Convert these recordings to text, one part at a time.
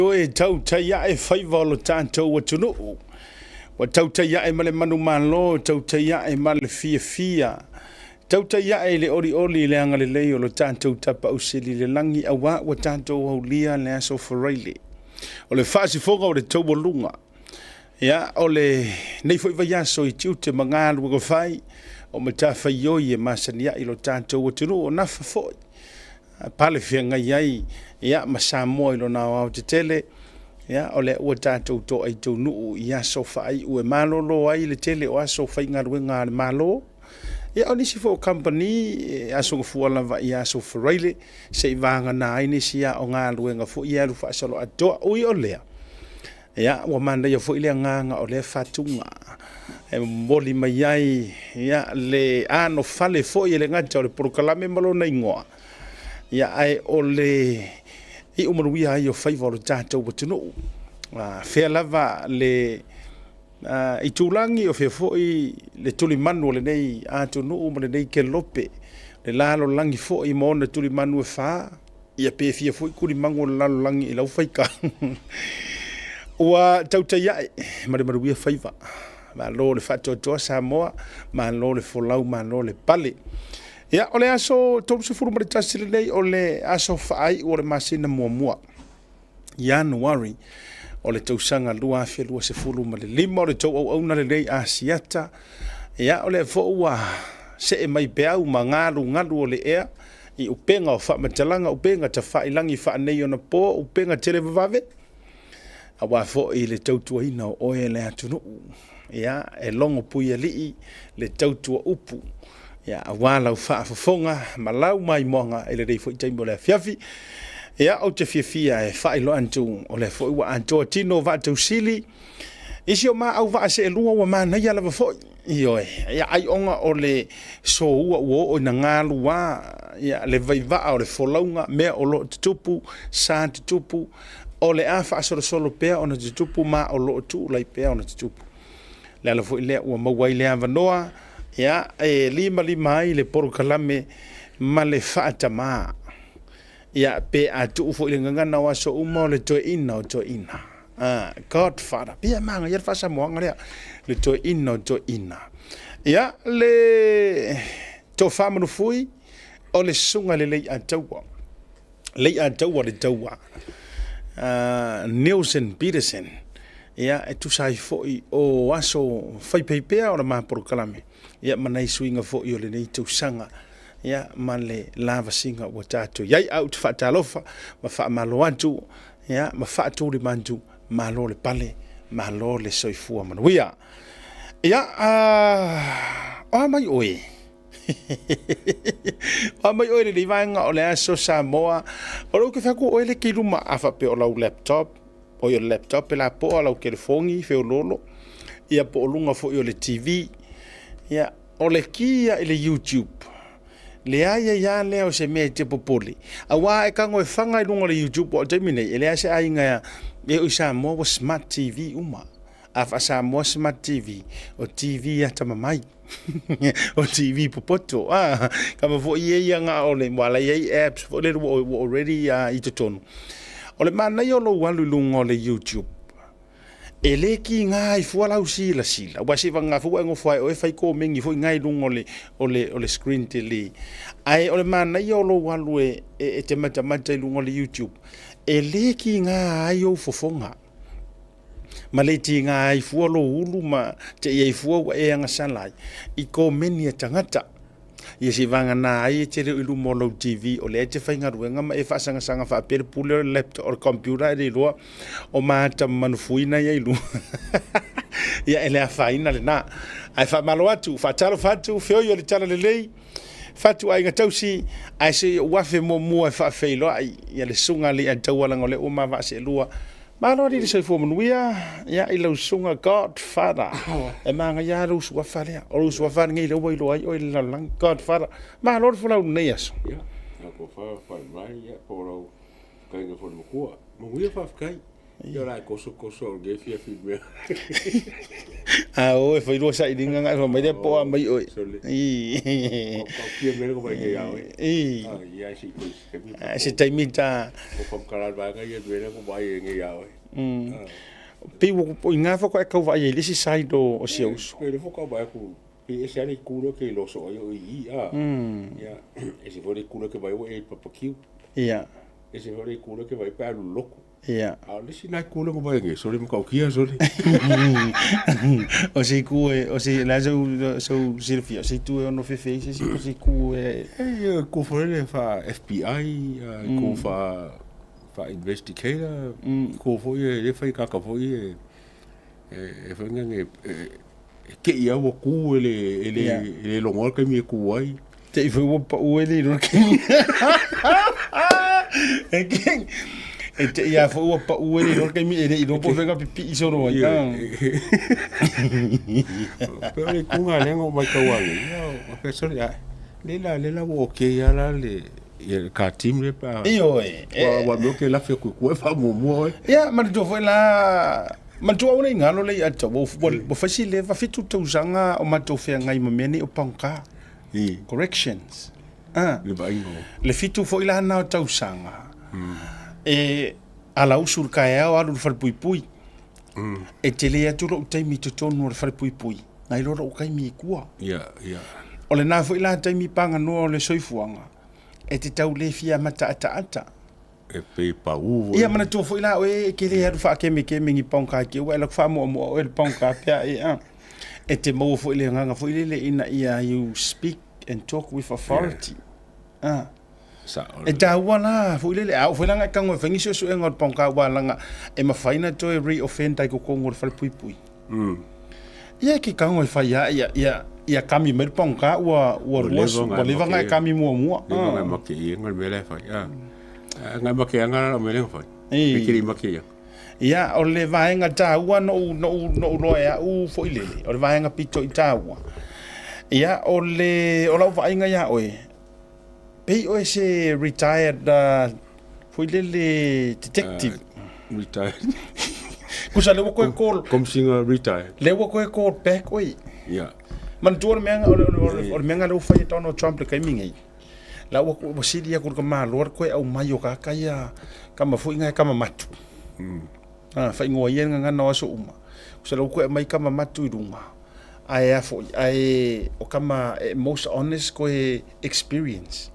Ioe, tautai ae faiva o lo tatou atunuu. Ua tautai ae ma le manumalo, tautai ae ma le fiafia, tautai ae i le olioli i le agalelei o lo tatou Tapaau Sili i le lagi, auā ua tatou aulia le aso Faraile o le faasifoga o le taualuga, ia, o lenei foi vaiaso i tiute ma galuega fai o matafaioi e masani ai lo tatou atunuu o nafa foi pale feagai ai, ia, ma Samoa i lona aoaotetele. Ia, o lea ua tatou toai taunuu i aso faaiu e malolo ai le tele o aso faigaluega a le Malo. Ia, o nisi foi o kamupani e aso gafua lava i aso Faraile se i vagana ai nisi a o galuega foi e alu faasoloatoa. Ui o lea, ia, ua manaia foi le agaga o lea fatuga e momoli mai ai, ia, le anofale foi e le gata o le polokalame ma lona igoa, ia, ae o le iu manuia ai o faiva o le tatou atunuu. Fea lava le itulagi o fea foi le tulimanu o lenei atunuu ma lenei kelope, le lalolagi foi ma ona tulimanu e fa, ia pe fia foi tulimanu o le lalolagi i lau faitau. Ua tautai ae ma le manuia faiva. Malo le faatoatoa Samoa, malo le folau, malo le pale. Ia, o le aso 31 lenei o le aso faaiu o le masina muamua, Ianuari, o le tausaga 2025, o le tou auauna lenei Asiata. Ia, o lea foi ua see mai peau ma galugalu o le ea i upega o faamatalaga, upega tafailagi faaneionapo, upega televavave, aua foi le tautuaina o oe le atunuu. Ia, e logo puialii le tautua upu, ia, aua lau faafofoga ma lau maimoaga i lenei foi taimi o le afiafi. Ia, ou te fiafia e faailoa atu o lea foi ua atoa tino vaatausili i si o maau vaa seelua ua manaia lava foi. Ioe, ia, ai ona o le soua ua oo ina galuā, ia, le vaivaa o le folauga, mea o lo o tutupu, sa tutupu, o le a faasolosolo pea ona tutupu ma o lo o tuulai pea ona tutupu. Le ala foi lea ua maua ai le avanoa, ia, e limalima ai le polokalame ma le faatamā. Ia, pe a tuu foi le gagana o aso uma o le toeaina o toeaina. Godfather. Pei e manaia le faasamoaga lea, le toeaina o toeaina. Ia, le tofa manufui o le susuga i le Leiataua. Leiataua le taua. Neilson Peterson. Ia, e tusa ai foi o aso faipaipea o le ma polokalame, ia, ma nai suiga foi o lenei tausaga, ia, ma le lavasiga ua tatou i ai. Ae ou te faatalofa ma faamalo atu, ia, ma faatulima atu, malo le pale, malo le soifua manuia. Ia, o a mai oe? O a mai oe lenei vaega o le aso Samoa? O lou ke fai atu oe le ke i luma a faapea o lau laptop, oi o le laptop e la poa lau telefoni feololo, ia po o luga foi o le TV. Ia, o le ki ia i le YouTube, leai ai lava lea o se mea e te popole, auā e tago e faga i luga o le YouTube, aua o le taimi nei, e leai se aiga e oo i Samoa ua smart TV uma. A faa-Samoa smart TV, o TV atamamai, o TV popoto. Ah, kapa foi e ia nga o le, ua la i ai apps foi lele ua already i totonu. O le manaia o lou alu i luga o le YouTube, e le kiga ai fua lau silasila, aua se i vagana foi ua e nofo ae oe fai komeni foi na i luga o le, o le, o le screen tele. Ae o le manaia o lou alu e, e, e te matamata i luga o le YouTube, e le kiga ai ou fofoga, ma le tiga ai fua lou ulu ma te i ai fua ua e agasala ai i komeni a tagata. Ia se i vagana ai e te le o i luma o lau TV o lea e te faigaluega ma e faasagasaga faapea le pule o le laptop o le computer e le iloa o mata manufuina ia i luga. Ia e le afaina lena. Ae faamalo atu, faatalofa atu, feoi o le talalelei, fatu aiga tausi, ae se i ou afe muamua e faafeiloai ia le susuga a Leiataua leaga o lea ua ma vaa seelua. Malo alii le soifua manuia, ia i lau susuga Godfather. E manaia lava lou suafa lea. O lou suafa lenei lea ua iloa ai oe i le lalolagi. Godfather. Malo le folau i lenei aso. Ia, lau tofa fai mai, ia, po o lau fetalaiga foi le matua. Manuia faafetai. Ia la e koso koso o le fia fi mea. A o e fai lua sailiga nga e fai mai lea po o a mai oe. Sole. I. Ko ka fia mea ko mai ke ia oe. I. Ah, ia si ko si taimi. Se taimi ta. Ko ka kala ba nga ia mea ko mai e nge ia oe. Pei ua i ngā whaka e kau vaai ai le isi side o si auso. Pe le foka mai ku pe ese ale ku lo ke lo so ai o i a. Ia ese foi le ku lo ke vai o e papakiu. Ia. Ese foi le ku lo ke vai pe alu loko. Ia. A o le isi nai ku lo ke vai nge sole mo kau kia sole. O se ku e o se la sau sau silafia o se itu e ono fefe ai se isi po se ku e E ku foi le fa FBI ku fa fa investigator ku foi e le fai kaka foi e e foi nge e ke ia ua ku e le e le e le longoa le taimi e ku ai. Te i foi ua pau e le iloa ke e ke e te ia foi ua pau e le iloa le taimi e le iloa po o fea pipii solo ai. Pe o le kuga lea na ou matau ane, ia o fea sole ae. Le la le la ua okay lava la le ia le ka team le pe a. Ioe. Ua mea ke lafi atu i tua e faamuamua oe. Ia, manatua foi la Manatua aua ne i galo le iata, ua, ua, ua fai si leva 7 tausaga o matou feagai ma mea nei o pagota. Corrections. Ah. Le vaaiga o. Le 7 foi la na o tausaga, e alausu i le taeao alu i le falepuipui. E tele atu lou taimi i totonu o le falepuipui, nai lo lou taimi i tua. Ia, ia. O lena foi la taimi paganoa o le soifuaga, e te tau le fia mataataata. E pei pau foi. Ia manatua foi la oe e ke le alu faakemekeme ni paoga ke ua e laku faamoamoa oe le paoga pe a e a. E te maua foi le agaga foi lele ina ia you speak and talk with authority. Yeah. Ah. E taua la foi lele a oo foi la na e tago e fai ni suesuega o le paoga aua leaga e mafai ona toe re-offend ai i totonu o le falepuipui. Ia e ke tago e fai lava ia ia ia kami mai le paoga ua ua Ua leva ua leva ona e kami muamua. Leva ona e make i ai le mea la e fai. Ngai make anga la mea la e fai. Pe ke le make ia. Ia, o le vaega taua noʻu, noʻu, noʻu loa e aʻu foi lele, o le vaega pito i taua. Ia, o le, o lau vaaiga iā oe, pei oe se retired foi lele detective. Retired. Kusa le ua koe call. Komsinga retired. Le ua koe call back oe. Ia. Manatua o le mea, o le, o le, o le mea lea ua fai e Donald Trump le taimi nei. La ua, ua sili aku i le tamaloa le toe aumai o tagata ia, tama foi na e tama matu. Ah, faaigoa ia le gagana o aso uma. Kusa la ua toe aumai tama matu i luga. Ae a foi, ae o tama e most honest koe experience.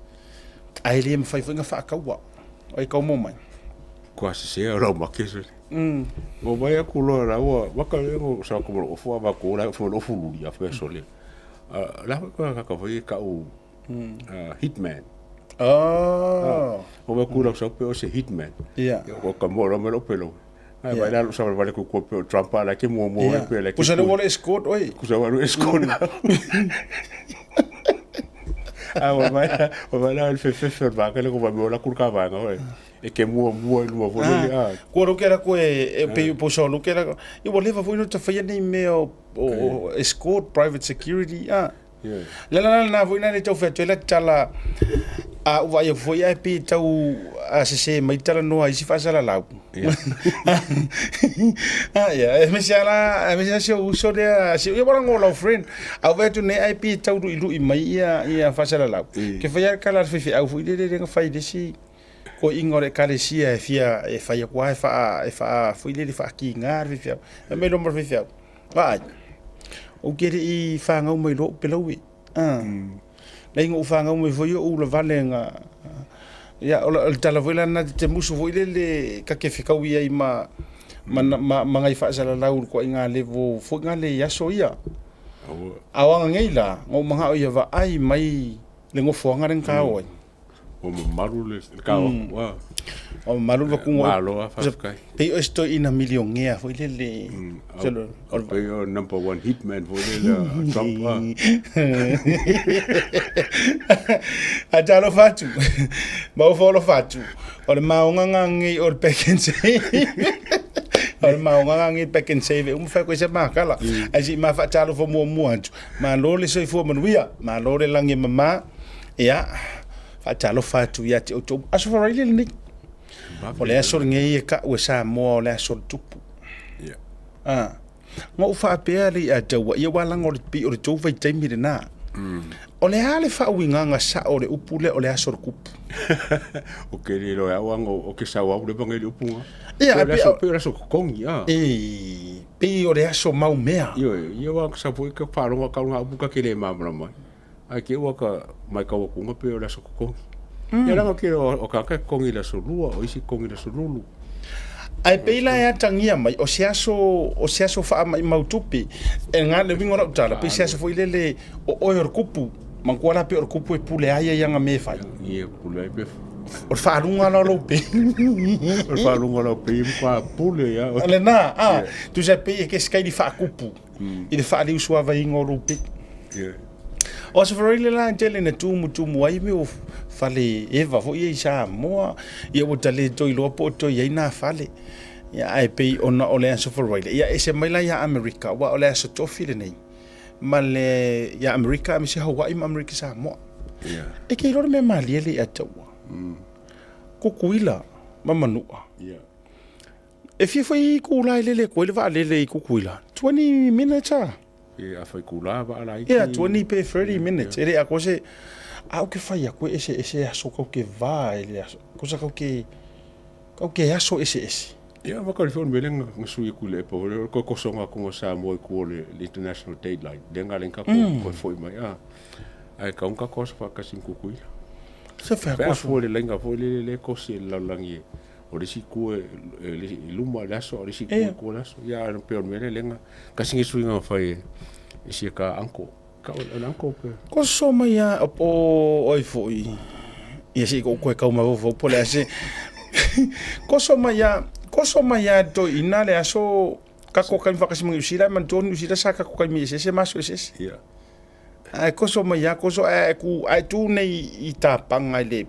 Ae le mafai foi ona faataua. O ai tau mo mai? Kua sese o lau make sole. Ngo mai aku loa la ua waka le ngo sa ko mo ofu ava ko la fo ofu luli a fe sole. La ko ka ka foi ka u hitman. Oh. O wa ku la sa pe o se hitman. Ia. Ko ka mo ro me lo pelo. Ai vai la sa vale ku ko pe Trump ala ke mo mo pe la ke. Kusa le wale escort oi. Kusa wale escort. A wa vai wa vai la fe fe fe va ka le ko va mo la ku ka va nga e ke mua mua i luma foi le a. Kua roke ra koe e pe po sa roke ra. I wa leva foi no ta whaia nei mea o escort private security a. Le la na foi na le tau whea la tala a ua ia foi ai pe tau a sese mai tala noa isi faasalalau. Ah ia, e mese ala, e mese se uso lea, se ia wala ngolau friend. Au vai atu nei ai pe tau lui lui mai ia ia faasalalau. Ke whai a kala whiwhi au foi le le le whai le si ko inga o le ekalesia e fia e whai aku e wha e wha foi le le whakiinga le whiwhi au. E mai loma le whiwhi au. Vaai, ou ke leʻi fagau mai loa ou pelau e. Ah. Leai na ou fagau mai foi oʻu lavale na ia o le tala foi la lena te musu foi lele ta te fekaui ai ma ma ma ma nai faasalalau i le toaiga level foi na le i aso ia. A o aga nei la, na ou manao ia vaai mai le nofoaga lea na ta o ai. Ua mamalu le kao aku a. Ua mamalu le vakuga. Malo a faafetai. Pei o se toeaina milionea foi lele. Pei o number one hitman foi lele a Trump a. A talofa atu. Ma ua faalofa atu. O le maoga nei o le pack and save. O le maoga nei pack and save e uma fai koe se makala. Ae se i ma faatalofa muamua atu. Malo le soifua manuia. Malo le lagi e mama. Ia, faatalofa atu ia te outou. Aso Faraile lenei. O le aso lenei e ta'u e Samoa o le aso o le tupu. Ia. A. Na ou faapea le ia te au ia aua leaga o le pei o le tou vaitaimi lena. O le a le faauigaga sa'o o le upu lea o le aso o le tupu? O ke le iloa e au aga o ke sau au leva ngai le upu ga. Ia, Pei o le aso, pei o le aso totogi, a. E pei o le aso mau mea. Ioe, ia aua sa foi ka faalogo atu ga upu ta te le malamalama ai. Ae te i ua ka matau atu pei o le aso totogi. Ia leaga o tele o tagata e totogi i le aso lua, o isi e totogi i le aso lulu. Ae pei la e atagia mai o se aso o se aso faamaimau tupe. E ga le uiga o lau tala, pei se aso foi lele o oe o le kupu. Manatua la pei o le kupu e pule ai ia i ana mea e fai. Ia pule ai pe O le faaluga la o lou pei. O le faaluga o lau pei e matua pule ia. O lena, a, tusa pei e ke se faakupu i le faaliusuavaiga o lou pei. O Aso Faraile la e tele ina tumutumu ai mea o fale eva foi ia i Samoa, ia ua ta le toe iloa po o toe i ai nā fale. Ia, ae pei ona o le Aso Faraile, ia ese mai la ia Amerika, aua o le aso tofi lenei ma le ia Amerika aemaise Hawaii ma Amerika Samoa. Ia. E ke iloa le mea malie le ia te ua. Kukuila ma Manua. Ia. E fia foi itula e lele atu ai le vaalele i Kukuila? 20 minutes a? E afa itula vaa laiti. Yeah, 20 pe 30 minutes. E le atoa se... A ou te fai atu e eseese aso kau ke va i le aso. Kosa kau ke... Kau ke aso eseese. Ia, ma ka le foi le mea lea na sui atu i le epa foi lea, o le toe kosoga atu o Samoa i tua o le International Date Line, lea na ala ai ona tatou toe foi mai, a. Ae tatau ona tatou aso faatasi ma Tutuila. Se fai Pe a fua i le laina foi lele lea e kosi e le lalolagi e o le isi itu e i luma o le aso, a o le isi itu e i tua o le aso. Ia, ae pei o le mea lea lea na tasi lenei suiga na fai e si a ta uncle. Ka o le uncle pe. Koso mai a o ai foi. Ia se i ou toe tau mafaufau po o le a se. Koso mai a, koso mai a toeaina le aso kako taimi faatasi ma Niu Sila, manatua o Niu Sila sa kako taimi eseese ma aso eseese. Ia. Ae koso mai a koso ae ku ae tu nei i tapaga i le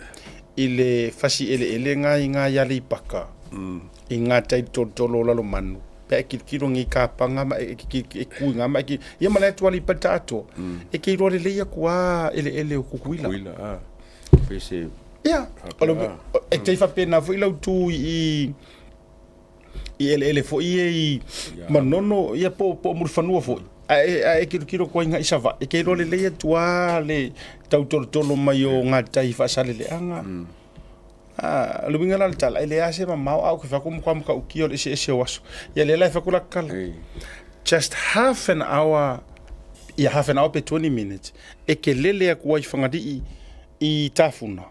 i le fasi eleele nga i nga i Aleipaka i nga tai tolotolo o Lalomanu pe ae kilokilo nei kapaga ma e e ku i nga ma e ia ma le atu Aleipata atoa e ke iloa lelei atu a eleele o Kukuila. Kukuila a pe se Ia, o le e te faapena foi lau tu i i eleele foi ia i Manono, ia po o Mulifanua foi. Ae ae kilokilo atu ai agai i Savaii, e te iloa lelei atu lava le tau tolotolo mai o gatai faasaleleaga. A, o le uiga la o le tala, e leai lava se mamao, a ou te fai atu ua matua matautia o le eseese o aso. Ia lea la e fai atu lata tala, just half an hour, ia half an hour pe 20 minutes, e te lele atu ai i Fagalii i Tafuna.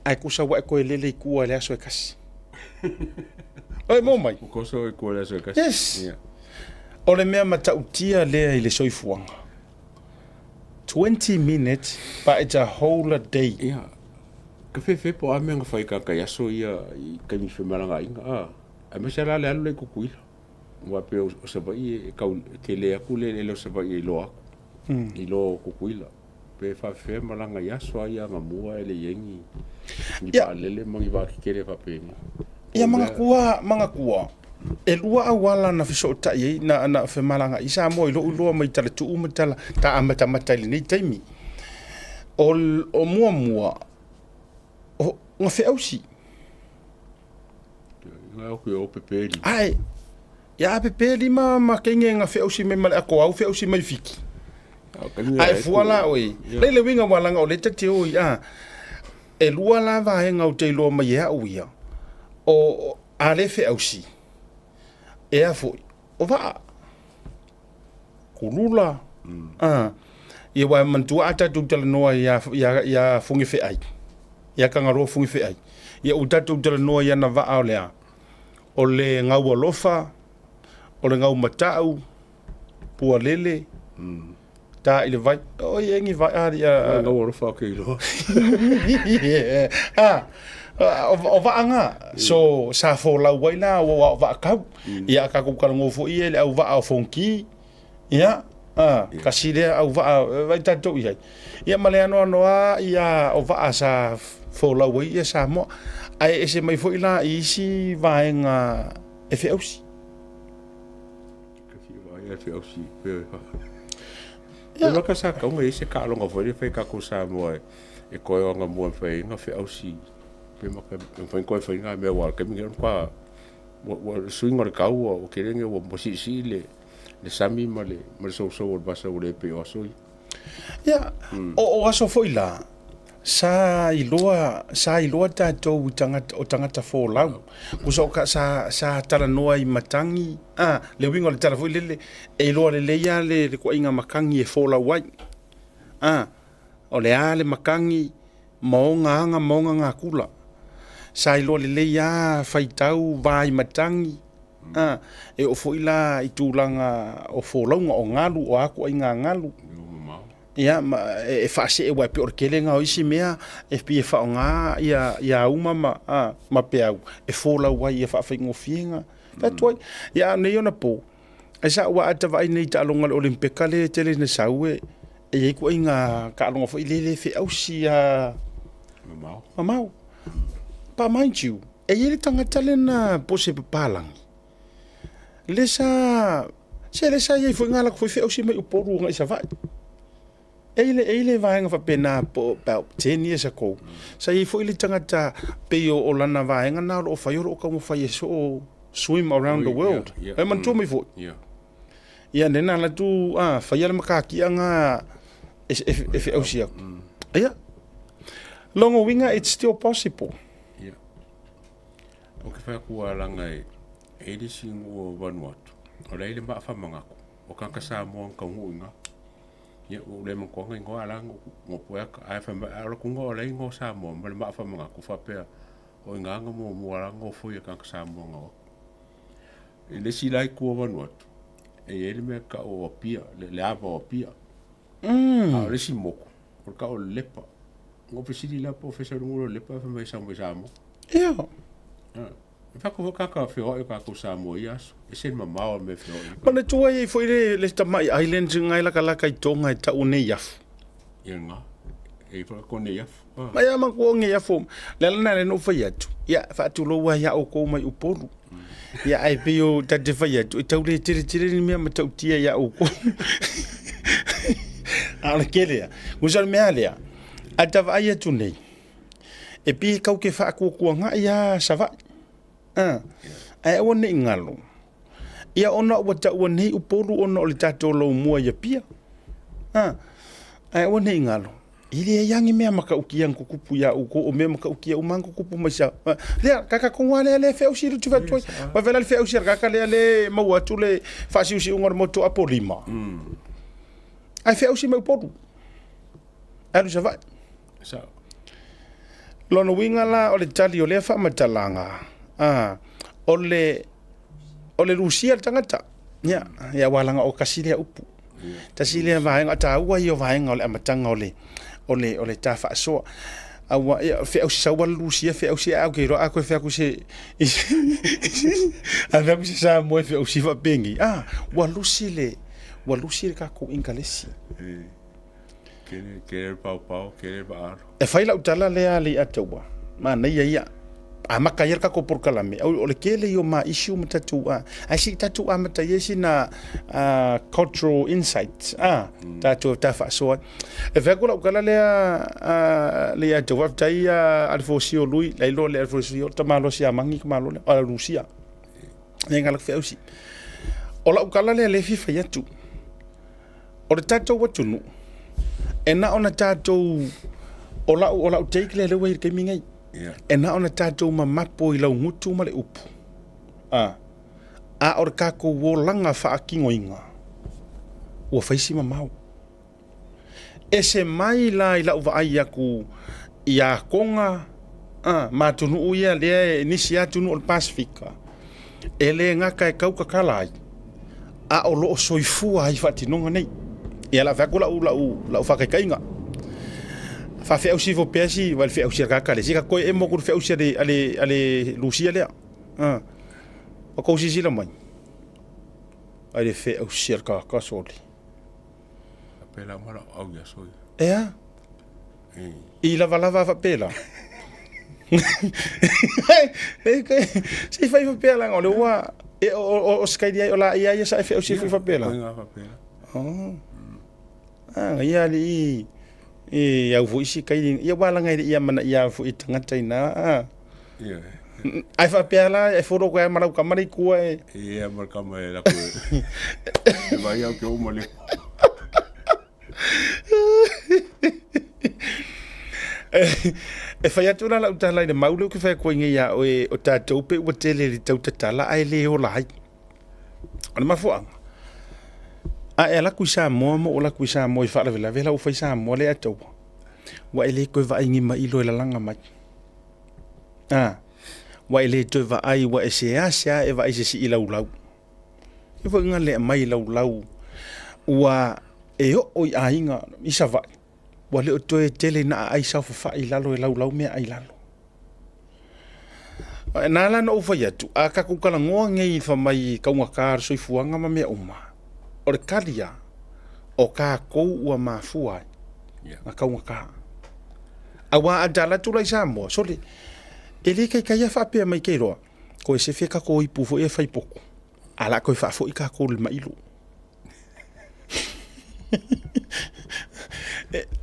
Ae kusa ua e toe lele i tua i le aso e tasi. Oi, mo mai. Ua koso i tua i le aso e tasi. Yes. Yeah. O le mea matautia lea i le soifuaga. 20 minutes but it's a whole day. Yeah. Ka fefe po a mea na fai tagata i aso ia i taimi femalagaaiga a. Aemaise la le alu lea i Tutuila. Aua pei o Savaii e tau e tele atu le eleele o Savaii i lo atu. I lo Tutuila. Pe faafefea malaga i aso a ia anamua e le i ai ni ni vaalele ma ni vaatetele faapeni. Ia manatua, manatua, e lua auala na fesootai ai, na, na femalagaai Samoa i lou iloa mai talatuu ma tala, ta amatamata i lenei taimi. O, o muamua, o, na feausi. Nga o ke o pepe lima. Ae, ia a pepe lima ma kenge nga feausi mai ma le ako au feausi mai Fiti. Ae fua la oe. Lei le uiga ua laga o lea ta te o i a. E lua la vaega ou te iloa mai e au ia. O a le feausi. E a foi. O vaa. Kulula. A. Ia aua e manatua a tatou talanoa ia ia ia Fugifeai. Ia Tangaroa Fugifeai. Ia ua tatou talanoa i ana vaa o le a? O le Gaualofa, o le Gaumatau, Pualele, ta i le vai. Oi e ni vai a ia. Ngau alofa ke iloa. A o vaa So sa folau ai la o o vaa kau. Ia ka ku kala ngofo ia le au vaa o fonki. Ia a kasi lea au vaa vai tatou i ai. Ia ma le anoanoa ia o vaa sa folau ai ia Samoa. Ae ese mai foi la i isi vaega e feausi. Ia ka sa kaunga i se kaaloga foi le fai tatou Samoa e koe o angamua e fai ai na feausi. Pe maka e mafai ona toe fai na mea aua o le taimi lenei ua matua ua suiga o le tau ua tele ina ua siisii le sami ma le sousou o le vasa ua le pei o aso ia. Ia, o aso foi la, sa iloa, sa iloa tatou i tagata, o tagata folau. Tusa o ka, sa, sa talanoa i matagi, a, le uiga o le tala foi lele, e iloa lelei lava le, le ituaiga matagi e folau ai. A, o le a le matagi ma ona aga ma ona natura. Sa iloa lelei lava faitau, va i matagi, a, e oo foi la i tulaga o folauga, o galu, o a ituaiga galu. Ia, ma e faasee aua e pei o le tele lena o isi mea e pei e faaaoga ia, ia auma ma, a, ma peau e folau ai ia faafaigofie ona fai atu ai. Ia a o nei ona po, e sao aua a ta vaai nei i taaloga a le Olympeka lea e tele ina sau e e i ai ituaiga taaloga foi lele e feausi lava mamao. Mamao. But mind you, e i ai le tagata lena po o se papalagi, le sa, se le sa i ai foi na alu atu foi feausi mai Upolu agai i Savaii. E i ai le vaega faapena po o about 10 years ago, sa i ai foi le tagata pei o lana vaega lena o lo o fai, o lo o taumafai e soo swim around the world. E manatua mai foi? Ia, lea na alu atu faia le matatia lena e feausi atu. Ia, lona uiga it's still possible. Ia. Ou te fai atu lava leaga e i ai le isi nuu o Vanuatu, o la e i ai le maa faamanatu, o tagata Samoa na taunuu i ina. Ia ua ou le manatua na igoa a la na ou ata, ae fai mai, a o le atu o la e igoa Samoa ma le maa faamanatu faapea o i ina na muamua la na nofoia e tagata Samoa na o atu. I le isi la itu o Vanuatu, e i ai le mea e tau o Apia, le ava o Apia. A o le isi motu, o le tau o le Lepa. Na ou fesili la po o fea sau le Lepa, fai mai e sau mai Samoa. Ia. E fai atu foi tagata feoai o tatou Samoa i ia aso. E ese le mamao o le mea e feoai ai. Manatua e i ai foi le tamai island na e lakalaka i Tonga e tau o Neiafu. Ia lena. E i ai foi latou Neiafu. Ma ia manatua o Neiafu. Le ala lena na ou fai atu, ia faatulou lava ia outou mai Upolu. Ia ae pei o ta te fai atu, e tau le tele tele ni mea matautia ia outou. A o le tele lava. Tusa o le mea lea, a ta vaai atu nei, E pei e kau ke faatuatuanai lava Savaii. A, ae aua ne i galo, ia ona ua taua nei Upolu ona o le tatou laumua i Apia. A, ae aua ne i galo, e leai lava ni mea matautia na tutupu ia outou, o mea matautia uma na tutupu mai Sa. Lea, ka tatou lava lea lea feausi le atu ai. Ua fai la le feausi a le tagata lea lea e maua atu le faasiusiuga o le motu Apolima. Ae feausi mai Upolu. Alu i Savaii. Sao. Lona uiga la o le tali o lea faamatalaga, a, o le, o le lusia le tagata. Ia, ia aua leaga o tasi lea upu. Tasi lea vaega taua ia o vaega o le amataga o le, o le, o le ta faasoa. Aua, ia, feausi sau lava le lusia, feausi ae ou te iloa a toe fai atu se, a fai atu se Samoa e feausi faapenei, a, ua lusi le, ua lusi le tatou Ingalesi. Kele, kele le paopao, kele le vaalo. E fai lau tala lea Leiataua, manaia ia. Amata ai le tatou polokalame, o le tele ia o ma issue ma tatou, ae se i tatou amata ia sina cultural insight, tatou ta faasoa ai. E fai atu lau tala lea Leiataua, faafetai Alefosio Lui, la iloa le Alefosio, le tamaloa Siamani tamaloa lea, o Rusia. Lea na feausi. O lau tala lea lea e fia fai atu. O le tatou atunuu, e na ona tatou, o lau, o lau take lea lea ua i le taimi nei, yeah. E na ona tatou mamapo i laugutu ma le upu, a, a o le tatou olaga faatinoina, ua fai si mamao. Ese mai la i lau vaai atu ia Toga, a, ma atunuu ia lea e nisi atunuu o le Pasefika, e le gata e tau tatala ai, a o lo o soifua ai i faatinoga nei. Ia o le a fai atu lau, lau, lau faataitaiga. Faafeausi ifo pea si, vai le feausi a le tagata lea, se ka toe emo atu le feausi a le, a le, a le Lusia lea. A, o kou silasila mai, ai le feausi a le tagata sole. Faapela uma lau au i aso ia. E a? I lavalava faapela. Se i fai faapea leaga o le ua e o Skyli ai o la ia ia sa e feausi foi faapela. Koinga faapela. Oh. Ah, ia ali. E au foi isi kaili, ia ua laga e le i amanaia foi e tagata ina. Ioe. Ae faapea la e follow koe ma lau kama le ikua e. Ia ma le kama e lako e. E vai au ke uma le. E fai atu la lau tala i le mau lea ou te fai atu ai nei ia oe, o tatou pe ua tele i le tau tatala ae le ola ai. O le mafuaaga, a e alu atu i Samoa ma ou alu atu i Samoa i faalavelave la ua fai Samoa lea taua, ua e le toe vaai i ni mailo e lalaga mai. A, ua e le toe vaai, ua e seasea e vaai i se sii laulau. E foi na le aumai laulau ua e oo i aiga i Savaii, ua le o toe tele ina aai saofafai i lalo e laulau meaai i lalo. Na ala ona ou fai atu, a tatou talanoa nei fai mai i taugata o le soifuaga ma mea uma, o le tali lava, o tatou ua mafua ai na taugata. Aua a ta alu atu la i Samoa, sole, e le taitai lava faapea mai ke iloa, toe sefe tatou ipu foi ia e fai potu, ae o le a toe faafoi tatou i le mailo.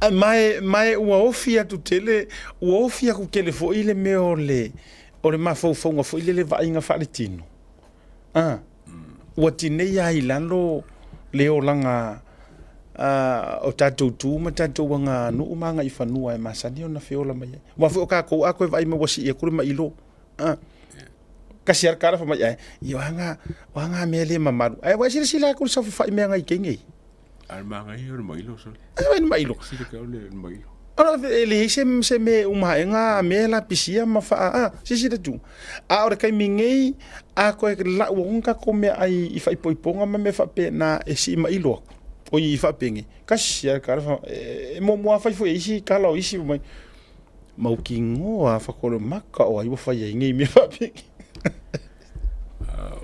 Ma e ua ofi atu tele, ua ofi atu tele foi le mea o le o le mafaufauga foi lele vaaiga faaletino. A, ua tinei lava i lalo le olaga o tatou tu ma tatou aganuu ma agaifanua e masani ona feola mai ai. Aua foi o tatou a toe vaai mai ua sii atu le mailo, a, tasi lava le tala fai mai, ae, ia o a na, o a na mea le mamalu. Ae ua e silasila atu i le saofafai meagai i taimi nei? A o le manaia o le mailo sole. Ai le mailo. Sili ke o le mailo. E leai se mea e uma aega a mea lapisia ma faa a silasila atu. A o le taimi nei a toe lau atu tatou meaai i faaipoipoga ma mea faapena e sii mailo atu. Oi faapenei, tasi lava le tala e muamua lava fai foi e isi tala o isi fai mai, mautinoa lava faatoa le maka o ai ua fai ai nei mea faapenei.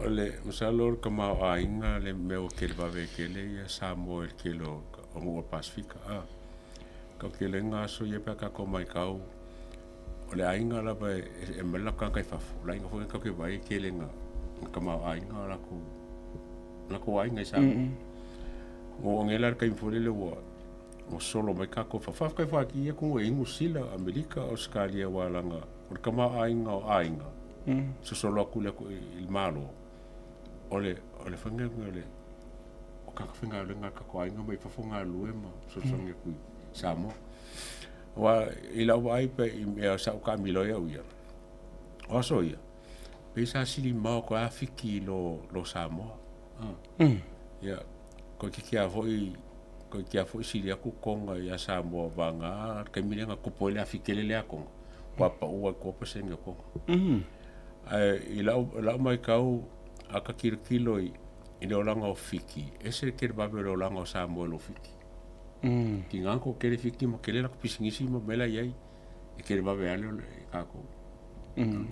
O le masalo o le tamaoaiga le mea ua televave ai tele ia Samoa i le tele o nuu o le Pasefika. Tau tele ai na aso ia pe a tatou matau o le aiga lava e aumai le latou tagata i fafo, o le aiga foi lea tatou te vaai e tele ina tamaoaiga o latou aiga i Samoa. Ua oo nei la i le taimi foi lele ua solo mai tatou i fafo. Faafetai foi i atunuu e i ai Niu Sila, Amerika, Ausetalia aua leaga o le tamaoaiga o aiga, sosolo atu i le Malo, o le o le faiga o le o tagata faigaluega a tatou aiga mai fafo galulue ma fesoasoani atu i Samoa. Aua i lau vaai pe i mea sa ou taamilo ai au ia, o aso ia, pei sa sili mamao atu lava Fiti i lo Samoa. Ia, toeitiiti lava foi toeitiiti lava foi sili atu Toga ia Samoa vagana le taimi lea na tupu ai le afi tele lea a Toga, ua pau lava i le 3% o Toga. Ae i lau matau a ta tilotilo i le olaga o Fiti, e ese le televave o le olaga o Samoa i lo Fiti. Tiga ona toatele Fiti ma tele latou pisinisi ma mea la e i ai, e televave lava le tatou.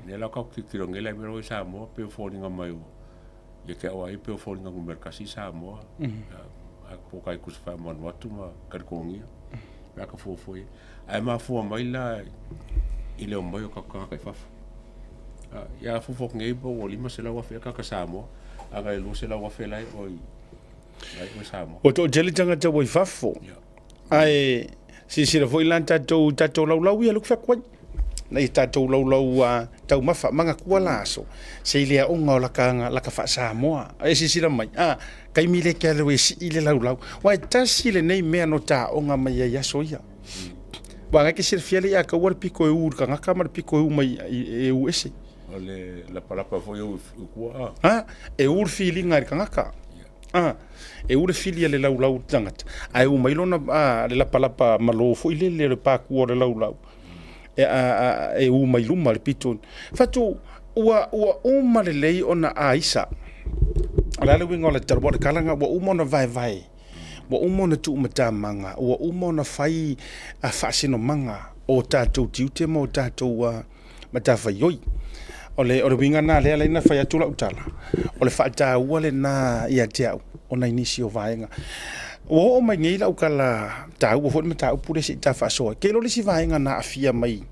Lea la tatou te tilotilo nei la i mea la e i Samoa pei e foliga mai ua ia te au lava ia pei e foliga numera tasi Samoa. Po o tai tusa faa-Vanuatu ma California pe a ta fuafua i ai. Ae mafua mai la i le omai o tatou tagata i fafo. Ia a fuafua atu nei po ua 500,000 ea tagata Samoa, ae na o le 200,000 la e o i Samoa. Ua toatele tagata ua i fafo. Ae silasila foi la tatou i tatou laulau ia lea ou te fai atu ai. Ina ia tatou laulau taumafa, manatua la aso, se i le aoga o laka, laka faa-Samoa. E silasila mai, a, taimi lea e te alu e sii le laulau. Aua e tasi lenei mea na ota aoga mai ai i aso ia. Aua na e te silafia le ia taua le pito e u i le tagata ma le pito e u mai e u ese. O le lapalapa foi e u i tua. A, e u le filiga i le tagata. A, e u le fili a le laulau i le tagata, ae u mai lona le lapalapa malo foi lele o le pakua o le laulau, e u mai luma le pito. Fatu, ua, ua uma lelei ona aisa. O le a le uiga o le tala? Ua o le tala lena, ua uma ona vaevae, ua uma ona tuumatamaga, ua uma ona fai faasinomaga o tatou tiute ma o tatou matafaioi. O le uiga lena lea na fai atu lau tala, o le faataua lena ia te au o nai nisi o vaega. Ua oo mai nei lau tala taua foi le mataupu lea se i ta faasoa ai. Ke iloa le isi vaega na aafia mai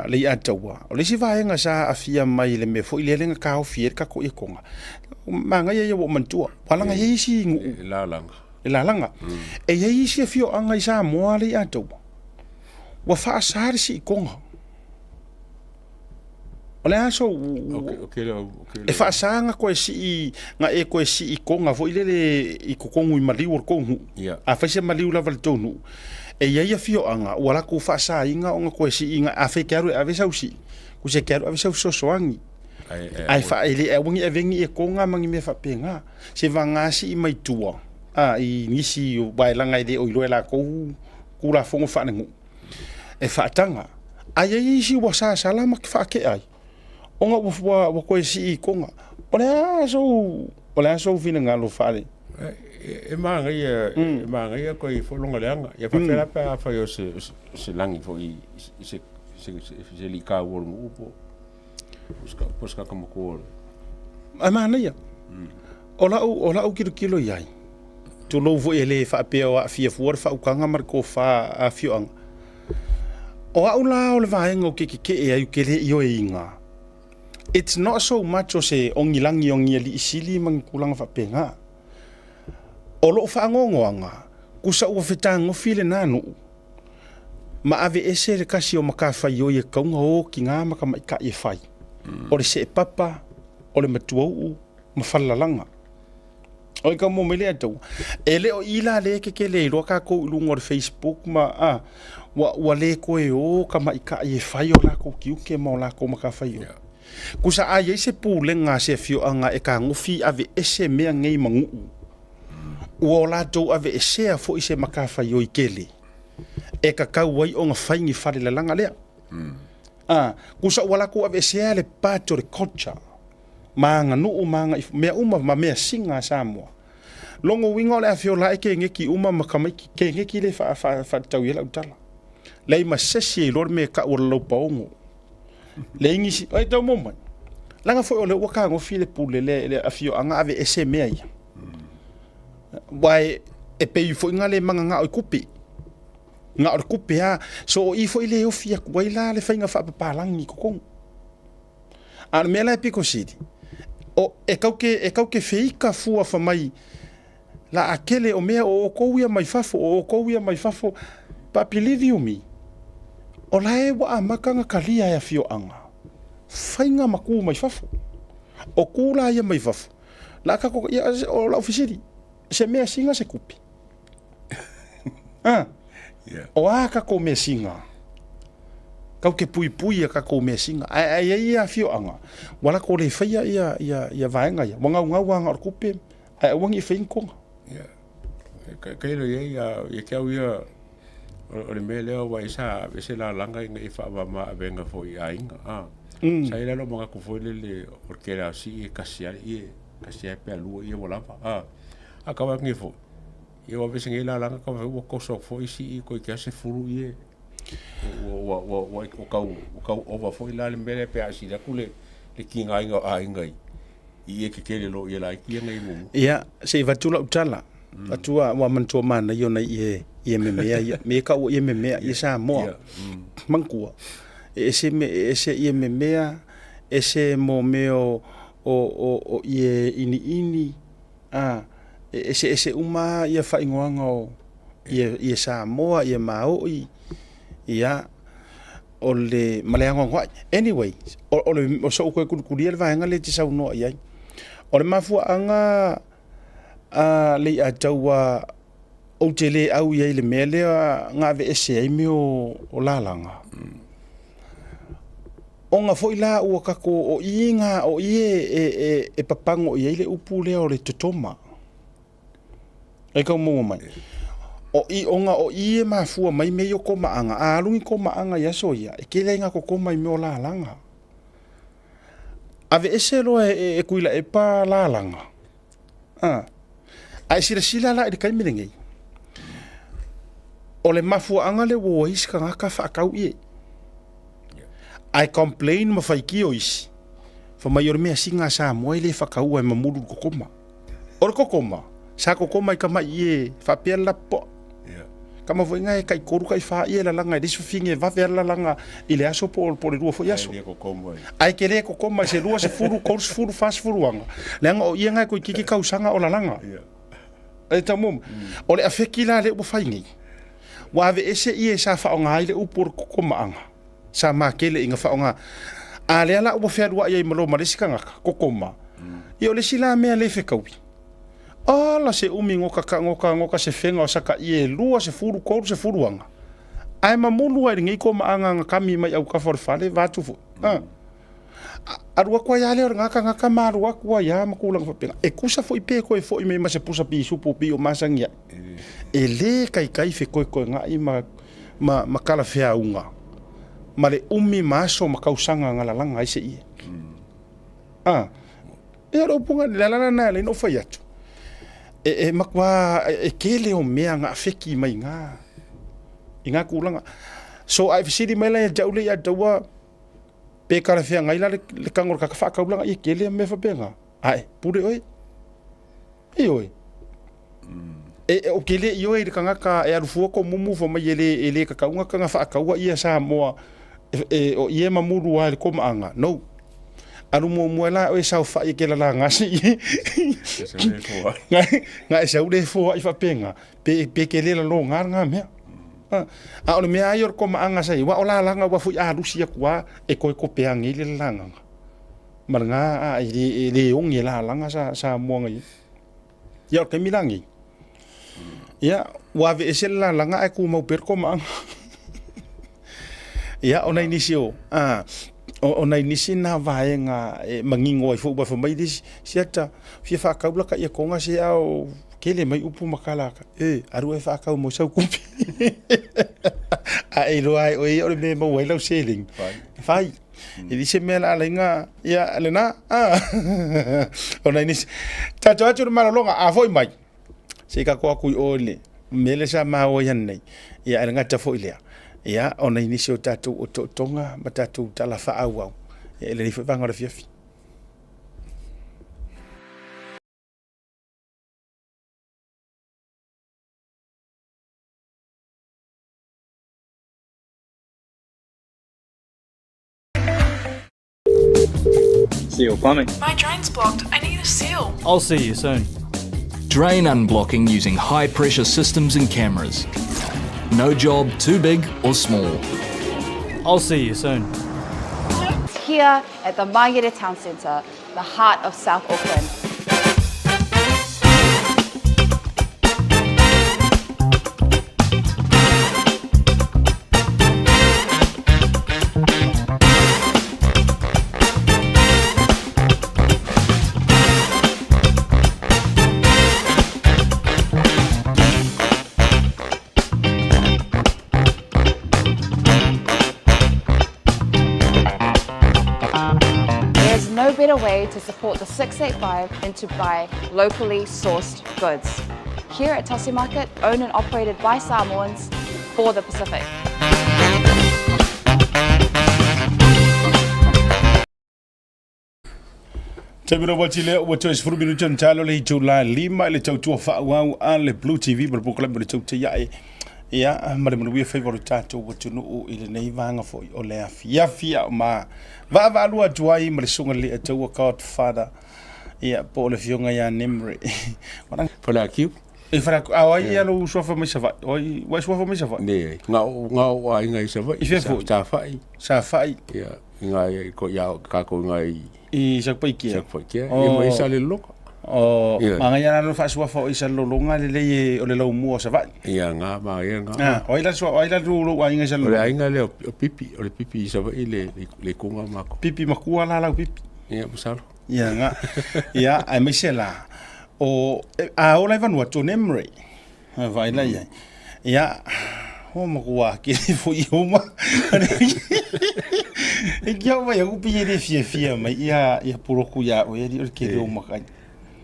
le iataua, o le isi vaega sa aafia mai i le mea foi lea na taofi ai le tatou ietoga, manaia ia ua ou manatua, aua leaga e i ai isi nuu. Lalaga. Le lalaga. E i ai isi afioaga i Samoa le Ataua, ua faasa le siikoga. O le a sou... E faasa na koe sii, na e koe siikoga foi lele i totonu i maliu o le tou nuu. Afai se maliu lava i le tou nuu, e i ai afioaga ua latou faasaina ona koe sii, afai e te alu e ave sau sii, tusa e te alu e ave sau fesoasoani. Ae e le aua ne i ave ni etoga ma ni mea faapena. Se vagana sii mai tua a, i nisi aua leaga e le o iloa e latou Tulafono faalenuu e faataga. Ae i ai isi ua sasala ma faatea ai ona ua toe sii i toga. O le a sou, o le a sou finagalo faale? E manaia, e manaia koe fologa leaga. Ia faapea la pe afai o se lagi foi i se alii kaua o le nuu po o se tagata matua. E manaia. O lau tilotilo i ai, tulou foi e le faapea o aafia fua le faautaga ma le tofa a afioaga. O au la o le vaega ou te tetee ai ou te le ioeina, it's not so much o se ogilagi o ni alii sili ma ni tulaga faapena. O lou faanoanoaga, tusa ua fetagofi lena nuu ma aveese le tasi o matafaioi e tatau ona o tina ma tamaitai e fai, o le seepapa, o le matuauu ma falelalaga. O i ka mo mai le ataua. E le o i la le ke ke le iloa kākou i luga o le Facebook ma a, ua le toe o tamaitai e fai o latou tiute ma o latou matafaioi. Tusa a i ai se pulega a se afioaga e tagofi aveese mea nei ma nuu, ua o latou aveesea foi se matafaioi tele e tatau ai ona fai ni falelalaga lea. A, tusa ua latou aveesea le part o le culture ma aganuu ma mea uma ma measina a Samoa. Lona uiga o le a feola ae keneti uma ma tamaiti keneti lea e faatatau i ai lau tala. Leai ma se isi e iloa le mea e tau o le laupaogo. Leai nisi, oi tau mo mai. Leaga foi o lea ua tagofi le pule lea i le afioaga aveese mea ia. Aua e pei foi na le mananao i tupe. Na o le tupe lava. So o i foi lea e ofi atu ai la le faiga faapapalagi i totonu. A o le mea la e pito sili, o, e tau ke, e tau ke feika fua fa mai la a kele o mea o outou ia mai fafo, o outou ia mai fafo, but believe you me, o la e ua amata ona talia e afioaga faiga ma tu mai fafo. O tu la ia mai fafo, la a tatou, ia, o lau fesili, se measina se tupe? A, o a tatou measina? Tatou te puipui i a tatou measina. Ae ai ai afioaga ua latou le faia ia vaega ia, ua naunau lava na o le tupe, ae aua ne i faia ni toga. Ia, tailo i ai, ia te au ia, o le mea lea ua sa aveese lalaga ina ia faamama avega foi i aiga. Sa i ai la lou manatu foi lele o le tele lava o sii e tasi lava le ie, tasi lava pe a lua ie ua lava. A tau atu nei foi, ia ua aveese nei lalaga tau ua toso atu foi sii toeitiiti lava 10 ie. Ua tau ova foi la le mea lea pe a sili atu le tigaina o aiga i ie tetele loa ie laiti ia nei muamua. Ia, se i avatu lau tala. Avatu ua manatua manaia ona ie ie memea ia. Me ka ua ie memea ie Samoa. Manatua, e ese me e ese ie memea, ese mo mea o ie iniini, a e eseese uma ia faaigoaga o ie Samoa, ie Maoi, ia, o le, ma le anoanoai. Anyway, o le, o so'u toe kulikulia le vaega lea e te saunoa i ai. O le mafuaaga a Leiataua ou te le au i ai i le mea lea na aveese ai mea o lalaga, ona foi la ua tatou, o i na, o i e papago i ai le upu lea o le totoma. E tau maua mai. O i, ona o i e mafua mai mea ia o komaaga. A alu ni komaaga i aso ia, e tele ai ina totoma i mea o lalaga. Aveese loa e Tuilaepa lalaga, a, a e silasila la i le taimi lenei, o le mafuaaga lea ua o ai isi tagata faatau ie. Ae complain ma faitio isi, fai mai o le measina a Samoa e le faataua e mamulu le totoma. O le kokoma, sa kokoma i tamai ie faapea le lapopoa. Tama foi na e tai tolu tai fa ie lalaga e le isi fafine e vave lava lalaga i le aso po o le lua foi aso. Ae te le kokoma i se 20, 30, 40 aga, leaga o ie na e toeitiiti tausaga o lalaga. E tau muamua. O le afeki la lea ua fai nei, ua aveese ie sa faaaoga ai le upu o le kokomaaga, sa makele ina faaaoga. A lea la ua fealuai ai ma lo ma le isi tagata, kokoma, ia o le isi la mea le fetaui. Ala se umi goka ka goka goka se fega o saka ie e 20, 30 aga, ae mamulu ai i lenei komaaga aga kami mai autafa o le fale vaeatu foi. A. Alu atu ai lava lea o lena tagata ma alu atu ai lava ma tulaga faapena. E tusa foi pe toe foi mai ma se pusa pisupo pei o masani ai. E le taitai fetoetoegai ma, ma, ma talafeauga ma le umi ma aso ma tausaga na lalaga ai se ie. A, ia o le upu le ala lena e ala ai ona ou fai atu, e, e matua, e, e tele o mea na afeki mai i na, i na tulaga. So a e fesili mai la ia te au le ia te aua, Pe talafeagai la le tago o le tagata faataulaga, ia tele mea faapena. Ae, pule oe. Ioe. E, ou te le ioe i le tagata e alu fua tomumu fai mai e le, e le tatau ona taga faataua ia Samoa e, e, o ia e mamulu lava i le komaaga. No. Alu muamua la oe saofai e te lalaga se i. Ga e sau le foai faapena. Pe, pe te le laloga lena mea. A o le mea lava ia o le komaaga sa i ai, aua o lalaga ua foi a lusi atu lava e toe kope ane ai le lalagaga. Ma lena a e le, e le oge lalaga sa Samoa na i ai. Ia o le taimi la lenei, ia ua aveese le lalaga ae tumau pea le komaaga. Ia o nai nisi o, a, o, o nai nisi na vaega e manino ai foi aua fai mai le isi, siata, fia faataula ta ia toga se ao Tele mai upu ma tala aka, e, alu e faatau mo sau kupi. A e iloa ai oe ia o le mea e maua ai lau seleni. Fai. Fai. E leai se mea la alaiga, ia, lena, a. Ona i nisi. Tatou atu i le malologa, a foi mai, se i tatou atu i o i le mea lea sa maua ai nei. Ia, ae le gata foi lea, ia, ona i nisi o tatou otootoga ma tatou tala faaauau, ia, e lelei foi vaega o le afiafi. Seal plumbing. My drain's blocked. I need a seal. I'll see you soon. Drain unblocking using high pressure systems and cameras. No job too big or small. I'll see you soon. Here at the Mangere Town Centre, the heart of South Auckland. There's no better way to support the 685 than to buy locally sourced goods. Here at Tausi Market, owned and operated by Samoans for the Pacific. Taimi lava ati lea ua toe 10 minute ona talo le itula e lima i le tautua faaauau a le Blue TV ma le polokalame o le Tautai Ae. Ia, ma le manuia faiva o le tatou atunuu i lenei vaega foi o le afiafi a o ma vaavaalua atu ai ma le susuga i le Alii Godfather, ia, po o le afioga ia Nimri. Faleakiu. E Faleakiu, a o ai ia lou suafa mai Savaii? O ai, ua e suafa mai Savaii? Leai, na o, na o aiga i Savaii. I fea foi? Safai. Safai. Ia, i ngā, i ko, ia, kākou i ngā i... I Satupaitea. Satupaitea, oh. Ia ma i Salelologa. Oh, yeah. Magaia la lo faasuafa o i Salelologa lelei e o le laumua o Savaii. Ia, ngā, magaia ngā. Ah, o ai la sua, o ai la lou lou aiga i Salelologa. O le aiga lea o Pipi, o le Pipi i Savaii le, le, le kunga mako. Pipi makua la lau Pipi. Ia, masalo. Ia, ngā. Ia, aemaise la, o, a ola i Vanuatu, o Nemre. Vaai la i ai. Ia, o makuā kele foi i uma. E kia mai aku pi e le fiafia mai ia ia puloku ia oe ali o le kele o makai.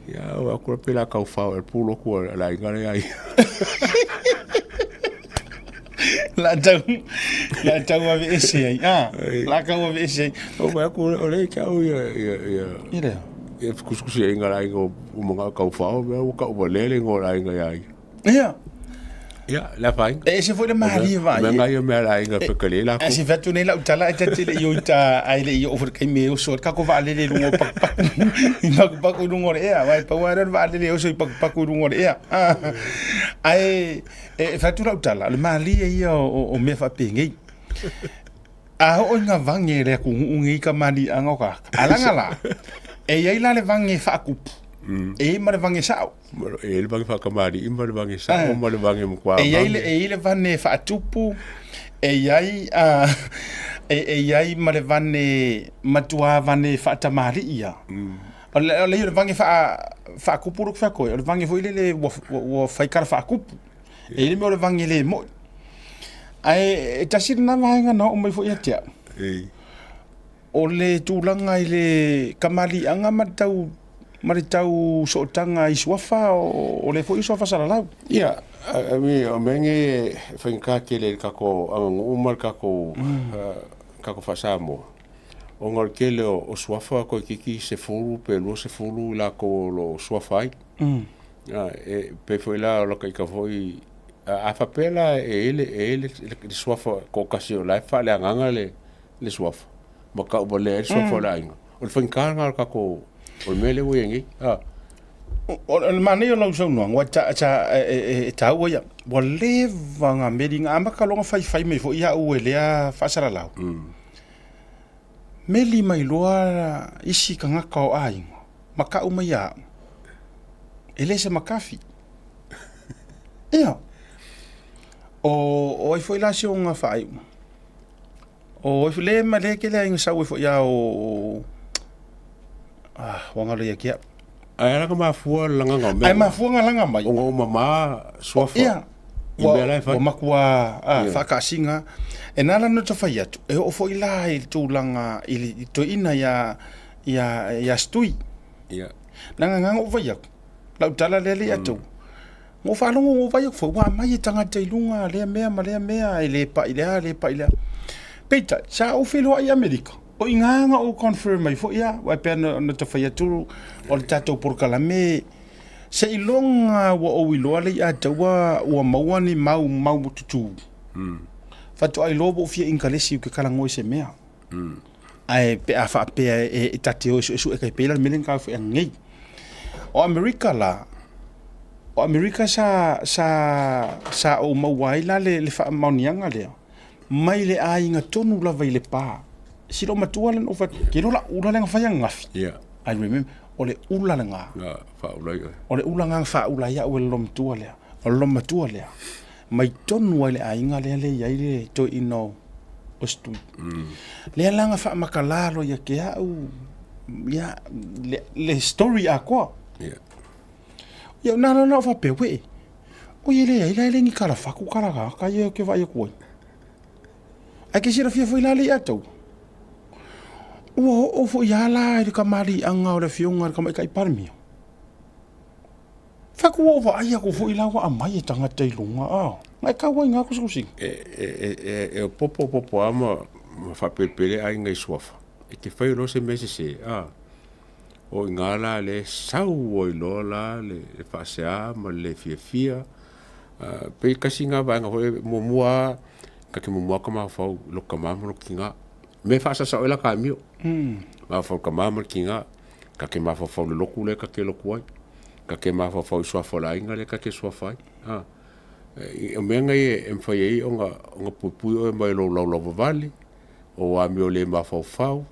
Ia, o aku pe la kau whao e puloku a la inga le ai. La tau, la tau ave ese ai. Ah, la kau ave ese ai. O mai aku o le kia au ia, ia, ia. Ia lea. Ia kuskusi e inga la inga o mga kau whao, mea ua kau walele inga o la inga ia ai. Ia. Ia, le afaina. E ese foi le malie vaai. O mea ia mea la aiga pe kale la. A se fatu nei lau tala e tate le i oita ai le i o foi le taimi e oso ai le kako vaalele i luga o pakupaku. I pakupaku i luga o le ea. Vai pau lava lea o le vaalele e oso i pakupaku i luga o le ea. Ae e fai atu lau tala, o le malie ia o mea faapenei. A oo ina vage e le atunuu nei kamaliiaga o tagata, a laga la, e i ai la le vage faakupu, e i ai ma le vage sao. E i ai le vage faakamalii ma le vage sao ma le vage matua E i ai le, e i ai le vane faatupu, e i ai, e i ai ma le vane matua vane faatamalii ia. O le, o le vage faakupu lea ou te fai atu ai, o le vage foi lele ua fai tala faakupu. E i ai le mea o le vage le moi. Ae e tasi lena vaega na oo mai foi ia te au. O le tulaga i le kamaliiaga ma le tau ma le tau sootaga i suafa o le foi suafa salalau. Ia, I mean, o mea nei e faigata tele i le tatou aganuu ma le tatou tatou faa-Samoa, ona o le tele o suafa toeitiiti 10 pe 20 i latou o lo o suafa ai. E pei foi la o lata ita foi, a faapea la e i ai le suafa toatasi o la e faaleagaga le suafa ma tauvalea ai le suafa o le aiga, o le faigata lena o le tatou, o le mea lea ua i ai nei. O le manaia o lau saunoaga, aua e taua ia, ua leva ona meli, na amata loa ona faifai mai foi au e lea faasalalau. Meli mai loa isi tagata o aiga ma tau mai ia au, e le se makafi. Ia, o ai foi la si ona faaiuga? O ai foi, le ma le tele aiga sau ai foi a o ah, ua galo ia te au. Ae ala ka mafua le lagaga o mea. Ae mafua na laga mai. Ona ua mama suafa. Ia. I mea la e fai. Ua matua faakaasiga. E na ala ona ta fai atu, e oo foi la i le tulaga i le toeaina ia Stui. Ia. Leaga na ou fai atu, lau tala lea le ia tou. Na ou faalogo na ou vaai atu foi, ua aumai e tagata i luga lea mea ma lea mea, e le pai i le a, le pai i le a. Peitai, sa ou feiloai i Amerika, o i ina na ou confirm ai foi lava, aua e pei ona ta fai atu, o le tatou polokalame, seiloga ua ou iloa le ia te au ua maua ni mau tutu, faatoa iloa ua ou fia inikalesi ou te talanoa i se mea. Ae pe a faapea e ta te o e suesue tai pei la le mea lea na taofia nei. O Amerika la, o Amerika sa, sa, sa ou maua ai la le, le faamaoniaga lea, mai le aiga tonu lava i Lepa. Si lou matua lea na ou fai atu, ke iloa la ula lea na fai ananafi. Yeah. I remember, o le ula lena. Na faaula ai oe. O le ula lena na faaula ai au e le loomatua lea. O le loomatua lea, mai tonu lava i le aiga lea lea e i ai le toeaina o Stui. Lea la na faamatala loa ia te au ia, le story atoa. Yeah. Ia, na ala la ou faapea, uee, oi e leai la e le ni kalafatu kalakaka ia ou te vaai atu ai. Ae ke silafia foi la le ia tou. Ua oo foi lava la i le kamaliiaga o le afioga i le Tamaitai Palemia. Fai atu ua ou vaai atu foi la ua aumai e tagata i luga, a, na e tau ai i ina tusitusiga. E popo popo lava ma faapelepele aiga i suafa, e te fai loa se mea sese, a, o i ina la lea e sau ai loa la le faasea ma le le fiafia. Pei tasi lena vaega foi lea, muamua lava, ta te muamua lava ta mafaufau i lota tama ma lota tina. O mea e faasasao ai la ta amio, mafaufau i le tama ma le tina, ta te mafaufau i le lotu lea ta te lotu ai. Ta te mafaufau i suafa o le aiga lea ta te suafa ai. A, o mea nei e mafai ai ona puipui oe mai lou laulauvavale, o amio le mafaufau,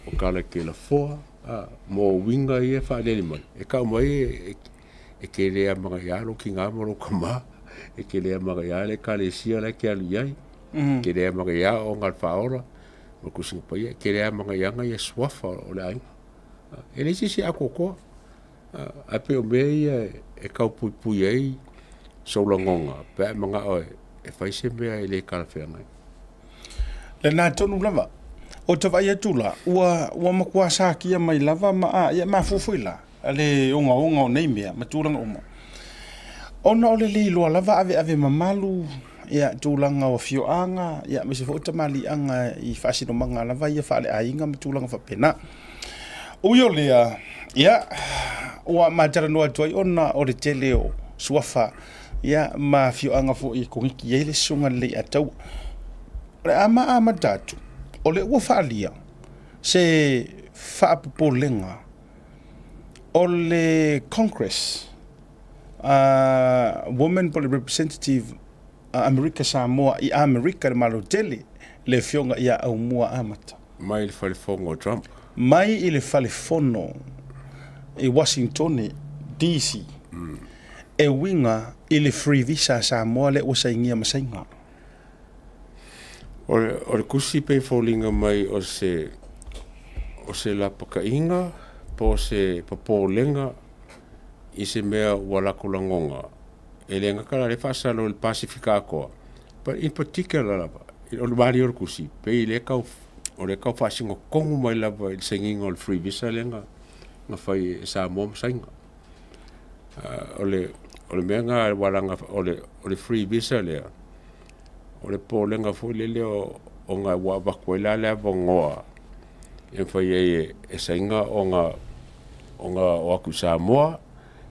o tala e te lafoa, a, mo uiga ia e faaaliali mai, e tau mai e te le amanaia lou tina ma lou tama, e te le amanaia le ekalesia la e te alu i ai, e te le amanaia aoga a le Faaola ma le Tusiga Paia, e te le amanaiaga ia suafa o le aiga. E leai se isi e atoatoa. Ae pei o mea ia e tau puipui ai sou lagona pe a e manao e fai se mea e le talafeagai. Lena tonu lava. O te vaai atu la, ua matua sakia mai lava ma a, ia e mafua foi la le ogaoga o nei mea ma tulaga uma. Ona o le le iloa lava aveave mamalu, ia tulaga o afioaga, ia aemaise foi o tamaliiaga i faasinomaga lava ia faaleaiga ma tulaga faapena. Ui o lea, ia, ua ma talanoa atu ai ona o le tele o suafa Ia, ma afioaga foi e koneki ai le Susuga i le Leiataua. O le a ma amata atu, o lea ua faaalia se faapopolega o le Congress Woman po o le Representative a Amerika Samoa i Amerika i le Malo Tele, le Afioga ia Aumua Amata. Mai le Fale Fono o Trump. Mai i le Fale Fono i Washingtone DC e uiga i le free visa a Samoa lea ua sainia ma Saina. O le, o le tusi pei foliga mai o se, o se lapataiga po o se popolega i se mea ua latou lagona e le gata la lea faasalo i le Pasefika atoa, but in particular lava o le malie o le tusi pei lea tau o lea tau faasino tonu mai lava i le sainiga o le free visa lea na na fai e Samoa ma Saina. O le o le mea lena ua laga o le o le free visa lea o le popolega foi lele ona ua avatu ai la le avanoa e mafai ai e Saina ona ona o atu i Samoa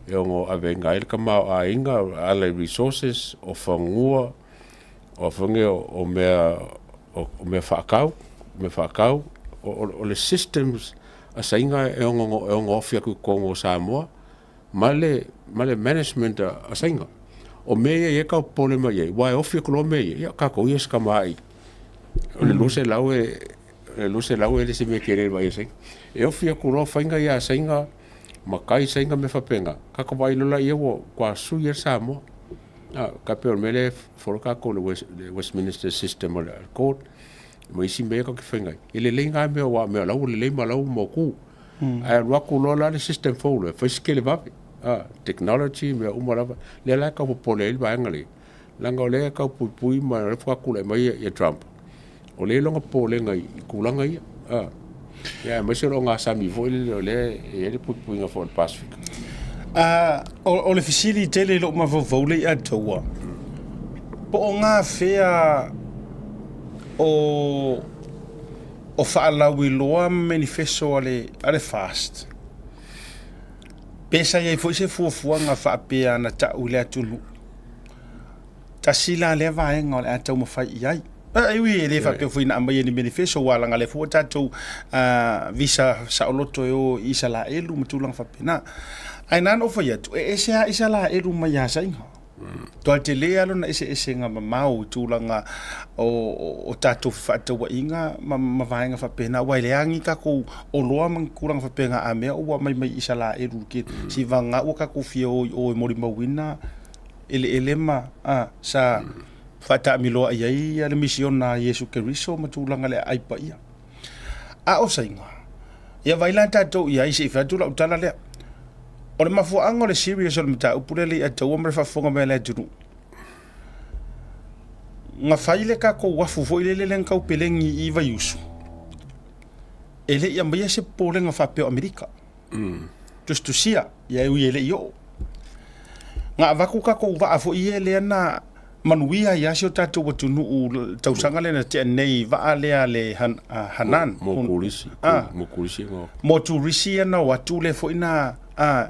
e ono aveina ai le tamaoaiga ala i resources o fanua o a foi nei o mea o mea faatau mea faatau o le systems a Saina e ono e ono ofi atu i totonu o Samoa ma le ma le management a Saina. O mea ia e tau popole mai ai, aua e ofi atu loa mea ia, ia o tatou ia e sikama ai. O le 200 e o le 200 e le se mea tele i le vaai a Saina. E ofi atu loa faiga ia a Saina ma kai Saina mea faapena, tatou vaai loa laia ua matua sui ai le Samoa. A, tai pei o le mea lea e follow tatou i le Westminster system o le court ma isi mea ia tatou te fai ai. E lelei na mea aua o mea o la ua lelei ma o la ua mautu. Ae alu atu loa la le system fou lea, fai si televave, a, technology mea uma lava. Lea la e tau popole ai le vaega lea, leaga o lea e tau puipui ma o lea faatoa tulai mai ia Trump, o lea e iloga popolega i tulaga ia, a. Ia aemaise o le ogasami foi lele o lea e i ai le puipuiga foi o le Pasefika. A, o le fesili tele i lou mafaufau lea ia te au, po o gafea o o faalauiloa ma manifesto a le, a le FAST, pe sa i ai foi se fuafuaga faapea na tau i le atunuu. Tasi la lea vaega o le a taumafai i ai. E ui e le faapea foi na aumaia ni manifesto aua leaga o lea foi ua tatou visa saoloto e o i Isalaelu ma tulaga faapena. Ae na ona ou fai atu, e ese lava Isalaelu mai ia Saina. Toa tele lava lona eseesega mamao i tulaga o tatou fefaatauaiga ma vaega faapena, aua e leai ni tatou oloa ma ni tulaga faapena a mea ua aumai mai Isalaelu seivagana ua tatou fia o i o e molimauina eleele ma sa faataamiloa i ai le misiona a Iesu Keriso ma tulaga i le aai paia. A o Saina, ia vaai la tatou i ai se i fai atu lau tala lea. O le mafuaaga o le serious o le mataupu lea le i ataua ma le faafofoga mai a le atunuu, na fai le tatou uafu foi lele lea na tau pelegi i Vaiusu, e le i aumaia se popolega faapea o Amerika. Tusitusia, ia e ui e le i oo. Na avatu tatou vaa foi ia lea na manuia ai lava si o tatou atunuu i le tausaga lea na tea nei i vaa lea a le Hanan. Mo turisi. Mo turisi na o. Mo turisi ia na o atu lea foi na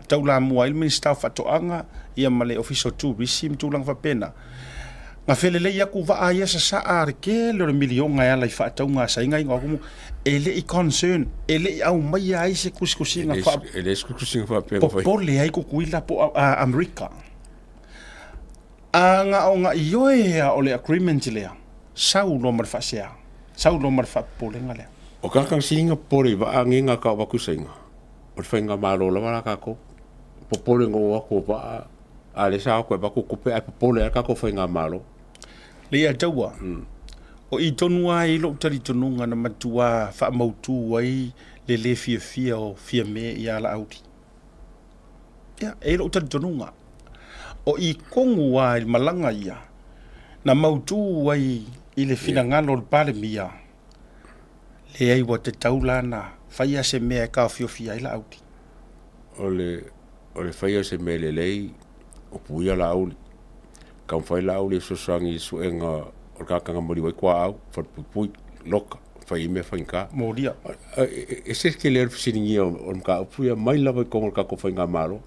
taulamua ai le Minisita o Faatoaga ia ma le Ofisa o Turisi ma tulaga faapena. Na felelei atu vaa ia sasaa le tele o le miliona e ala i faatauga a Saina ina o atu e le i concern, e le i aumaia ai se tusitusiga fa... E le se tusitusiga faapea na fai. Popole ai Tutuila po o Amerika. A na o na ioe ea o le agreement lea, sau loa ma le faasea, sau loa ma le faapopolega lea. O tagata na siliga popole i vaa nei na tau avatu i Saina, o le faigamalo lava la tatou. Popole na o atu o vaa, a o lea sa o atu e avatu tupe ae popole lava le tatou faigamalo. Lea ia taua, o i tonu lava i lou talitonuga na matua faamautu ai le le fiafia o Fiame ia Laauli. Ia, e i lou talitonuga, o i tonu lava i malaga ia na mautu ai i le finagalo o le Palemia, leai ua tatau la ona faia se mea e taofiofia ai Laauli. O le, o le faia o se mea lelei, o puia Laauli. Taumafai Laauli e fesoasoani i le suega o le tagata na maliu ai tuaau, falepuipui, loka, fai ai mea faigata. Molia. E ese le tele o le fesiligia o le mataupu ia mai lava i totonu o le tatou faigamalo.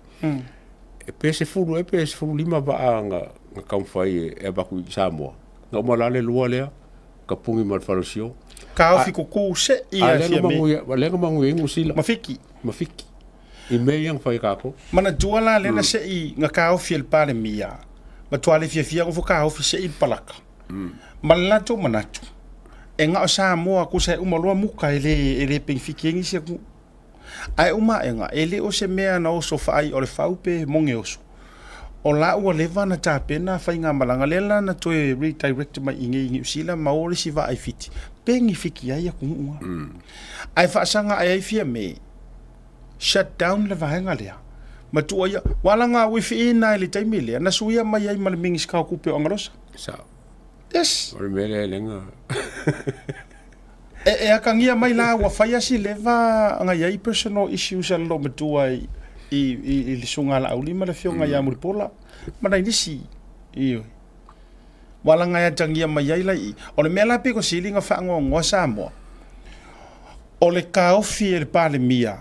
E pe 10 ea pe 15 vaa na taumafai e avatu i Samoa. Na uma la le lua lea, tapuni ma le falosio. Taofi kuku se'i A lea na manuia, lea na manuia ai Niu Sila. Ma Fiti. Ma Fiti. I mea ia na fai e tatou. Manatua la lea na se'i na taofi e le Palemia, matua le fiafia nofo taofi se'i le palaka. Ma le latou manatu, e na o Samoa tusa e uma loa muka e le e le penefiti ai nisi atunuu. Ae uma aega, e le o se mea na oso faai o le fau pe moge oso. O la ua leva na tapena faigamalaga lea la na toe redirect mai i inei i Niu Sila ma o le isi vaa i Fiti, penefiti ai atunuu a. Ae faasaga ae ai Fiame, shut down le vaega lea. Ma tua ia, ua laga uifiina i le taimi lea, na suia mai ai ma le Minisita o Tupe o Agalosa. Sao. Yes. O le mea lea e leaga. E atagia mai la ua fai asi leva na i ai personal issues a le loomatua i i le susuga a Laauli ma le afioga ia Mulipola ma nai nisi. Ioe. Ua laga e atagia mai ai la i i. O le mea la pito sili ona faanoanoa Samoa, o le taofi e le Palemia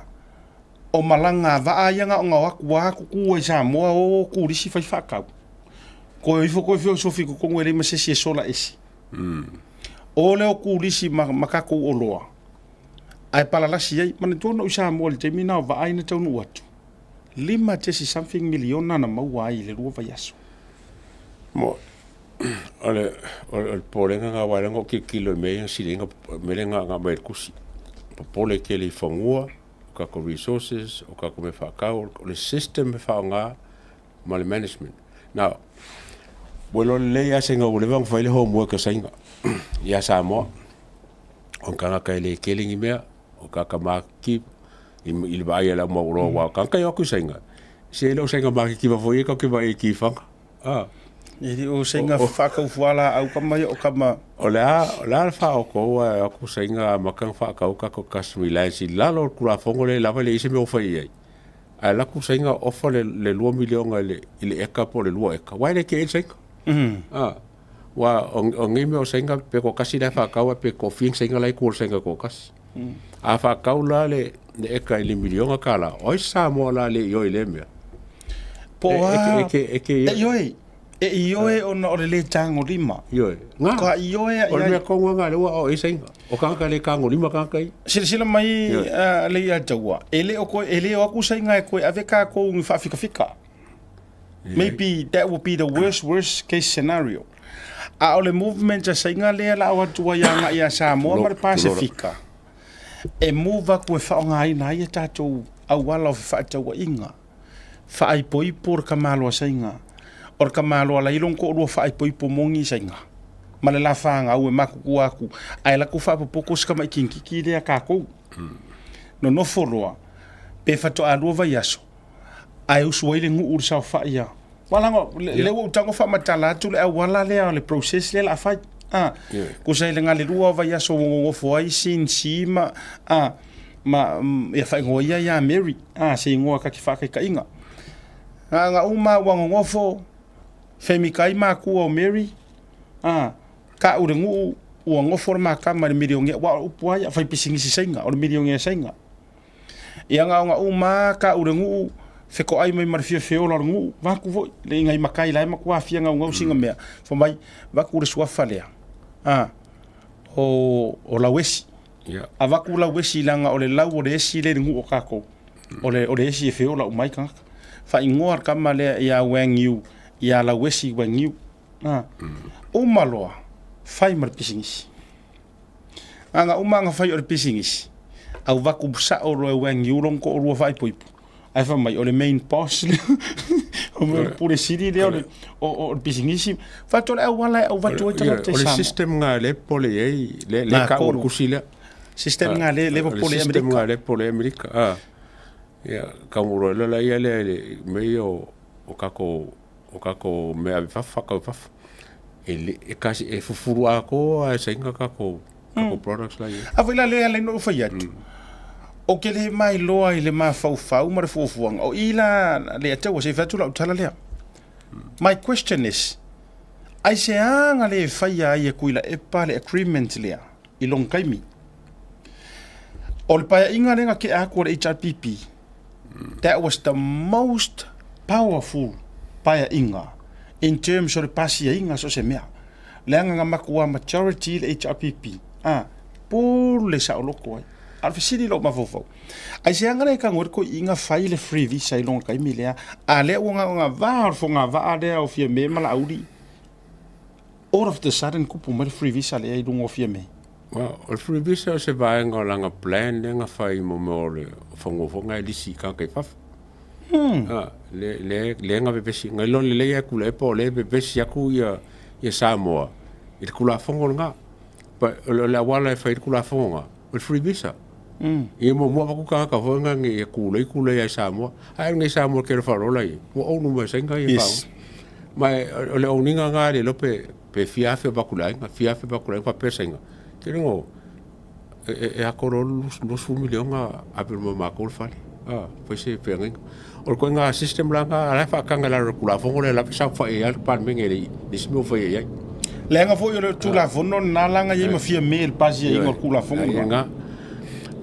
o malaga a vaa ia na ona o atu lava tutu ai i Samoa o turisi fai faatau. Toe o ifo toe feosofi i totonu e leai ma se isi e sola ese. O lea o turisi ma tatou oloa ae palalasi ai. Manatua ona ou i Samoa i le taimi lena o vaai na taunuu atu, 5 something miliona na maua ai i le 2 vaiaso. O le popolega lena aua o lea na ou tilotilo i mea ia na sili ai ona, mea lea na aumai e le tusi. Popole tele i fanua, o tatou resources, o tatou mea faatau, o le system e faaaoga ma le management. Now, ua iloa lelei lava seiga ua leva ona fai le homework a Saina ia Samoa. O le tagata e le tele ni mea, o tagata matitiva i le vaai a le au mauoloa, aua o tagata e o atu i Saina, se e le o Saina matitiva foi ia tatou te vaai i tifaga. Ah. E le o Saina faatau fualaau kama ia o kama. O le a, o le a le faaoto ua e o atu Saina amata ona faatau tatou customary lands i lalo o le Tulafono lea lava e leai se mea o fai i ai. Ae alu atu Saina ofa le 2 miliona i le eka po o le 2 eka, aua e le kea i le Saina. Ah, aua o nei mea o Saina pe toatasi la e faatau ae pe toafia ni Saina la e i tua o le Saina e toatasi. A faatau la le eka i le miliona tala, o ai se Samoa la le ioe i lea mea? Po o a? E ioe. E ioe ona o le lē tagolima. Ioe. Nga. Ka ioe a i ai. O le mea tonu lava lea ua aoao ai Saina. O tagata le tagolima tagata ia. Silasila mai le ia taua, e le o koe, e le o atu Saina e koe ave tatou ni faafikafika. Maybe that will be the worst, worst case scenario. A o le movement a Saina lea la o atu ai agai ia Samoa ma le Pasefika, e move atu e faaaogaina ai a tatou auala o fefaatauaiga. Faaipoipo le tamaloa Saina. O le tamaloa la i lona toalua faaipoipo moni Saina. Ma le la fanau e matutua atu, ae alu atu faapopoto si tamai kinititi lea a tatou. Nonofo loa, pe faatoa 2 vaiaso, ae usu ai le nuu i le saofai a. Aua leaga lea ua ou tago faamatala atu le auala lea o le process lea o le a fai. A, tusa i le galelua o vaiaso ua nonofo ai Sinsi ma, a, ma, ia faaigoa ia ia Mary, a, se igoa ta te faataitaiga. Na ona uma ua nonofo, femikai matua o Mary, a, tau le nuu, ua nofo le ma tama i le milionea, aua o upu lava ia, faipisinisi Saina, o le milionea Saina. Ia na ona uma lava tau le nuu, fetoai mai ma le fia feola o le nuu, vaeatu foi le nai matai la e matua fia naunau sina mea, fai mai, avatu le suafa lea, a, o Lauesi. Avatu Lauesi leaga o le lau o le esi lea i le nuu o tatou, o le esi e feola uma ai tagata. Faaigoa le tama lea ia Wang Yu, ia Lauesi Wang Yu. A, uma loa, fai ma le pisinisi. Aga uma aga fai o le pisinisi, avatu sao loa e Wang Yu lona toalua faaipoipo, ae fai mai o le main boss lea, o le pule sili lea o le pisinisi. Fai atu o le auala e avatu ai tagata i Samoa. O le system lena lea e popole i ai, lea e tau e le tusi lea. System lena lea e popole i ai Amerika. O le system lena lea e popole i ai Amerika. Ia, taugolo ai loa lea i le mea ia o tatou o tatou mea ave fafo, faatau i fafo, e le, e kasi, e fufulu atoa lava e Saina tatou, tatou products la e i ai. A foi la lea e ala ai ona ou fai atu, ou te le mailoa i le mafaufau ma le fuafuaga, o i la le ataua, se i fai atu lau tala lea. My question is, aisea na le faia ai e Tuilaepa le agreement lea i lona taimi? O le paeaiga lea na tea atu a le HRPP, that was the most. powerful paeaiga in terms o le pasiaiga so o se mea. Leaga na matua majority le HRPP, a, pule saoloto ai. A o le fesili i lou mafaufau, aisea ga le tago ai le toeaiina fai le free visa i lona taimi lea, a lea ua na o na va o le fogavaa lea o Fiame ma Laauli, all of the sudden tupu mai le free visa lea i luga o Fiame? Well, o le free visa o se vaega o lana plan lea na fai mo mea o le fanua foi na e lisi i tagata i fafo. Ah, le, le, le na vevesi, na iloa lelei lava e Tuilaepa o lea e vevesi atu ia, ia Samoa i le Tulafono lena. But o le auala e fai ai le Tulafono lena, o le free visa. Ia muamua avatu tagata foi na ia tulei tulei lava i Samoa. Ae nei Samoa ke le faaaloalo ia, ua ounu mai e Saina ia yes. Ma o le ouniga na le iloa pe pe fia afe avatu i le aiga, fia afe avatu i le aiga faapea Saina. Ke logo e e atoa loa 20 miliona ave ma matou le fale. Ah, fai se feagaiga. O le ituaiga system la na la e faataga i lalo o le Tulafono lea la e saofai ai lava le Palemene i le isi mea ua fai i ai. Leaga foi o le Tulafono lena laga i ai ma Fiame i le pasiaiga o le Tulafono lena.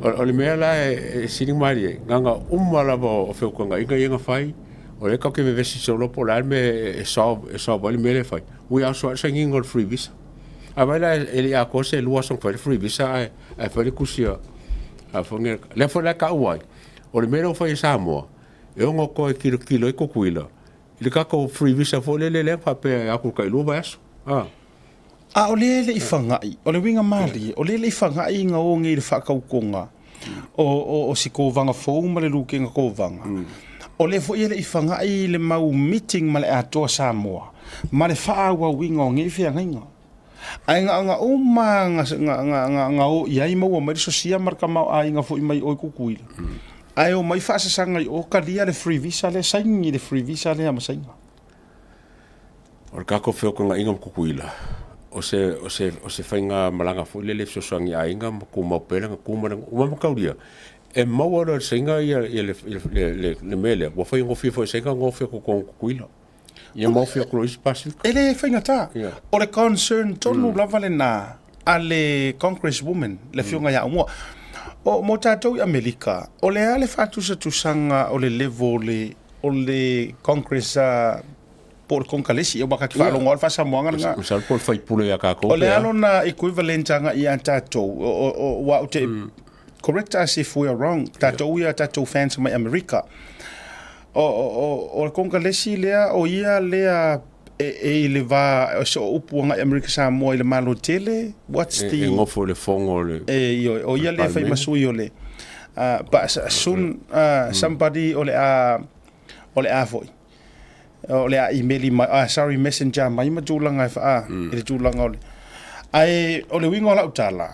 O le mea la e sili malie, na ona uma lava o feutagaiga ia na fai, o lea tatou te vevesi solo po o le a le mea e solve, e solve ai le mea lea e fai. Ua ia aso lava le sainiga o le free visa. A vaai la e le i atoa se 2 aso na fai ai le free visa ae fai le tusi a lea foi la e taua ai, o le mea lea ua fai e Samoa, e ono toe tilotilo ai Tutuila i le tatou free visa foi lele lea faapea e atu tai 2 vaiaso. A. A o lea e le i faga'i, o le uiga malie, o lea e le i faga'i ina o nei i le faatautoga o, o, o si kovaga fou ma le lukega kovaga. O lea foi e le i faga'i le mau meeting ma le Atoa Samoa ma le faaauauina o nei feagaiga. Ae na ona uma lava na o i ai maua mai le sosia ma le tamaoaiga foi mai o i Tutuila. Ae omai faasasaga i o talia le free visa lea, saini le free visa lea ma Saina. O le tatou feotogaina ma Tutuila, o se, o se, o se faigamalaga foi lele e fesoasoani i aiga ma tumau pea lana tu ma lana, aua mataulia, e maua loa e le Saina ia, ia le, le, le, le mea lea, ua faigofie foi e Saina ona ofi atu i totonu o Tutuila. Ia ma ofi atu loa i isi Pasefika. E le faigata. O le concern tonu lava lena a le Congresswoman, le Afioga ia Aumua. O, mo tatou i Amerika, o le a le faatusatusaga o le level o le, o le Congress a, po o le Konekalesi, aua ta te faalogo lava o le faasamoaga lena. Masalo po o le faipule ia tatou O le a lona equivalent agai ia tatou, aua ou te, correct us if we are wrong, tatou ia tatou fans mai Amerika. O, o, o, o le Konekalesi lea, o ia lea e, e i le va, o se o upu agai Amerika Samoa i le Malo tele, what's the... E nofo i le fono o le... E, ioe, o ia lea fai ma sui o le... but soon somebody o le a, o le a foi, o le a imeli mai, ah, sorry, messenger mai ma tulaga e faa, i le tulaga o le... Ae o le uiga o lau tala,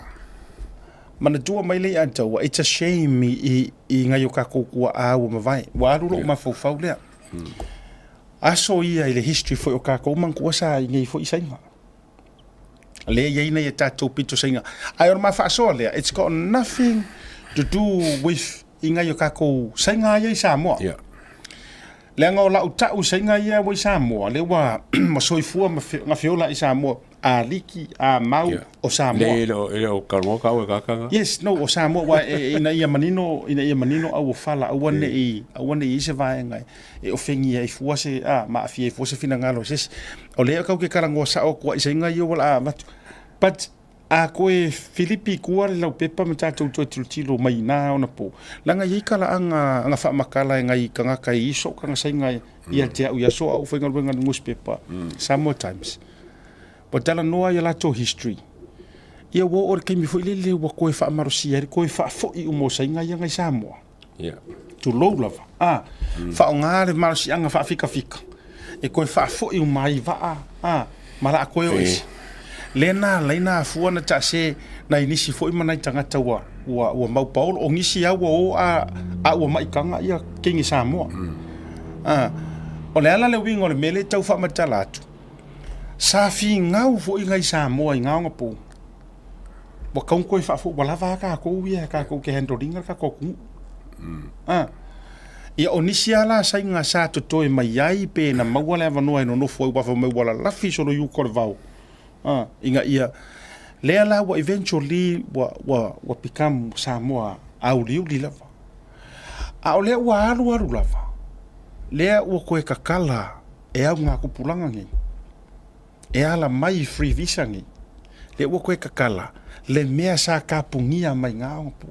manatua mai le ia taua, it's a shame i, i, i ngai o kakou tua'a ua mavae. Ua alu lou mafaufau lea. Aso ia i le history foi o kakou manatua sa i nei foi Saina. Lea i ai nei e tatou pito Saina. Ae o le ma faasoa lea, it's got nothing to do with i ngai o kakou Saina ia i Samoa. Yeah. Leaga o lau ta'u Saina ia ua i Samoa, lea ua ma soifua ma na feola i Samoa, a liki, a mau, Yeah. o Samoa. Le, e le o kalonga kau e kakanga. Yes, no, o Samoa, wa e, ina ia manino, ina ia manino au o fala, aua ne'i, aua ne'i i se vaega e ofengia ai fua se, a, ma aafia ai fua se finagalo o se isi. O lea kau ke talanoa sa'o atu ai i saiga ia ua la'a avatu. But, a koe Filipi i kua le laupepa ma tatou toe tilotilo mai ina ona po, leaga e i ai talaaga aga faamatala e nai tagata e i so o tagasaiga ia te au i aso a ou faigaluega i le nusipepa Samoa Times. Ua talanoa i a latou history. Ia ua oo i le taimi foi lele ua toe faamalosia ai le toe faafoi uma o saiga ia nai Samoa. Yeah. Tulou lava. A, faaaoga le malosiaga faafikafika e toe faafoi uma ai vaa, a, ma laa toe o isi. Lea na ala ai na afua na taase nai nisi foi ma nai tagata ua, ua, ua mau paolo. O nisi lava ua o a, a ua maitaga ia kini Samoa. A, o le ala le uiga o le mea lea e tau faamatala atu, sa finau foi nai Samoa i gaoga pou. Ua tatau ona toe faafoi, ua lava a tatou ia tatou te handle ina le tatou atunuu. A. Ia o nisi lava la saiga sa totoe mai ai pe na maua le avanoa e nonofo ai aua fai mai ua lalafi solo i uka o le vao. A, ina ia lea la ua eventually ua ua ua become Samoa auliuli lava. A o lea ua alualu lava. Lea ua koe kakala e au ngā kupulanga nei. E ala mai i free visa nei. Lea ua koe kakala le mea sa kapugia mai ngā ogapo.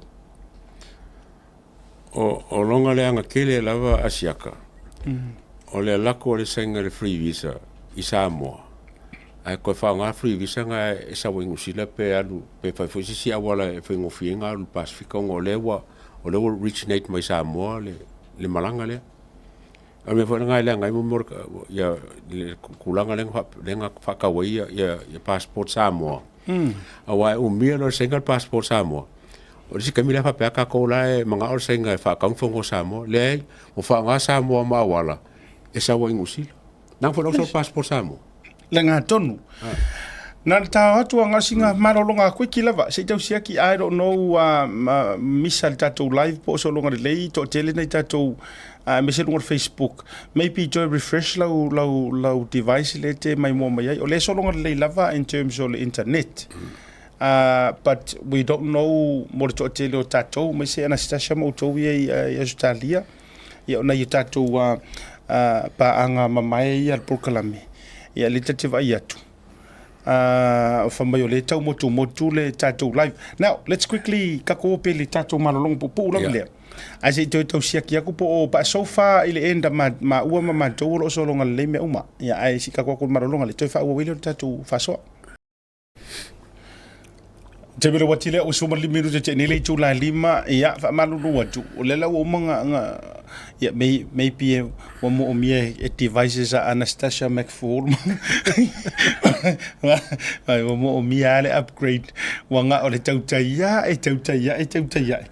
O, o loga leaga tele lava Asiaka, o le alu atu o le saina le free visa i Samoa, ae toe faaaoga free visa na e sau ai Niu Sila pe alu pe fai foi se isi auala e faigofie ai ona alu i le Pasefika ona o lea ua o lea ua originate mai Samoa le, le malaga lea. O le mea foi lena e leaga ai mo mea o le, ia, le tulaga lea na, lea na faatau ai ia, ia, ia passport Samoa. Aua e umia loa le saina le passport Samoa, o le isi taimi la e faapea tatou la e manao le saina e faatau ni fono o Samoa. Leai, ua faaaoga Samoa ma auala e sau ai i Niu Sila. Leaga foi la ua sau le passport Samoa. Le gatonu. Na le tao atu a ngasi malologa kuiki lava se i tau siaki I don't know misa le tatou live po o sologa lelei toatele nai tatou aemaise luga o le Facebook maybe toe refresh lau lau lau device lea e te maimoa mai ai o lea e sologa lelei lava in terms o le internet but we don't know mo le toatele o tatou aemaise Anastasia ma outou ia i Ausetalia ia o nai o tatou paaga mamae ia a le polokalame ia lea ta te vaai atu fai mai o lea e tau motumotu le tatou live. Now, let's quickly tatou o pea i le tatou malologa puupuu lava lea. Ae se i toe tau siaki atu po o, but so far i le end a maua ma matou o lo o sologa lelei mea uma. Ia, ae se i tatou o atu i le malologa lea, toe faaauau ai lea o le tatou faasoa. Te mele wati lea ua suma lima minute te nei le itula e lima, ia, faamalulu atu, o lea la ua uma nga, nga, ia, may, maybe e, ua moomia e devices a Anastasia McFall. Ai, ua moomia lava le upgrade, ua nga o le tautai ae, tautai ae, tautai ae.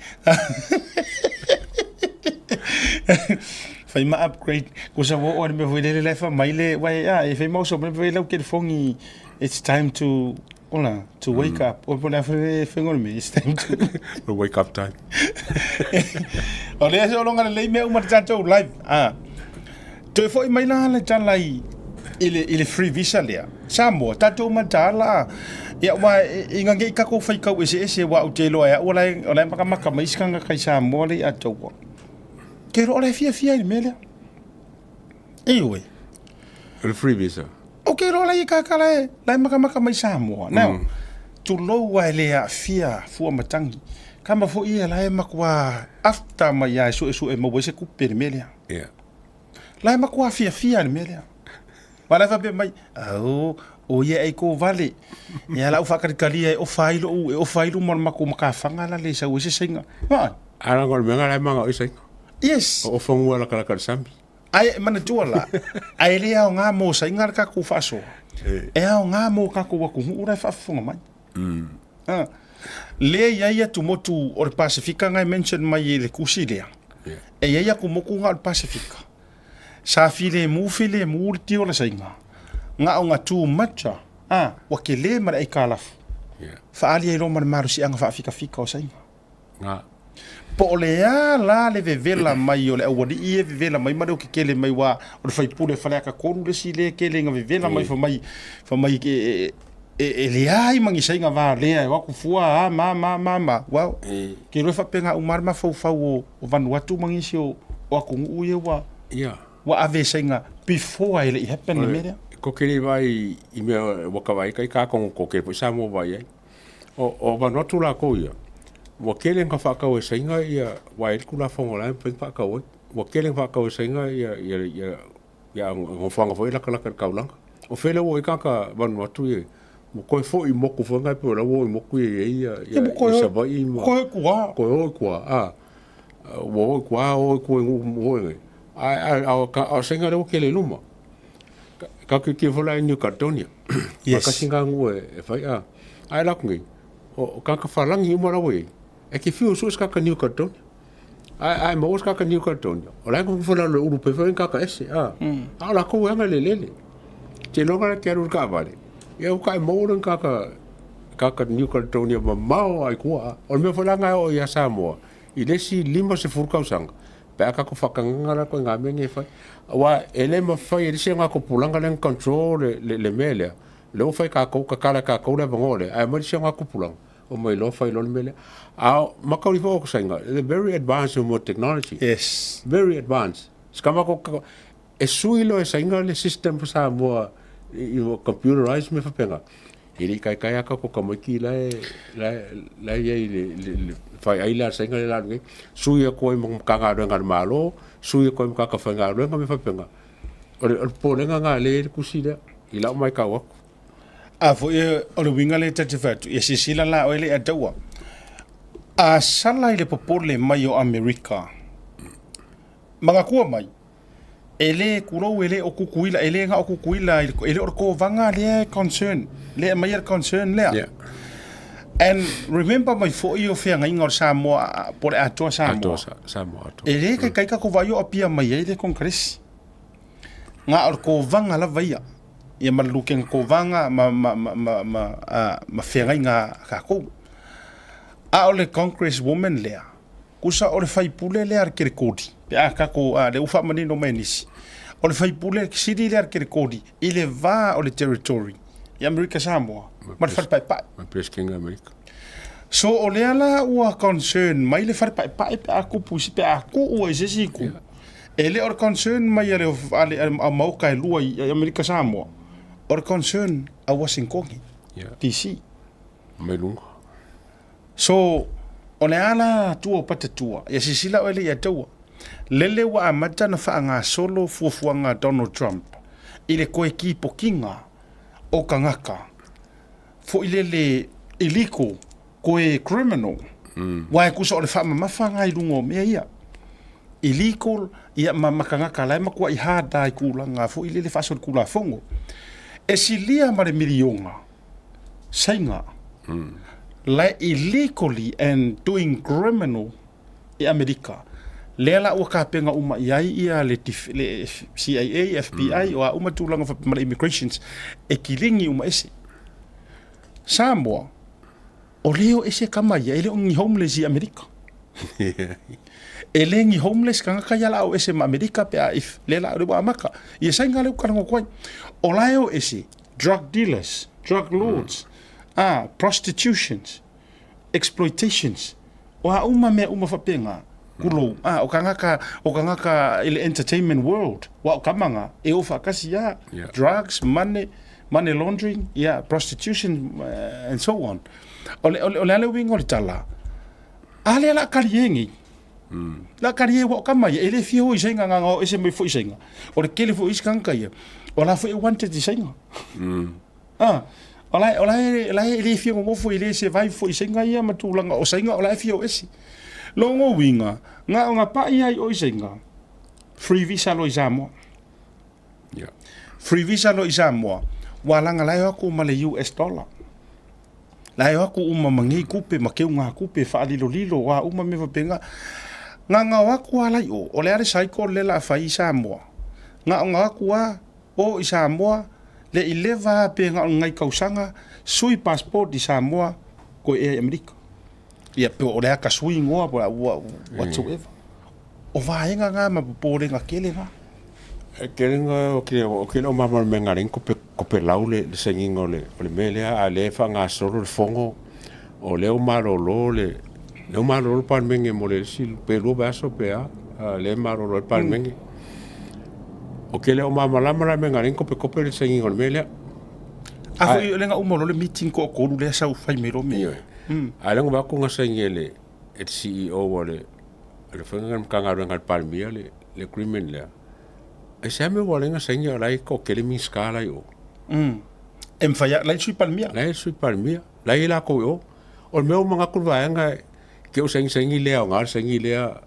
Fai ma upgrade, kusa ua oo i le mea foi lele la e fai mai le, uae a, e fai ma oso mai le lau telefoni, it's time to ola to wake up o pona fe fe ngol me it's time to the wake up time. O lea se olonga lelei mea uma le tatou live ah toe foi mai la le tala i i le i le free visa lea Samoa tatou mataala ia ua i nga ngei kako fai kau ese ese wa u te loa ia ua lai o lai makamaka mai isi kanga kai Samoa le ia tau ke ro le fia fia i le mea lea e ue O le free visa. O ke loa lai kaka lai lai makamaka mai Samoa. Now, tulou a e le aafia fua matangi. Kama foi ia lai makuā after mai ia e suesue maua ai se kupe i le mea lea. Yeah. Lai makuā fiafia i le mea lea. Wa lai faapea mai, au, o ia e ko vale. Ia lau whakakarikaria e ofa ai lou, e ofa ai luma o le makou makafaga la le sau ai se saiga. Aa. A leaga o le mea la e manao i saiga. Yes. O ofa ngua lakalaka i le sami. Ae manatua la, ae le aoga mo saiga le kakou faasoa, e aoga mo kakou atunuu la e faafofoga mai. Ah, lea e i ai atumotu o le Pasefika nga e mention mai i le tusi lea, e i ai atumotu nga o le Pasefika, sa filemu filemu le tio o le saiga, na o na too much ah, ah, ua tele ma le aitalafu, faaali ai loa ma le malosiaga faafikafika o saiga. Nga. Po o le a la le vevela mai o le aualii e vevela mai ma le okekele mai wa o le faipule Faleata 3 le isi lea kele ina vevela mai fai mai fai mai e e e leai ma ni saiga va lea e o atu fua a ma ma ma ma well ke iloa e faapena uma lava le mafaufau o o Vanuatu ma nisi o o atunuu ia ua Ia. ua ave e saiga before e le i happen le mea lea. Ko ke le vaai i mea ua ka vaai kai ka kongo ko ke foi Samoa vaai ai. O, o Vanuatu lakou ia, ua tele na faatau e Saina ia, ua e Tulafono la e mafai ona faatau ai. Ua tele na faatau e Saina ia, ia, ia, ia nofoaga foi latalata i le taulaga. O fea lea ua o ai tagata Vanuatu ia, ua toe foi i motu foi na e pei o la ua o i motu ia e i ai ia, ia, ia Savaii ma. Toe o i tua. Toe o i tua, a. Ua o i tua, o i tua i nuu foi nei. Ae, ae, a o Saina lea ua tele i luma. Ka tilotilo foi la i New Caledonia. Yes. Tasi lena nuu e fai a. Ae la atu nei, o tagata falagi uma la ua i ai, e te fiu e sue se tagata New Caledonia. Ae, ae maua se tagata New Caledonia, o la e nonofo i lalo e ulu pea foi ni tagata ese, a. A o latou e aga i le eleele. Seiloga la e te alu i le taavale, ia ua e maua loa ni tagata, tagata New Caledonia mamao lava i tua, a. O le mea foi la lena e oo ia Samoa, i le isi 50 tausaga, Pe a tatou faatagaga la ituaiga mea nei e fai. Aua e le mafai e le isi aga tupulaga lea ona control le, le, le mea lea. Lea ua fai tatou, tatala e tatou le avanoa lea, ae aumai le isi aga tupulaga, omai loa fai loa le mea lea. A o makauli foi o Saina, they're very advanced in more technology. Yes. Very advanced. Sikama ko e sui loa e saiga le system o Samoa i o computerized mea faapena. E le i kaikai lava tatou tamaiti la e la e i ai i le faiai lea a le saiga lea e alu nei, sui atu ai ma Matagaluega a le Malo, sui atu ai ma tagata faigaluega ma mea faapena. O le popolega lena o lea e i ai le tusi lea i lau matau atu. A foi o le uiga lea ta te fai atu, ia silasila la oe Leiataua, a sala i le popole mai o Amerika, manatua mai, e le tulou e le o Tutuila, e le na o Tutuila, e le o le kovaga lea e concern, lea e aumaia le concern lea. Yeah. And remember mai foi o feagaiga o le Samoa po o le Atoa Samoa. Atoa Samoa atoa. E le kaikai tatou vaai o apia mai ai le Congress. Na o le kovaga lava ia. Ia ma le lukega kovaga ma ma ma ma ma, ma feagaiga a tatou. A o le Congress woman lea, Kusa o le faipule lea a le kerekodi, pe a tatou, a, lea ua faamanino mai e nisi, o le faipule sili lea a le kerekodi i le va o le territory i Amerika Samoa ma le Fale Paepae. Ma le Peresetene o Amerika. So o lea la ua concern mai le Fale Paepae pe a tupu i se, pe a tuu ai i se isi itu. E le o le concern mai a le, a le a maota e lua i Amerika Samoa, o le concern a Uasingitoni, DC. Mai luga. So, o le a la tua o Patatua, ia silasila oe le ia taua. Lele ua amata na faagasolo fuafuaga a Donald Trump i le toe kipokiga o tagata foi lele illegal, toe criminal, aua e tusa o le faamamafa na i luga o mea ia. Illegal, ia ma, ma tagata la e matuai hard lava i tulaga foi lele faasolitulafono. E silia ma le miliona Saina la e illegally and doing criminal i Amerika. Lea la ua tapena uma i ai ia le, le CIA, FBI, o a uma tulaga faapea ma le immigrations e kiligi uma ese. Samoa, o lea o ese kama ia, e le o ni homeless i Amerika. E le ni homeless tagata ia la o ese ma Amerika pe a if lea la ua amata. Ia saina lea ua talanoa atu ai. O la e o ese drug dealers, drug lords, mm. Prostitutions, exploitations, o a uma mea uma faapena, kulou, o tagata, o tagata i le entertainment world, wa o kama e o faatasi ia, drugs, money, money laundering, yeah, prostitution, and so on. O le, o le, o le a le uiga o le tala, a lea la kali e nei, La kari e wa kama ia, e le fia o i sainga ngā ngā o ese mai fo i sainga. O le kele fo i isi kanga ia, o la fo e wanted i sainga. Ah, o la, o la e, la e le fia ngofo i le se vai fo i sainga ia ma tūlanga o sainga o la e fia o ese. Longo winga, ngā o ngā pa'i ai o i sainga, free visa lo i Samoa. Yeah. Free visa lo i Samoa, wa langa lai aku ma le US dollar. La e o aku uma ma ngei kupe ma keu ngā kupe whaalilolilo wā uma me whapenga. Ngā ngā o aku a lai o, o le are cycle le la whai i Samoa. Ngā o ngā aku a o i Samoa, le i leva a pe ngā o ngai kausanga, sui passport i Samoa, koe ea i Amerika. Ia pe o le aka sui ngoa, whatsoever. O vaenga ngā ma popolenga kele ngā. E kele ngā o kele o kele o mama me ngā ringo pe ko pe lau le le senginga o le o le mea lea a lea e faagasolo le fono o lea ua malolo le lea ua malolo le Palemene mo le isi pe lua vaiaso pe a a lea e malolo ai le Palemene. O kele o malamalama la me ngā ringo kopekope le senginga o le mea lea. A foi o le nga uma lo le meeting ko kolu lea sau fai mai lo me. Ioe. A lea nga ku nga saini e le e le CEO a le a le faiga Matagaluega a le Palemia le le agreement lea. Ai se a mea ua ala ai ona saini a o la e toatele Minisita la i o. E mafai lava, la e Sui Palemia. La e Sui Palemia, la e i ai latou i o. O le mea ua manatu le vaega ke o saini saini le aoga le saini lea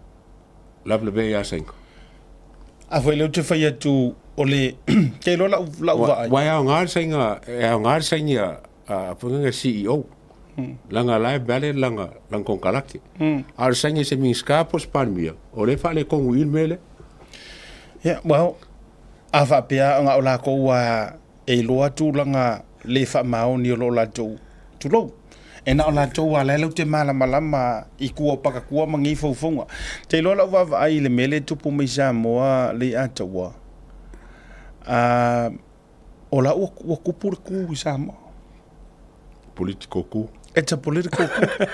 lavelavea ia saini. A foi lea ou te fai atu o le kei iloa lau lau vaai. Ua e aoga le saina e aoga le saini a a foi CEO. Leaga la e valid lana lana konekarate. A o le saini a se Minisita po o se Palemia, o lea e faaletonu i i le mea lea. Yeah, well, a faapea na o lakou a e iloa tulaga le faamaoni o lo latou tulou. E na o latou a la e latou te malamalama i tua o pakatua ma nei faufauga. Te iloa lau vaavaai i le mea lea e tupu mai Samoa le i Ataua, o la ua, ua tupu le ku i Samoa. Political coup. It's a political coup.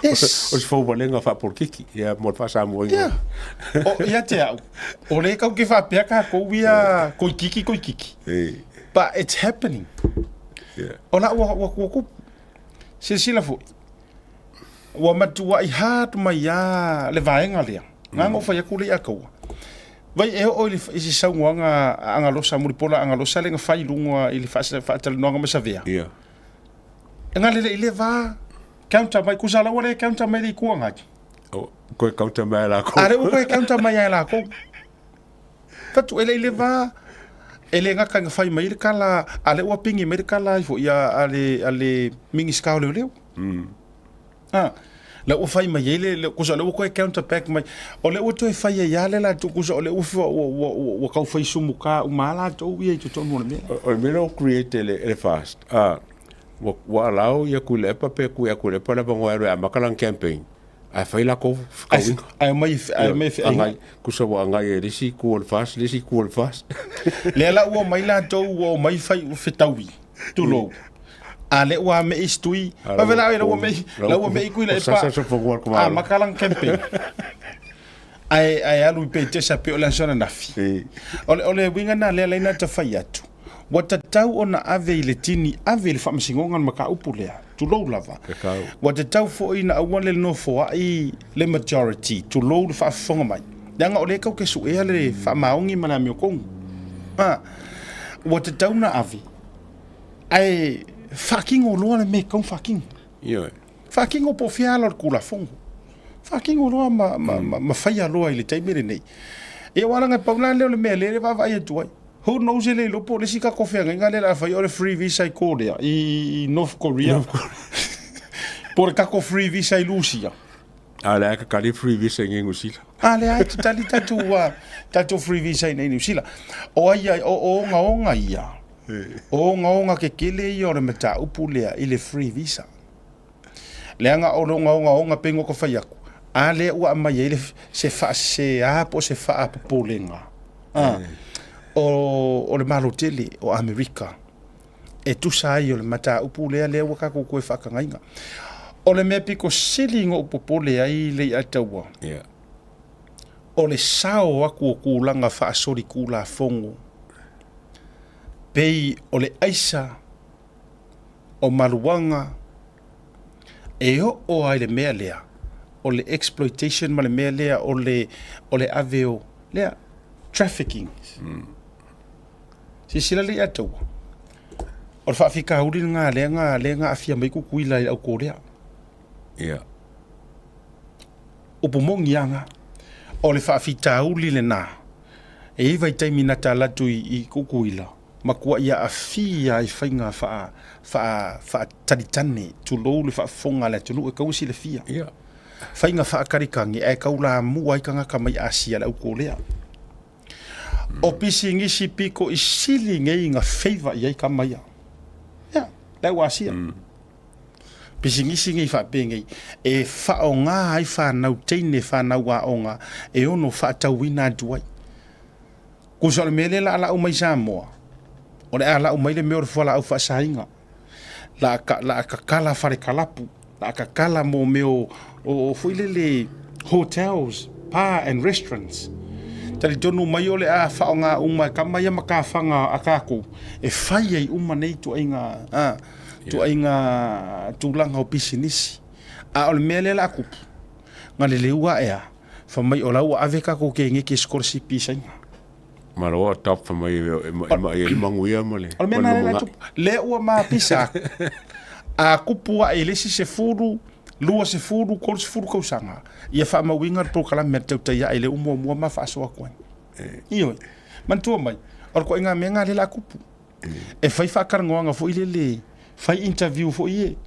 Yes. O se fauvalega faapolokiki, ia, mo le faasamoaina. Ia. O, ia te au, o lea kau ke faapea kākou ia koikiki, koikiki. E. But it's happening. Yeah. O la ua, ua, ua kupu. Silasila foi, ua matuai hard mai lava le vaega lea. Na ona ou fai atu lea ia Kaua. Vai e oo i le, i se saunoaga a Agalosa, Mulipola Agalosa lea na fai i luga i le faatalanoaga ma Savea. Yeah. E galele i le va counter mai, kusa la ua le counter mai le Itu Agai. Oh, koe counter mai a lakou. A lea ua koe counter mai a e lakou. Fatu e le i le va e le gata ina fai mai le tala, a lea ua pigi mai le tala ifo ia a le, a le Minisita o Leoleo. A, lea ua fai mai ai le, le, kusa o lea ua toe counter back mai. O lea ua toe fai ai lava le latou, kusa o lea ua, ua, ua, ua, ua tau fai sumuka uma lava latou ia i totonu o le mea. O le mea lea ua create e le, e le FAST, a, ua, ua allow ia Tuilaepa pe tui atu e Tuilaepa le avanoa e alu e amata lana campaign, ae fai latou fetauiga. Ae omai, ae omai e feaiga. Agai, kusa ua agai e le isi itu o le FAST, le isi itu o le FAST. Lea la ua omai latou ua omai fai fetaui, tulou. A lea ua ame'i isi tui, vave la ua me'i, la ua me'i Tuilaepa, amata lana campaign. Ae, ae alu i Petesa pei o le aso ananafi. O le, o le uiga lena lea laina ta fai atu, ua tatau ona ave i le tini, ave i le faamasinoga le mataupu lea, tulou lava. Ua tatau foi ona aua le nofoai le majority, tulou le faafofoga mai. Leaga o lea e tau te suea le faamaoni ma le amiotonu. A, ua tatau ona ave, ae faatino loa le mea e tatau ona faatino. Ioe. Faatino po o fea ala o le Tulafono. Faatino loa ma, ma, ma, ma faia loa i le taimi lenei. Ia aua leaga e pau la lea o le mea lea e vaavaai atu ai. Who knows e le iloa po o le isi tatou feagaiga lea o le a faia o le free visa i Korea, i North Korea. Po o le tatou free visa i Lusia. A lea e tatali free visa i Niu Sila. A lea e tatali tatou, tatou free visa i Niu Sila. O ai ai, o ogaoga ia. O ogaoga kekele ia o le mataupu lea i le free visa. Leaga o le ogaogaoga pei ona fai atu, a lea ua aumai ai le, se faasese po o se faapopolega a, o, o le Malo tele o Amerika e tusa ai o le mataupu lea lea ua tatou toe faatagaina. O le mea pito sili ona ou popole ai Leiataua, Yeah. o le sao atu o tulaga faasolitulafono pei o le aisa, o maluaga e oo lava i le mea lea o le exploitation ma le mea lea o le, o le ave o, lea, trafficking. Silasila Leiataua, o le faafitauli lena lea na, lea na aafia mai Tutuila i le au Korea. Ia. Upu moni lava na. O le faafitauli lena, e i ai vaitaimi na ta alu atu i, i Tutuila, matuai aafia i faiga faa, faa, faatalitane, tulou le faafofoga a le atunuu e tatau ona silafia. Ia. Faiga faatalitane ae taulamua ai tagata mai Asia le au Korea. O pisinisi pito i sili nei na favour i ai tama ia. Ia, le au Asia. Pisinisi nei faapenei e faaaoga ai fanau teine, fanau aoga e ono faatauina atu ai. Tusa o le mea lea o le a lau mai Samoa, o le a lau mai le mea o le fualaau faasaina, la a tatala fale kalapu, la a tatala mo mea o foi lele hotels, bar and restaurants. Talitonu mai o le a faaaoga uma e tama ia matafaga a tatou e fai ai uma nei ituaiga, ituaiga tulaga o pisinisi. A o le mea lea o le a tupu, na leleu ae a, Fai mai o la ua ave tatou keneki e sikolasipi i Saina. Malo a top fai mai e mai ai le manuia ma le O le mea lena lea tupu. Lea ua mapisa atu. A kupu ae i le isi 10, 20, 30 tausaga, ia faamauina le polokalame a le tautai ae i le umuamua ma faasoa atu ai. Ioe. Manatua mai, o le ituaiga mea lena lea o le a tupu. E fai faatalanoaga foi lele, fai interview foi ie.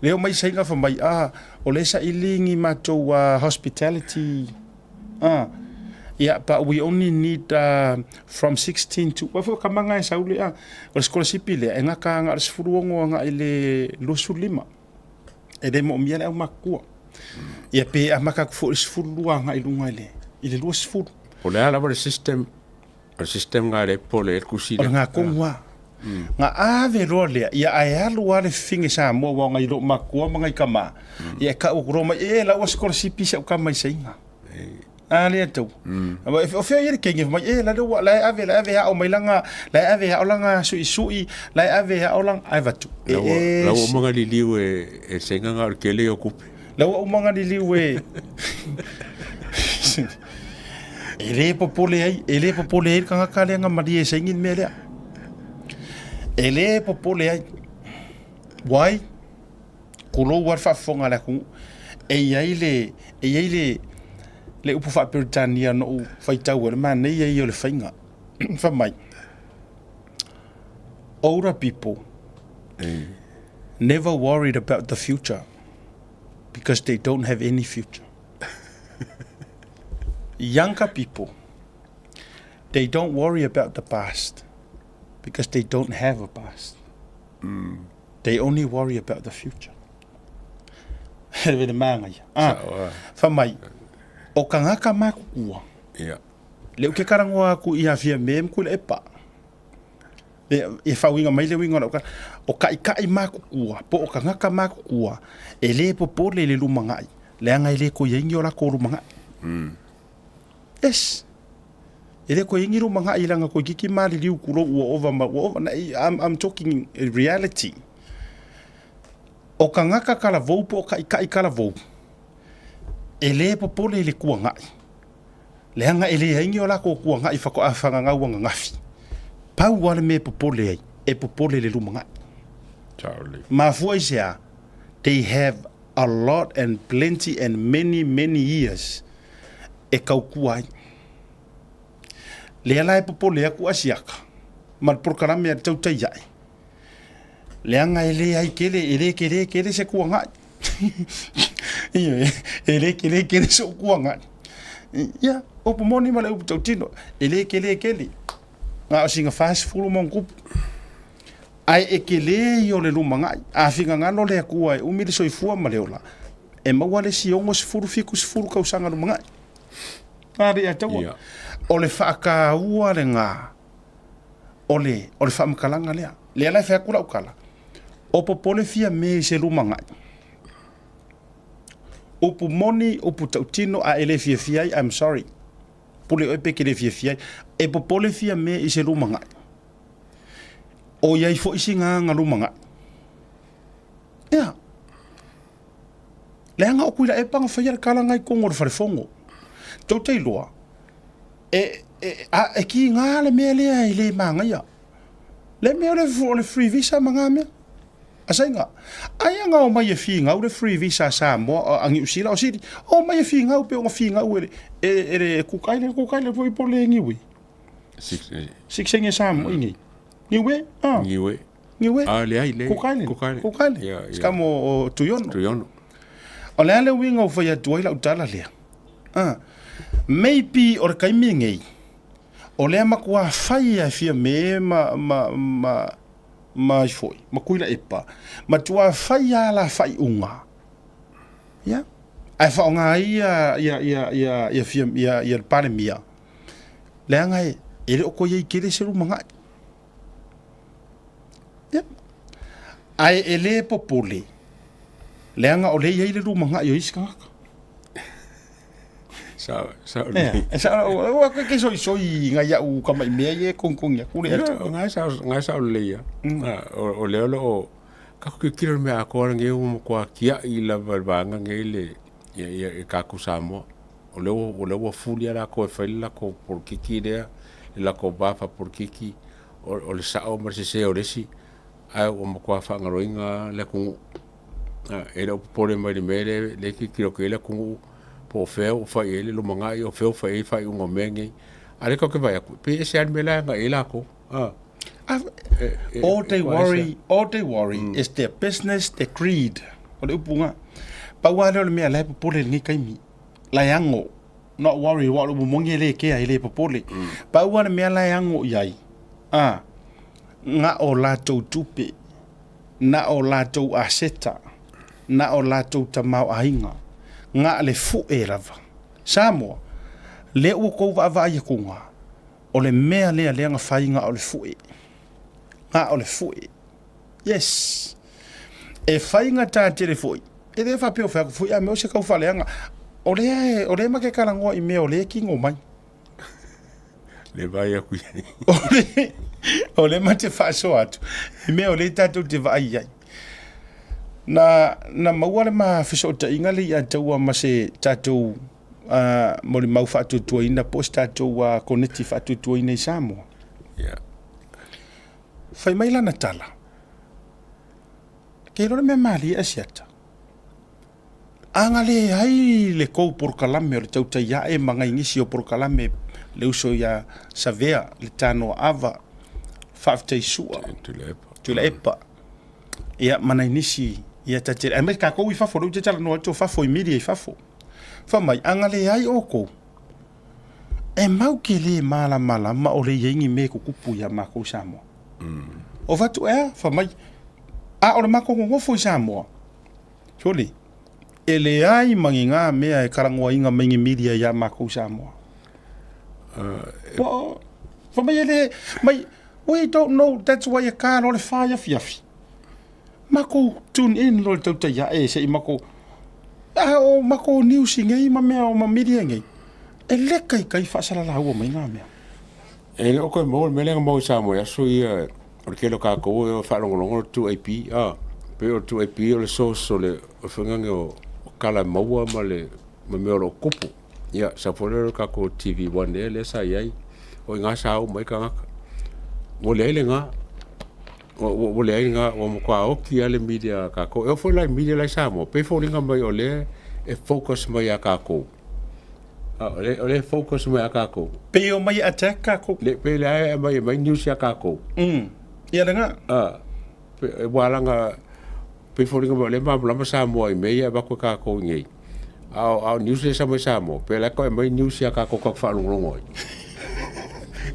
Lea omai Saina fai mai, ah, o lea e saili ni matou hospitality, ah, yeah, but we only need from 16 to, aua foi o tama na e sau lea, o le sikolasipi lea, e gata na o le 16 agai i le 25. E le moomia le aumatutua. Ia pe amata atu foi i le 12 agai i luga i le, i le 20. O le a lava le system, o le system lena lea e popole ai le tusi O lea. le gatonu lava. Na ave loa lea, ia ae alu lava le fifine Samoa aua o nai lou matua ma nai tama, ia e tau atu loa mai, e la ua sikolasipi si au tama i Saina. A lea tau. O fea ia le kenge mai, e la lea la e ave, la e ave e ao mai lana, la e ave e ao lana suisui, la e ave e ao lana, ae vatu. E La ua uma ona liliu e Saina na o le tele ia o tupe. La ua uma ona liliu e E le popole ai, e le popole ai le tagata lea na malie e saini le mea lea. E le popole ai. Why? Tulou lava le faafofoga a le atunuu. E i ai le, e i ai le, le upu faa-Peretania na ou faitau ai, o le manaia ia o le faiga. Fai mai, older people never worried about the future because they don't have any future. Younger people, they don't worry about the past because they don't have a past. They only worry about the future. Le māngaia. Ah, fai mai, o kangaka makukua, Ia. le uke karangoa aku i afia me mkule e pa. Le, e whauinga mai le uinga o lau o kaikai makukua, po o kangaka makukua, e le popole le lumangai, leaga e le koe ai ni o lakou lumangai. Yes. E le koe ai ni lumangai leaga koe kiki maliliu kulou ua ova ma ua ova. I'm, I'm talking reality. O kangaka kalavou po o kaikai kalavou, e le popole i le kuangai. Leaga e leai ni o lakou kuangai faatoa fagagau ananafi. Pau lava le mea e popole ai, e popole i le lumanai. Mafua i se a? They have a lot and plenty and many many years e kaukua ai. Lea la e popole aku Asiaka ma le polokalame a le tautai ae, leaga e leai kele, e le kele kele se kuangai. Ioe, e le kele kele so'u kuangai. Ia, upu moni ma le upu tautino, e le kele kele. Na o sina 40 ma ona tupu. Ae e kele ia o le lumanai. A finagalo le Atua e umi le soifua ma le ola, e maua le isi 60, 70 tausaga lumanai. A le Ataua. Ia. O le faataua lena o le, o le faamatalaga lea. Lea la e fai atu lau tala, o popole fia me i se lumanai. Upu moni, upu tautino, a e le fiafia ai, I'm sorry. Pule oe pe ke le fiafia ai. E popole fia me i se lumanai. O i ai foi sina aga lumanai. Ia. Leaga o Tuilaepa na faia le tala na i totonu o le falefono. Tou te iloa, e, e, a, e kiga le mea lea e le magaia. Le mea o le, o le free visa ma ngā mea. Asaina, aia na omai e finau le free visa a Samoa, a Niu Sila, o Sili, omai e finau pe ona finau e le, e, e le Cook Island, Cook Island foi po le Niue. Six e Samoa i nei. Niue? Ah. Niue. Niue? Ah, leai, le. Cook Island. Cook Island. Cook Island. Yeah, yeah. Ska mo o Tuiono. Tuiono. O le a le uiga o fai atu ai lau tala lea. Ah. Maybe o le taimi nei, o lea matua fai e fia me ma, ma, ma, ma ai foi, ma Tuilaepa, matua fai a la faaiuga. Ia. Ae faaaoga ai ia, ia, ia, ia, ia, fia, ia, ia le Palemia, leaga e, e le o toe i ai tele se lumanai. Ia. Ae e le popole, leaga o lea e i ai le lumanai o isi tagata. Sao, sao Ea, lelei. e sao, ua ke soisoi ngai au kamaʻi mea ia e konikogi atu le atu. Ia, ngai sao, ngai sao lelei ia. O, o lea o lo o, kakou tilotilo i le mea atoa lenei ua matua tiaʻi lava e le vaega nei le, ia, ia, i tatou Samoa. O lea ua, o lea ua fuli lava latou e fai le latou polokiki lea, le latou va faapolokiki, o, o le sao ma le sese o le isi, ae ua matua faagaloina lava le atunuu. E le o popole mai i le mea lea lea e tilotilo atu i ai le atunuu po o fea ua fai i ai le lumanai, o fea ua fai i ai faaiuga o mea nei. A o lea tatou te vaai atu, e pei e ese lava le mea la e agai i ai latou. All they worry, all they worry is their business, their greed. O le upu lena. Pau lava lea o le mea la e popole i lenei taimi. La e ago. Not worry, aua o le upu moni e le kea, e le popole. Pau lava le mea la e ago i ai, na o latou tupe, na o latou aseta, na o latou tamaoaiga, na le fue lava. Samoa, lea ua tou vaavaai atuga, o le mea lea lea na fai na o le fue. Na o le fue. Yes. E faigata tele foi. E le faapea o fai atu foi a mea o se kaufaaleaga. O lea, o lea ma ke talanoa i mea o lea e kino mai. Le vaai atu i ai. O le, o lea ma te faasoa atu i mea o lea tatou te vaai i ai. Na, na maua le ma fesootaiga le ia taua ma se tatou uh, molimau faatuatuaina po o se tatou uh, koneti faatuatuaina i Samoa. Yeah. Fai mai lana tala, Ke iloa le mea malie Asiata. A na leai le kou polokalame o le tautai ae ma nai nisi o polokalame le uso ia Savea, le Tanoa Ava, Faafetai Sua, Tuilaepa, ia ma nai nisi ia ta tele. Aemaise tatou i fafo, lea ou te talanoa atu o fafo i media i fafo. Fai mai, a na leai outou, E mau ke le malamalama o le i ai ni mea e tutupu ia makou i Samoa. O fatu ea, fai mai, a o le matou nonofo i Samoa, sole, e leai ma ni ngā mea e talanoaina mai ni media ia makou i Samoa. Ua, fai mai e le, mai, we don't know, that's why e ka loa le fa i afiafi. Makou tune in loa i le tautai ae se i makou, a o makou news nei ma mea o ma media nei, e le kaikai faasalalaua mai na mea. E le o koe maua le mea lea na maua i Samoa i aso ia, o le tele o tatou e faalogologo le 2AP, a, pei o le 2AP o le source o le faiga o tala maua ma le ma mea o lo o tupu. Ia, sau foi lea o le tatou TV1 ea lea sa i ai, o i ina sa o uma ai tagata. Ua leai lena. Ua leai lena, ua matua oti lava le media a tatou. E oo foi la i media la i Samoa, pei e foliga mai o lea e focus mai ia tatou. O lea e focus mai ia tatou. Pei e omai e attack tatou. Le, pei lea e aumai e aumai news ia tatou. Ia lena. Ua laga, pei e foliga mai o lea e malamalama Samoa i mea ia e avatu e tatou i inei. A o news ia e sau mai Samoa, pe la e tau aumai news ia tatou tatou faalogologo ai.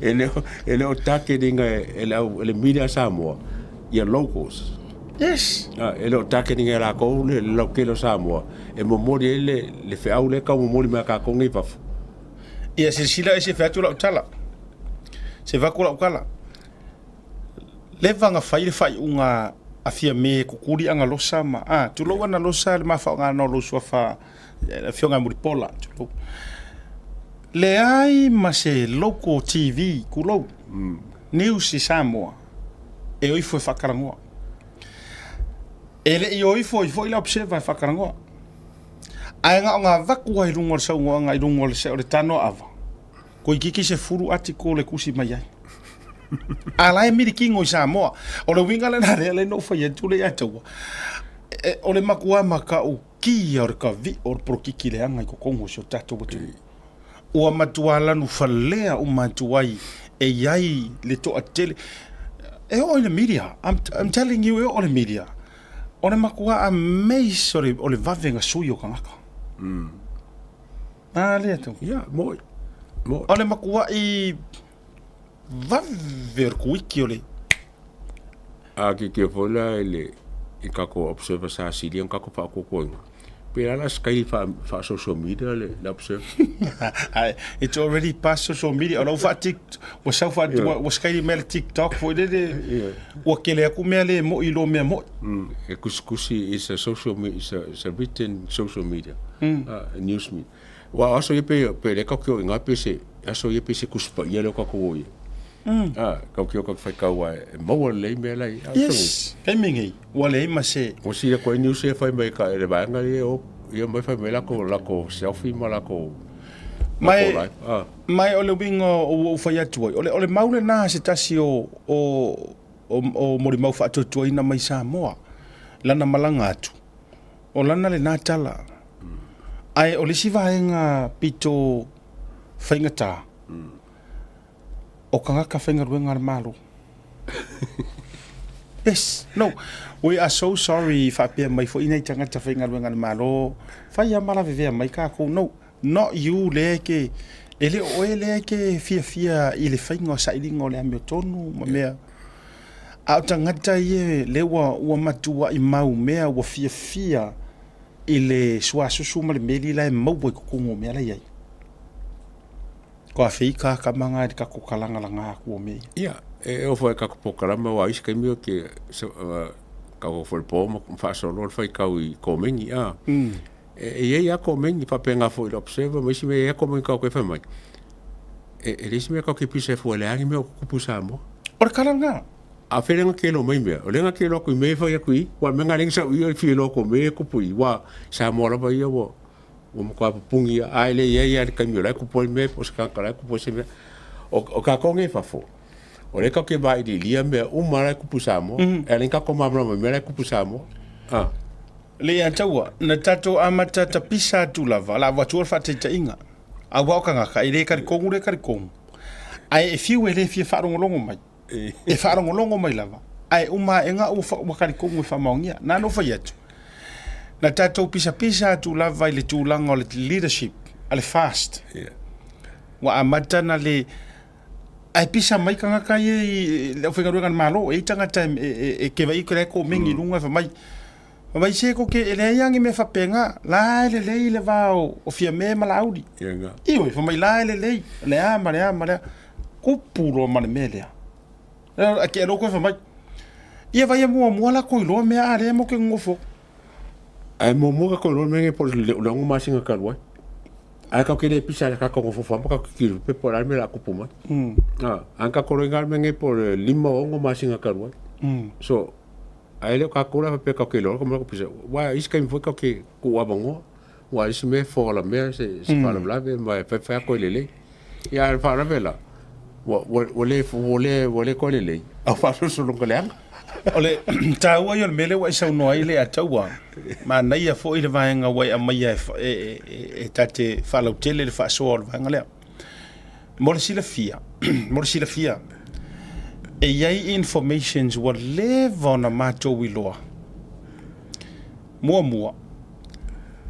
E le o, e le o target ina e le au, e le media a Samoa ia locals. Yes. E le o target ina e latou le lautele o Samoa e momoli ai le, le feau lea e tau momoli mai a tatou nei i fafo. Ia silasila e se fai atu lau tala. Se fai atu lau tala. Leva na fai le faaiuga a Fiame e kukuli Analosa ma, a, tulou Analosa le mafaogaina o lou suafa le afioga ia Mulipola, tulou. Leai ma se local TV, tulou, news i Samoa e o ifo e faatalanoa. E le i o ifo ai foi le Observer e faatalanoa. Ae na ona avatu lava i luga o le saunoaga i luga o le tanoa ava. Toeitiiti 10 article e tusi mai ai. A la e milikino i Samoa. O le uiga lena lea lea na ou fai atu lea ia te ua. E, o le matua matautia o le kaviʻo o le polokiki leaga i totonu o si o tatou atunuu. Ua matua lanu falea uma atu ai e i ai le toatele. E oo i le media. I'm, I'm telling you, e oo i le media. O le matua amaze o le, o le vave na sui o tagata. A lea tau. Ia, moi. Moi. O le matuai vave o le kuiki o le... A tilotilo foi la i le i tatou observer sa sili ona tatou faaopopoina, pe le a la se taimi faa-social media le observer? It's already past social media. O la ua faa-tik, ua sau faa, ua skyli mai le TikTok foi lele, ua kele atu mea le moi i lo mea moi. E tusitusi is a social media, is a written social media. News media. Aua o aso ia pei, pei lea tatou te o i ina pei se, aso ia pei se Tusi Paia lea o tatou o i ai. Tatou te o tatou te faitau aua e maua lelei mea la e i ai. Yes, taimi nei, ua leai ma se. Ua sili atu ai news ia e fai mai e le vaega ia e o, ia omai fai mai latou, latou selfie ma latou, latou live. Ma o le uiga o ua ou fai atu ai, o le, o le mau lena a se tasi o, o, o, o molimau faatuatuaina mai Samoa, lana malaga atu. O lana lena tala. Ae o le isi vaega pito faigata, o tagata faigaluega a le Malo. Yes, no, we are so sorry faapea mai foi nai tagata faigaluega a le Malo, fai lava ma lavevea mai tatou. No, not you lea e te, e le o oe lea e te fiafia i le faiga o sailiga o le amiotonu ma mea. A o tagata ia lea ua, ua matuai maumea, ua fiafia i le suasusu ma le meli la e maua i totonu o mea la e i ai. Ko Awhika ka manga i le kako kalagalaga aku o mea ia. Ia, e oo foi i kako polokalame aua o isi taimi ou te tau foi i le po ma faasolo le faitau i komeni a. E i ai lava komeni faapena foi i le Observer ma isi mea, e i ai lava komeni tatou te fai mai, e leai se mea tatou te pisa ai fua e leai lava ni mea o tutupu i Samoa. O le tala lena. A o fea lea na te iloa mai mea? O lea na te iloa atu i mea ia e fai atu i i, aua o le mea lena lea na sau i i o le fia iloa atu o mea ia e tupu i i, aua Samoa lava ia ua ua matua pupuni lava, a e le i ai lava i le taimi o la e tupu ai mea po o se tagata o la e tupu ai se mea. O tatou nei i fafo, o lea tatou te vailiilia mea uma la e tupu i Samoa, e ala ai ona tatou malamalama i mea la e tupu i Samoa. A. Le ia taua, na tatou amata tapisa atu lava, la avatu le faataitaiga, aua o tagata e le talitonu le talitonu, ae e fiu e le fia faalogologo mai, e faalogologo mai lava, ae uma aega ua talitonu e faamaonia. Na ona ou fai atu, na tatou pisapisa atu lava i le tulaga o le leadership a le FAST, ua amata na le ae pisa mai tagata ia i le aufaigaluega a le Malo, e i ai tagata e keva'i ke la e komeni i luga e fai mai, fai mai se ko ke e leai lava ni mea faapena, la e lelei le va o Fiame ma Laauli. Ioe, fai mai la e lelei, le a ma le a ma le a. Kupu loa ma le mea lea. A ke loko fai mai, ia vai e muamua lakou iloa mea a lea mo ke nonofo. Ae muamua tatou iloa le mea lenei po o le 6 masina talu ai. Ae tatou te le pisa i le tatou nofonofo lava ma tatou tilotilo pe po o le a le mea o le a tupu mai. A na tatou iloaina lava le mea lenei po o le 5, 6 masina talu ai. So, ae le o tatou la faapea tatou te iloa loa tatou pisa. Aua o isi taimi foi tatou te tuu avanoa. Aua o isi mea e foalamea se faalavelave ma e faifai atu ai lelei. Ia a o le faalavelave la, ua le toe lelei, a ua faasolosologa leaga. O le taua ia o le mea lea ua e saunoa ai Leiataua, manaia foi le vaega ua e aumaia e ta te faalautele le faasoa o le vaega lea. Mo le silafia, mo le silafia, e i ai informations ua leva ona matou iloa. Muamua,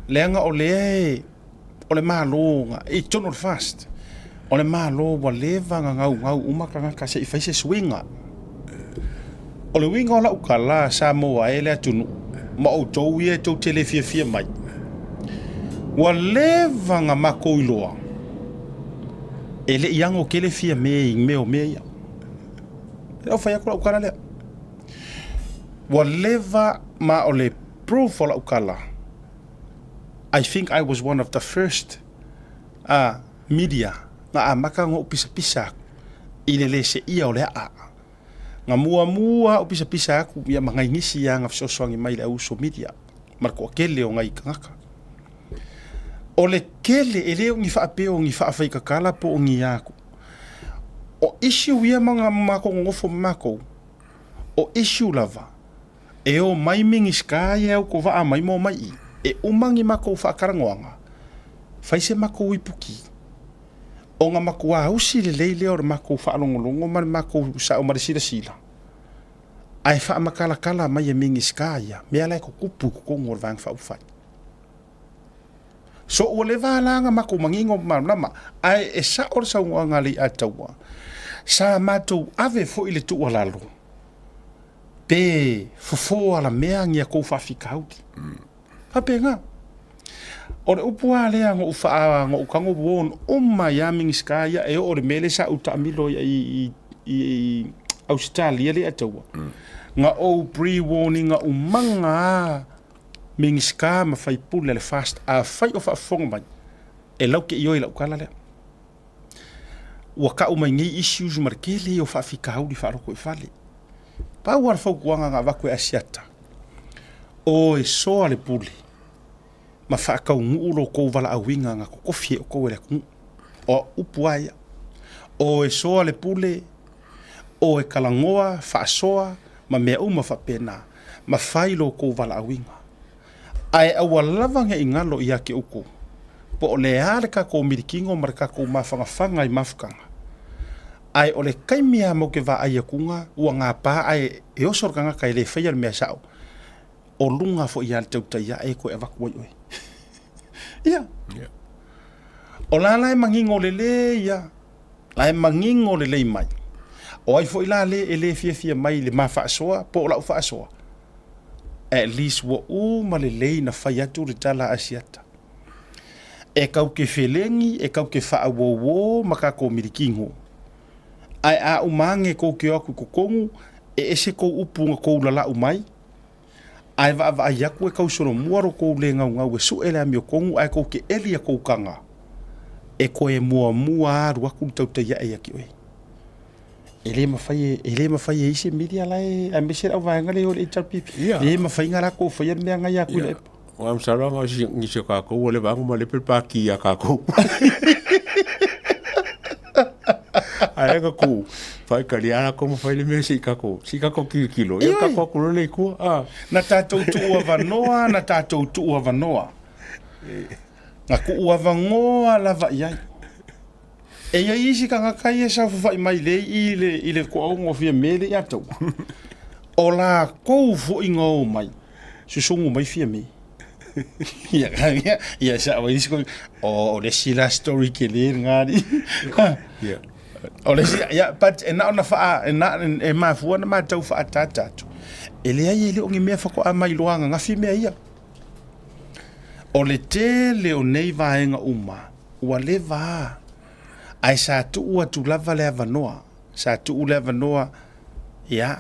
leaga o lea e, o le Malo i totonu o le FAST, o le Malo ua leva ona gaugau uma tagata se i fai se suiga. O le uiga o lau tala Samoa e le atunuu ma outou ia e tou te le fiafia mai, ua leva ona matou iloa e le i ano tele Fiame i mea o mea ia. E le o fai atu lau tala lea. Ua leva ma o le proof o lau tala, I think I was one of the first media na amata ona ou pisapisa atu i le le seia o le aa. Na muamua ou pisapisa atu ia ma nai nisi ia na fesoasoani mai i le au uso media ma le toatele o nai tagata. O le tele e le o ni faapea o ni faafaitatala po o ni a atu. O issue ia ma matou nonofo ma matou, o issue lava e o mai Minisita ia e autovaa mai ma omai i, e uma ni matou faatalanoaga, fai se matou ipuki, ona matua usi lelei lea o le matou faalogologo ma le matou sao ma le silasila, ae faamatalatala mai e Minisita ia mea la e tutupu i totonu o le Vaega Faaupufai. So ua leva la ona matou manino ma malamalama, ae e sao le saunoaga a Leiataua, sa matou ave foi le tuualalo, pe fofo alamea ni a tou faafitauli. Faapena. O le upu lava lea na ou faa, na ou tago warn uma ai lava Minisita ia e oo i le mea lea sa ou taamilo ai i Ausetalia Leiataua, na ou pre-warn ina umaga lava Minisita ma faipule a le FAST, afai o faafofoga mai, e lau te ioe i lau tala lea. Ua tau mai nei issues ma le tele o faafitauli faalotoifale. Pau lava le fautuaga na avatu e Asiata, o e soa le pule ma faataunuu lo outou valaauina na totofi e outou e le atunuu. O upu lava ia. O e soa le pule, o e talanoa, faasoa ma mea uma faapena, ma fai lo outou valaauina. Ae aua lava ne i galo ia te outou, po o le a le tatou milikino ma le tatou mafanafana i mafutaga, ae o le taimi lava matou te vaai atuga ua gapa ae e oso le tagata e le faia le mea sao, o luga foi lava le tautai ae toe avatu ai oe. Ia. O la la e manino lelei lava, la e manino lelei mai. O ai foi la le e le fiafia mai i le ma faasoa po o lau faasoa, at least ua uma lelei na fai atu le tala a Asiata. E kau ke felegi, e kau ke faauouō ma kakou milikigo. Ae a uma age kou ke o aku i kokonu, e ese kou upu na kou lalaʻu mai, ae vaavaai aku e kau solomua lo kou le gaugau e suʻe le amiokonu ae kou ke ʻeli ia kou kaga, e koe muamua alu aku le tautai aʻe ia te oe. E le mafai e le mafai e isi media la e aemaise le auvaega lea i o le HRPP. E le mafai ona latou faia le mea na ia Tuilaepa. Aua masalo lava o nisi o tatou ua leva lava ona malepe le pati ia tatou. Ae na tuu faitalia lava latou ma fai le mea se i tatou, se i tatou tilotilo, ia ona tatou o atu loa lea i tua. A. Na tatou tuu avanoa, na tatou tuu avanoa. Na tuu avanoa lava i ai. E i ai isi tagata ia e saofafai mai lea i le, i le toaono Fiame lea ia taua. O latou foi na o mai, susugu mai Fiame. Ia, ia, ia sao ai isi koe, o, o le isi la story tele lena alii. Ia. O le isi, ia, but e na ona faa, e, na, e mafua ona matau faaataata atu. E leai e le o ni mea faatoa mailoa ananafi mea ia. O le tele o nei vaega uma, ua leva a, ae sa tuu atu lava le avanoa, sa tuu le avanoa, ia,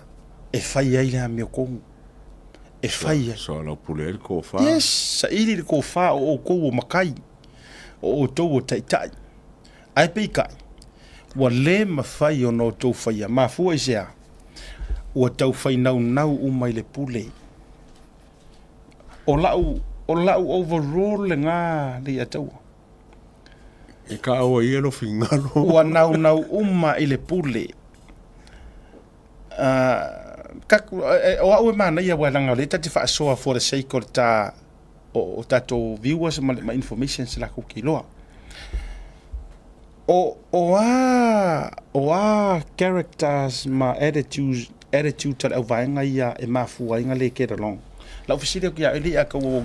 e fai ai le amiotonu, e fai ai. Soalaupule ai le tofa. Yes, saili le tofa o outou o matai, o outou o taitai. Ae peitai, ua le mafai ona outou faia. Mafua i se a? Ua tau fai naunau uma i le pule. O lau, o lau overall lena Leiataua. E kaua ia lo finagalo. Ua naunau uma i le pule. O au e manaia aua leaga o lea ta te faasoa for the sake o le ta o tatou viewers ma ma information se latou te iloa. O o a o a characters ma attitudes attitude a le auvaega ia e mafua ai ona le get along. Lau fesili atu ia oe Leiataua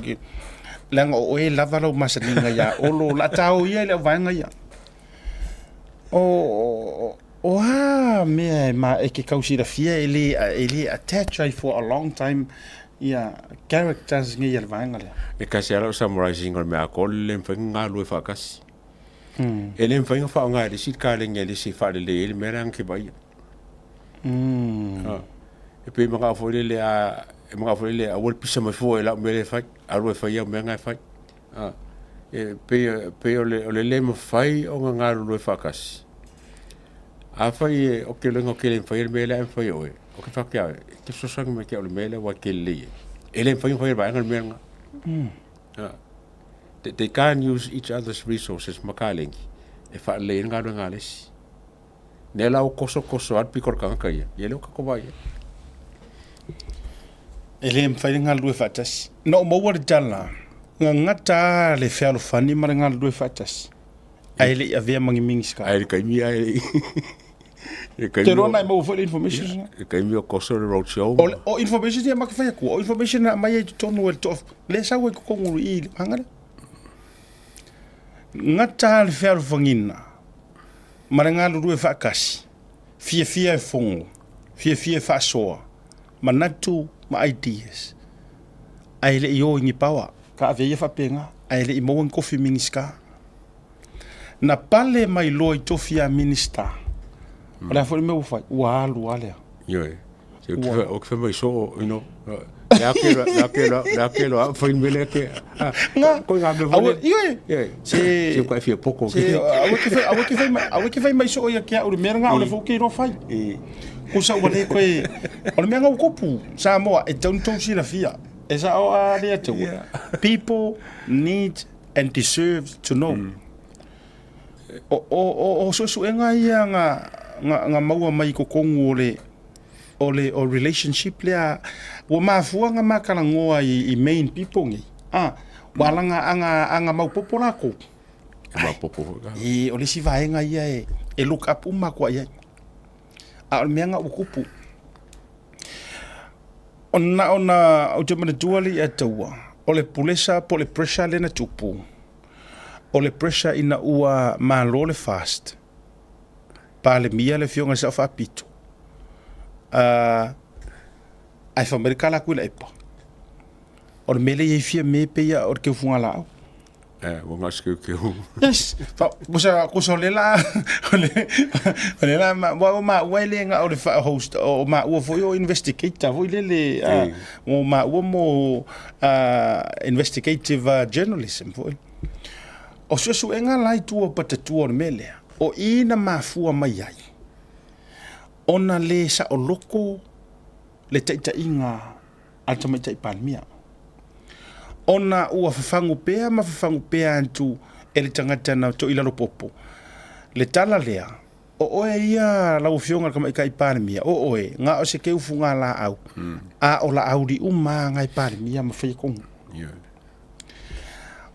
leaga o oe e lava lau masaniga ia Olo o le a ta o ia i le auvaega ia. O o a mea e ma e ke tau silafia e le e le attach ai for a long time ia characters nei a le vaega lea. E tasi lava lau summarizing o le mea atoa le le mafai ona galulue faatasi. E le mafai ona faaaoga e le isi le kaleni a le isi e faalelei ai le mea lea na te vaaia. E pei e manao foi lele a e manao foi lele aua le pisa mai fua i lau mea lea e fai, alu e fai au mea na e fai. E pei e pei o le o le le mafai ona galulue faatasi. Afai e o ke loiga o ke le mafai le mea lea ae mafai e oe, o ke fake a oe, e te fesoasoani mai ia te au i le mea lea aua e te lelei ai. E le mafai ona faia e le vaega le mea lena. They, they can't use each other's resources ma kalegi e faalelei ai le galuega a le isi. Lea la ua kosokoso lava le pito o le tagata ia, ia lea ua tatou vaai i ai. E le mafai le galulue faatasi. Na ou maua le tala, gagata lava le fealofani ma le galulue faatasi, ae le i avea ma ni Minisita. Ae le taimi ae le i le taimi. Te iloa na e maua foi le information lena. Le taimi o koso le road show. O, o information ia ma ke fai atu, o information na aumai ai i totonu e le toa, lea e sau ai i totonu i i le vaega lea. Gata lava le fealofaniina ma le galulue faatasi, fiafia e fono, fiafia e faasoa, manatu ma ideas, ae le i o i ni power. Ka ave ia faapena, ae le i maua ni tofi Minisita. Na pale mai loa i tofi a Minisita, o le a foi le mea ua fai? Ua alu lava lea. Ioe. O ke fai mai soo, you know, le ake lo, le ake lo, le ake lo, fai me le ake. Ko ngā mea foi. Ioe. Se se ka fia poko. Se aua ke fai aua ke fai mai aua ke fai mai soo ia ke au le mea nga o le fo ke ro fai. Ko sa ua le koe o le mea nga kupu Samoa e tau tou silafia. E sa o a le atu. People need and deserve to know. O o o o suesuega ia nga nga nga maua mai i totonu o le o le o relationship lea ua mafua ona ma talanoa i, i main people nei. Ah, ua alaga aga aga maopoopo lakou. E maopoopo foi ka. E o le isi vaega ia e e look up uma atu ai. A o le mea na ua tupu. O na ona ou te manatua le ia taua, o le pulesa po o le pressure lea na tupu, o le pressure ina ua malo le fast, Palemia le afioga i le Sao Faapito, ae fai mai le kala atu i Laepa, o le mea lea e i ai Fiame pei lava o le teu fugalaau. Eh, ua na o se keukeu. Yes. Fa, kusa, kusa o le la, o le, o le la, ma, wa, ma ua e le nga o le fa host, o ma ua foi o investigator foi le le, ah, o ma ua mo ah, investigative ah, journalism foi. O suesuega la i tua o patatua o le mea lea, o i na mafua mai ai, ona le saoloko le taitaiga a le Tamaitai Palemia. Ona ua fafagu pea ma fafagu pea atu e le tagata na toilalo popo le tala lea, O oe ia lau Afioga i le Tamaitai Palemia, o oe, na o se keufugalaau, a o laauli uma lava na e Palemia ma faia tonu.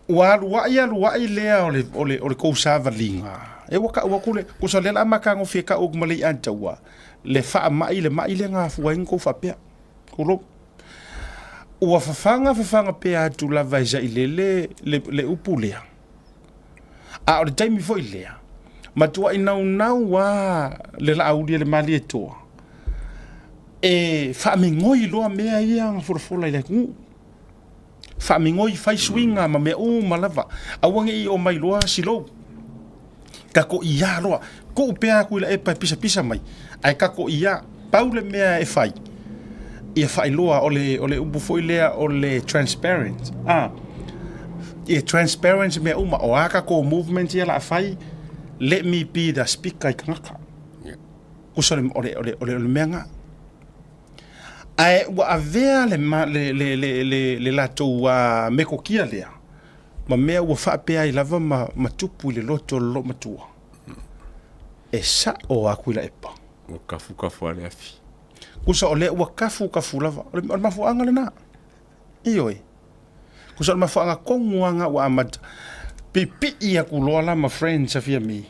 Ua aluai aluai lea o le, o le, o le tou savaliga, e ua tau atu le, tusa o lea o le a matagofie tau atu ma le iataua, le faamai, le mai lea na afua ai ona tou faapea. Tulou. Ua fafaga fafaga pea atu lava e Sailele le, le upu lea. A o le taimi foi lea, matuai naunau a le Laauli e le Malietoa e faamigoi loa mea ia na folafola i le atunuu. Faamigoi, fai suiga ma mea uma lava. Aua ne i omai loa silou. Takoia loa. Tuu pea atu i la epa e pisapisa mai, ae takoia. Pau le mea e fai, ia faailoa, o le, o le upu foi lea o le transparent. Ah, ia transparent mea uma. O a tatou movement ia la fai, let me be the speaker i tagata. Kusa o le, o le, o le, o le, o le mea nga. Ae ua avea le, le, le, le, le, le latou uh, metokia lea, ma mea ua faapea ai lava ma, ma tupu i le loto o le loomatua. E sa'o a Tuilaepa. Ua kafukafu lava le afi. Tusa o lea ua kafukafu lava. O le, o le mafuaaga lena. Ioe. Tusa o le mafuaaga tonu lava lena ua amata. Pipii atu loa la ma friends a Fiame.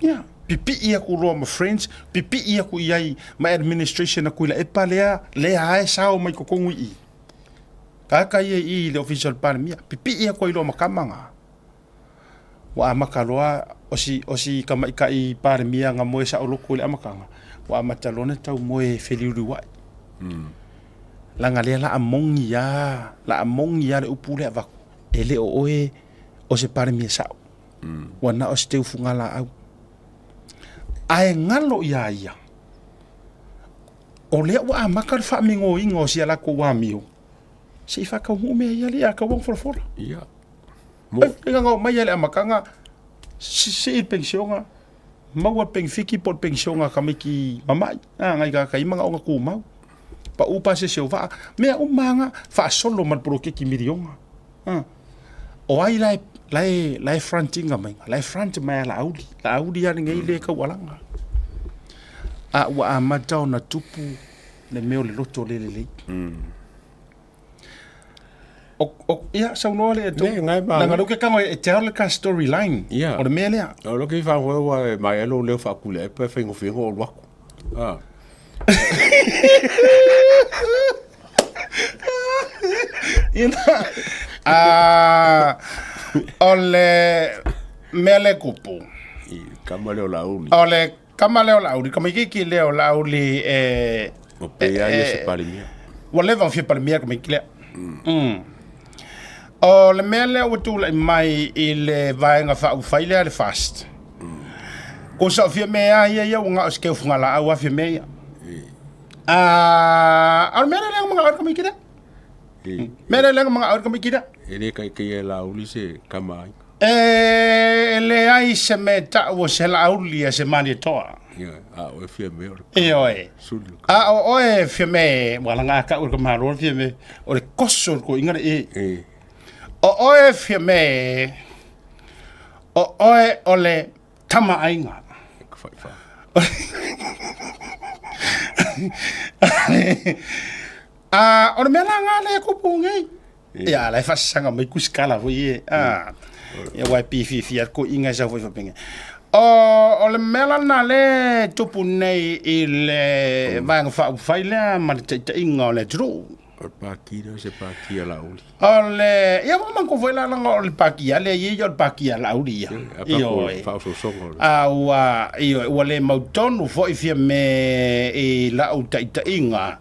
Ia, pipii atu loa ma friends, pipii atu i ai ma administration a Tuilaepa lea, lea lava e sao mai totonu i i. Tagata ia i i le Ofisa o le Palemia, pipii atu ai loa ma tama na. Ua amata loa o si, o si tamaitai Palemia na moe saoloko i le amataga, ua amata loa ona tau moe feliuliuai. Leaga lea la a moni lava, la a moni lava le upu lea e avatu, e le o oe o se Palemia sao. Ua na o se teufugalaau. Ae galo iā ia, o lea ua amata le faamigoina o si a latou amio, se i faataunuu mea ia alii a tau ona folafola. Ia. Mo. E gagau mai i le amataga, sii le penisiona, maua le penifiti po o le penisiona a tamaiti mamai, a nai tagata i manaoga tumau, pau pasese o vaa, mea uma lava na, faasolo ma le poloketi miliona. A. O ai la e, la e, la e front ina mai? La e front mai a Laauli. Laauli lava lenei lea e taualaga. A ua amata ona tupu le mea o le loto le lelei. O, o, ia, saunoa le Ne, ngai ma- Leaga lea ou te tago e tell le ka storyline Ia. o le mea lea. O lo ke whangoe wa e mai alo leo whaakule e pa whaingofie ngo o luaku. Ah. Ina, ah, o le mea le kupu. I kama leo Laauli. O le kama lea o Laauli, kamaikiki lea o Laauli e... O pe ia ia se Palemia. Ua leva ona fia Palemia kamaiki lea. Mm. O le mea lea ua tulai mai i le vaega faaupufai lea le FAST. Ko sa o Fiamē a ia ia ua na o se keufugalaau a Fiamē ia. A o le mea lea lea na manao ai le kamaiki lea. Mea lea lea na manao ai le kamaiki lea. E le kaikai e Laauli se kama aiga. E leai se mea tau o se Laauli a se Malietoa. Ia, a o e Fiamē o le Ioe. Suli o le A o oe Fiamē, ua laga tau e le tamaloa le Fiamē, o le koso o le toeaina le e. E. O oe Fiamē, o oe o le tama aiga. Ka whaiwha. A, o le mea la ngā le kupu nei. Ia, la e whasanga mai kusikala foi e. A, ia wai pififi a ko inga sa foi whapenge. O, o le mea la nā le tupu nei i le vaega whaupawhai lea ma le taitaiga o le atunuu. O le pāki lea o se pāki a Laauli. O le, ia ua manatu foi la leaga o le pāki a lea ia, ia o le pāki a Laauli ia. A pea ko Ioe. faaosoosoga o le. A ua, ioe, ua le mautonu foi Fiamē i lau taitaiga.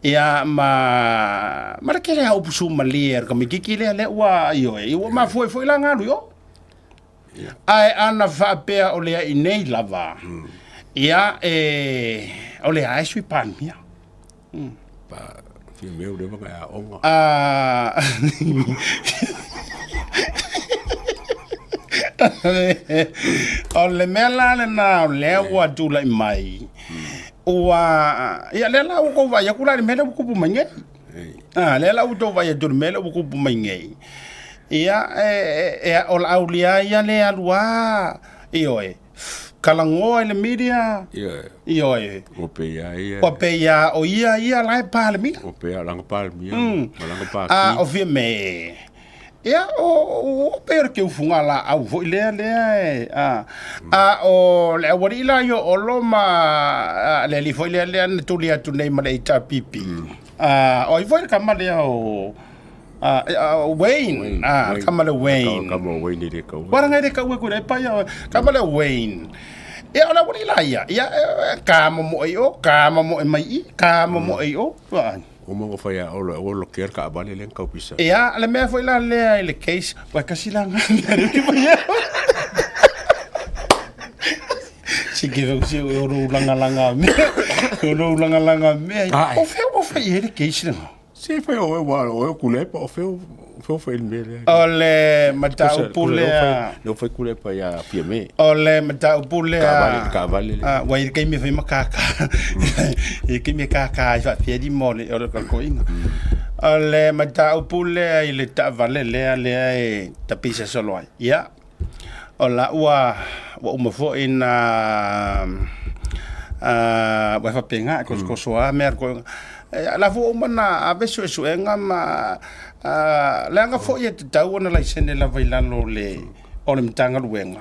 Ia ma ma le tele a upu sumalie a le tamaititi lea lea ua ioe ua mafua ai foi la ona alu i o. Ae ana faapea o lea i nei lava, ia e o lea lava e Sui Palemia. Pa fia mea ua leva ona e aoga. O le mea la lena o lea ua tulai mai, ua ia lea la ua tou vaai atu la i le mea lea ua tupu mai nei. A lea la ua tou vaai atu i le mea lea ua tupu mai nei. Ia e o le aulia ia lea e alu lava, ioe, talanoa i le media, ioe, Ua pei lava ia. Ua pei lava o ia ia la e Palemia. Ua pei lava o lana Palemia ma lana Pati. A o Fiame, ia o pei o le keufugalaau foi lea lea e a. A o le aualii la ia o Olo ma le alii foi lea lea na tuli atu nei ma le HRPP. A o ai foi le tama lea o Wayne, a le tama lea o Wayne. Le tama o Wayne e le taua. Ua laga e le taua ku le pa ia, tama lea o Wayne. Ia o le aualii la ia, ia ka momoe i o, ka momoe mai i, ka momoe i o. Uma ona fai a Olo e aua le lokea le taavale lea na tau pisa. Ia, le mea foi la lea i le case, ua tasi la nga mea lea ki mai Si ke vau si o lou langalanga mea, o lou langalanga mea. O fea ua fai i ai le case lena? Se fai o e ua o e kulepa o fea o fea o fai le mea lea. O le mataupu lea. Leo fai kulepa ia Fiame. O le mataupu lea. Taavale, taavale lea. Ua i le taimi e fai ma kaka. I le taimi e kaka ai faapea lima o le toeaina. O le mataupu lea i le taavale lea lea e tapisa solo ai. Ia, o la ua ua uma foi na ua faapena e tosotoso lava mea a le toeaina. O la foi ua uma ona ave suesuega ma leaga foi e tatau ona laisene lava i lalo o le Matagaluega.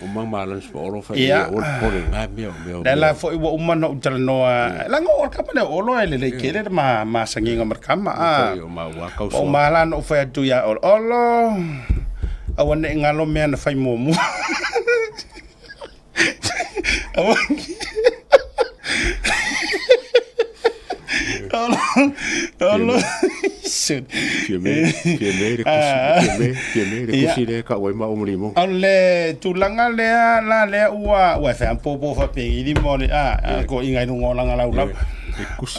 O mang malani pa olo fa ia o pole nga mea o mea. Le la foi ua uma ona ou talanoa, leaga o le kama lea o Olo e lelei tele le ma masagiga ma le kama. A. O ma ua kau Ua uma la ona ou fai atu ia Olo, Olo, aua ne i galo mea na fai muamua. Aua Olo, Olo, Fia me, fia me le kusi, fia me, fia me le kusi le ka wai ma o mlimo. O le tulaga lea la lea ua ua fea popo fa pe i mo le a ko inga i lunga o langa lau lau.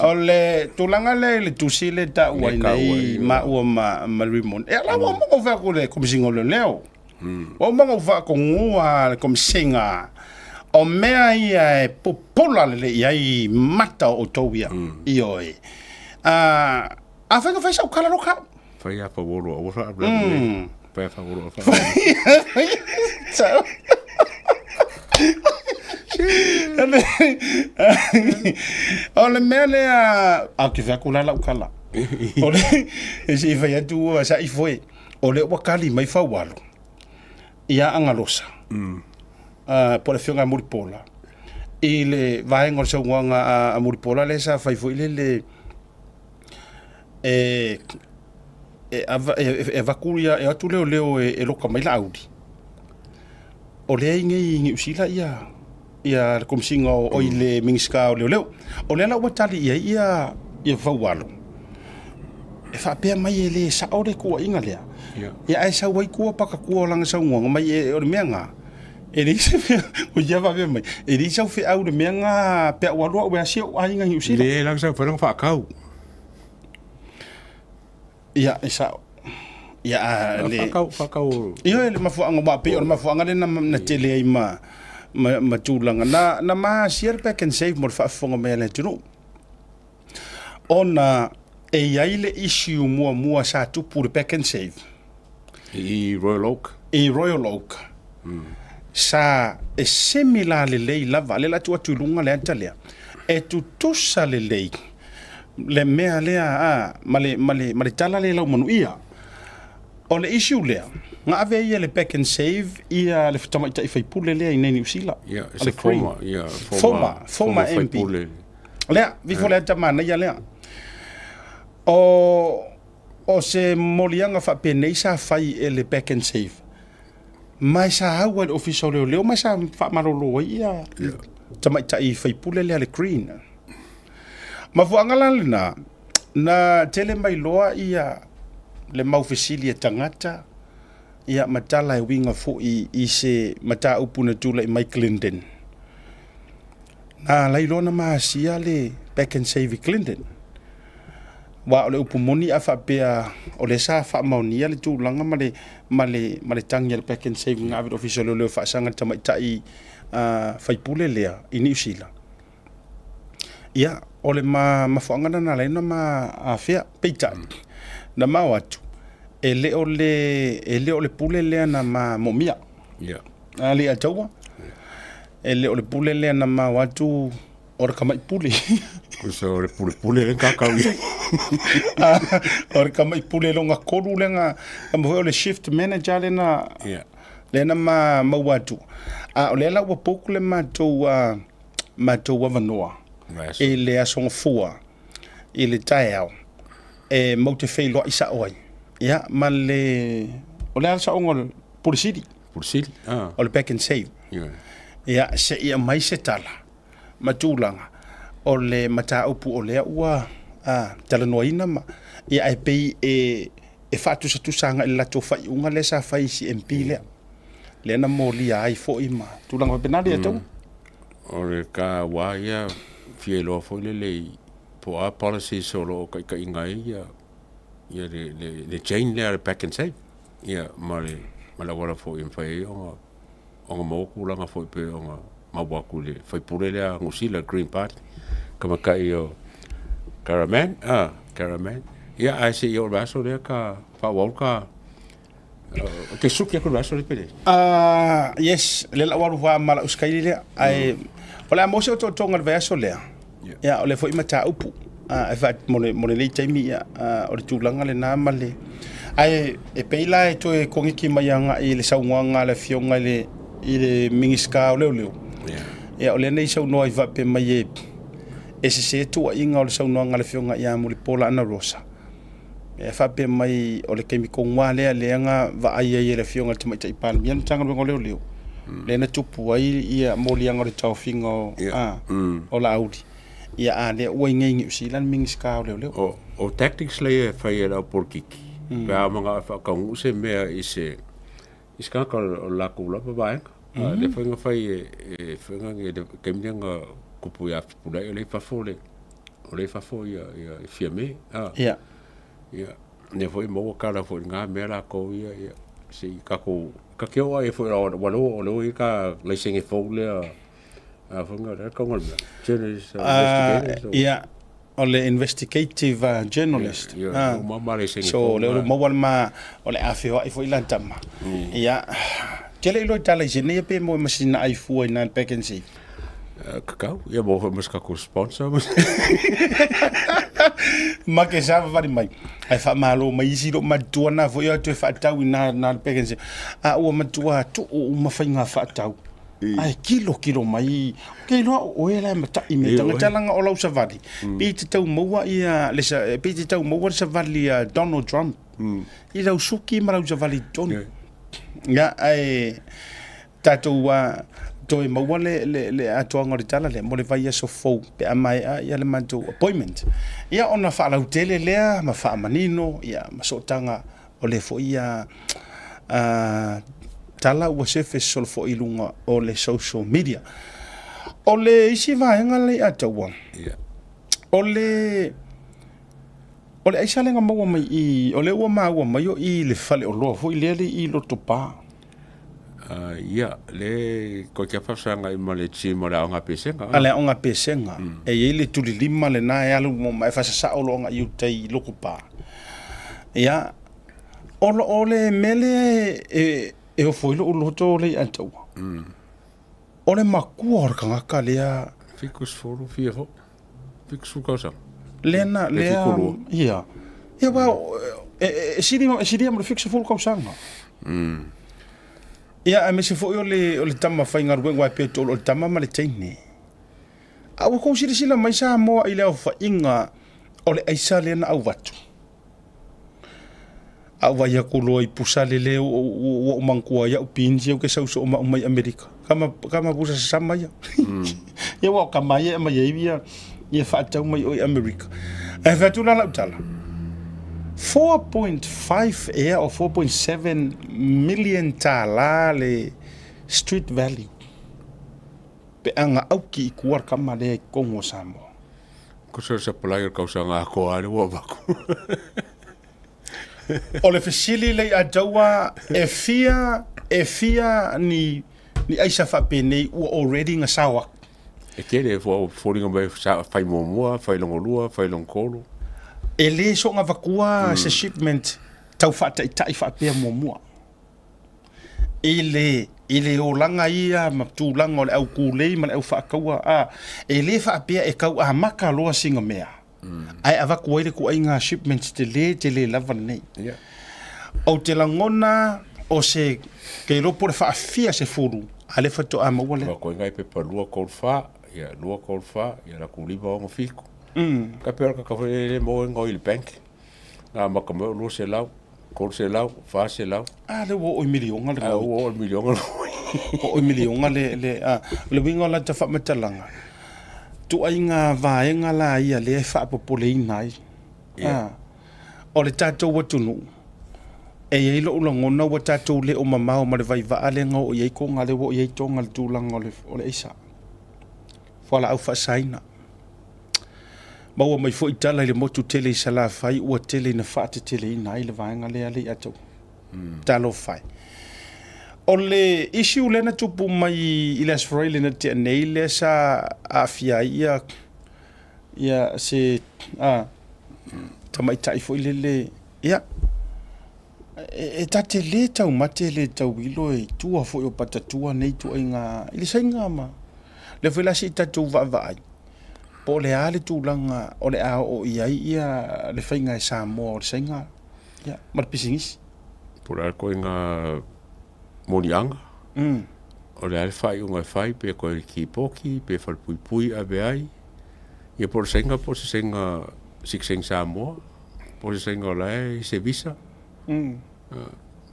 O le tulaga lea i le tusi le ta ua nei ma ua ma ma Rimon. E la ua mo fa ku le komisinga o leoleo. Ua uma ona ou faatonuga le Komisina o mea ia e popola lelei i ai mata o outou ia. Ioe. Afai na fai sau tala loka. Fai a fauolo aua fa bla mm. Fai a fauolo fa. Sau. O le mea lea, a ke fai atu la lau tala. O le, e se i fai atu sa i foe. O lea ua kali mai Faualo ia Agalosa mm. po o le afioga a Mulipola i le vaega o le saunoaga a Mulipola lea sa fai foi lele e e ava e avatu ia e atu leoleo e, e loka mai Laauli. O lea i nei i Niu Sila ia ia le Komisiga o, o i le Minisita o Leoleo. O lea la ua tali i ai ia ia Faualo. E faapea mai e le sao le tuuaiga lea. Ia. Ia ae sau ai tua pakatua o lana saunoaga mai e, o le mea na. E leai se mea, o ia faapea mai, e leai sau feau i le mea na pe a ua alu au e asi ou aiga i Niu Sila. Le lana sau fai faakau. Ia, e sao. Ia, a, le... Faakau, faakau. Ia, le mafuaaga, aua pei o le mafuaaga lea na, na tele ai ma, ma, ma tulaga. Na, na masia le pack and save mo le faafofoga mai a le atunuu. Ona e i ai le issue muamua sa tupu le pack and save. I Royal Oak. I Royal Oak. Sa e semi la lelei lava, lea la tuu atu i luga le ata lea, e tutusa lelei le mea lea a, ma le, ma le, ma le tala lea lau manuia. O le issue lea, na ave ai e le Pack and Save ia le tamaitai faipule lea i nei Niu Sila. Yeah, it's a former, yeah, former, former, former MP. Lea, vifo lea ata manaia lea. O, o se moliaga faapenei sa fai e le Pack and Save. Ma e sa au ai le Ofisa o Leoleo ma e sa faamalolo ai ia tamaitai faipule lea le Green. Mafuaaga la lena, na tele mai loa ia le mau fesili a tagata, ia ma tala e uiga foi i se mataupu na tulai mai Clinton. Na alai loa na ma asia le Pack and Save i Clinton. Aua o le upu moni a faapea o lea sa faamaonia le tulaga ma le, ma le, ma le tagi a le Pack and Save na ave i le Ofisa o Leoleo e faasaga le tamaitai faipule lea i Niu Sila. Ia, o le ma mafuaaga lena na ala ai ona ma afea. Peitai, na ma o atu, e le o le, e le o le pule lea na ma moomia. Ia. A le ataua, e le o le pule lea na ma o atu o le kamai pule. Kusa o le pule pule le kakau ia. O le kamai pule longa kolu lea na, ma foi o le shift manager lea na, Ia. lea na ma maua atu. A o lea la ua book le matou, matou avanoa i le Aso Gafua i le taeao e matou te feiloai sao ai. Ia, ma le, o le a le saoga o le Pule Sili? Pule Sili, ah. O le Pack and Save. Yeah. Ia, se i aumai se tala ma tulaga o le mataupu o lea ua talanoaina ma, ia, ae pei e, e faatusatusa agai i le latou faaiuga lea sa fai i si MP lea. Lea na molia ai foi ma tulaga faapena le atau. O le ka wā ia fia iloa foi lele i po o a policies o lo o taitaiga ai ia, ia le, le, le chain lea le pack and save. Ia, ma le, ma le auala foi e mafai ai ona, ona maua tulaga foi pei ona maua atu i le faipule lea a Niu Sila, Green Party, tamatai o Caraman, ah, Caraman. Ia, ae se i oo i le vaiaso lea ka faaauau ka Te suki atu le vaiaso lea pe leai? Yes, lea la ua alu ma lau sikaili lea. Ae o le a maua se otootoga i le vaiaso lea. Ia, o lea foi mataupu. E fa, mo le, mo lenei taimi, ia, o le tulaga lena ma le... Ae e pei la e toe koniki mai agai i le saunoaga a le Afioga i le, i le Minisita o Leoleo. Ia, o lea na i saunoa ai faapea mai e, e sese tuuaiga o le saunoaga a le Afioga ia Mulipola Anarosa. E faapea mai o le taimi tonu lava lea lea na vaai ai e le Afioga i le Tamaitai Palemia le Matagaluega o Leoleo, lea na tupu ai ia moliaga o le taofiga o, a, o Laauli. Ia a lea ua i inei i Niu Sila le Minisita o Leoleo. O, o tactics lea e fai e le au polokiki, pe a manao e faataunuu se mea i se, i se tagata o le latou lava vaega. A lea foi na fai e, e foi na i le taimi lea na tupu ia Fepuleai o lea i fafo le, o lea i fafo ia, ia Fiame. A, Ia. Ia, lea foi maua tala foi i na mea latou ia, ia, se i tatou, ta te oo ai foi ua lea o lea i ka laisene fou lea, a foi na, le tauga o le mea, journalist investigators. Ia, o le investigative journalist. Ia, uma ma laisene So, lea ua maua le ma, o le a feoai foi la tama. Ia, te le iloa i ta laisene ia pe moe ma sina ai fua i na le Pack and Save. Kakau, ia mo foi ma se tatou sponsor. Ma ke savavali mai. Ae faamalo mai isi lou matua na foi o atu e faatau i na na le Pack and Save. A ua matua tuu uma faiga faatau. Ae kilo kilo mai. Ke iloa o oe la e matai me tagata langa o lau savali. Pe te tau maua ia le pe te tau maua le savali a Donald Trump. I lau suki ma lau savali i totonu. Ia ae tatou toe maua le, le, le atoaga o le tala lea mo le vaiaso fou pe a maea ia le matou appointment. Ia ona faalautele lea ma faamanino ia ma sootaga o lea foi ia tala ua surface solo foi i luga o le social media. O le isi vaega lea ia taua, o le O le aisa lea na maua mai i, o lea ua maua mai o i le faleoloa foi lea le i Lotopa. Ia, le koe kia whasanga i ma le gym o le aoga pesega. A le aoga pesega. E i ai le tulilima lena e alu ma e fasasao loa agai i uta i Lotopa. Ia, o lo o le mea lea e ofo ai lou loto le ia taua. O le makua o le tagata lea. 70 fia foi. 70 tausaga. Lea na, lea, ia. Ia, aua, e sili, e silia ma le 70 tausaga. Ia, aemaise foi o le, o le tama faigaluega, aua e pei o le tama ma le teine. A ua tou silasila mai Samoa i le aofaiga o le aisa lea na auvatu. A ou vaai atu loa i pusa lele ua ou manatua ai au beans ia ou te sau soo ma aumai Amerika. Kama, kama pusa sasama ia. Ia aua o kama ia e aumai ai ia, Ia faatau mai o i Amerika. Ae fai atu la lau tala, 4.5 ea o 4.7 million tālā le street value pe a ga auki i tua le kama lea i totonu o Samoa. Ko se supply o le kausaga atoa lea ua avatu. O le fesili lea i Ataua, e fia, e fia ni, ni aisa faapenei ua already na sao atu? E tele, ua foliga mai sa fai muamua, fai lona lua, fai lona tolu. E le soona avatua se shipment tau faataitai faapea muamua. I le, i le olaga ia ma tulaga o le au kulei ma le au faataua, a, e le faapea e tau amata loa sina mea. Ae avatu ai le tuaiga shipments tele tele lava lenei. Yeah. Ou te lagona o se ke iloa po o le faafia 10 a lea faatoa maua lea. Ua koe ngai pepa 2 3 4, ia 2 3 4, ia la ku 5 6 7. Ka pea ka ka le le mo ngoi le bank. Nga maka mo 200, 300, 400. A le ua oo i miliona le A ua oo i miliona le Oo i miliona le le a le uiga o lata faamatalaga. Tuaiga vaega la ia lea e faapopoleina ai. Yeah. O le tatou atunuu, e i ai lou lagona ua tatou le o mamao ma le vaivaa lea na oo i ai Toga, lea ua oo i ai Toga i le tulaga o le aisa, fualaau faasaina. Maua mai foi tala i le motu tele i Salafai ua tele ina faateteleina ai le vaega lea le i ataua. Talofa e. O le issue lea na tupu mai i le Aso Faraile na tea nei lea sa aafia ai ia, ia se a, tamaitai foi lele, ia, e, e ta te le taumate le tauilo i tua foi o patatua nei ituaiga i le saiga ma lea foi la se i tatou vaavaai po o le a le tulaga o le a oo i ai ia le faiga e Samoa o le saiga ia, ma le pisinisi. Po o le a le ituaiga moniaga, o le a le faaiuga e fai, pe toe kipoti, pe falepuipui e ave ai, ia po o le saiga po o se saiga citizen Samoa, po o se saiga o la e i se visa. Po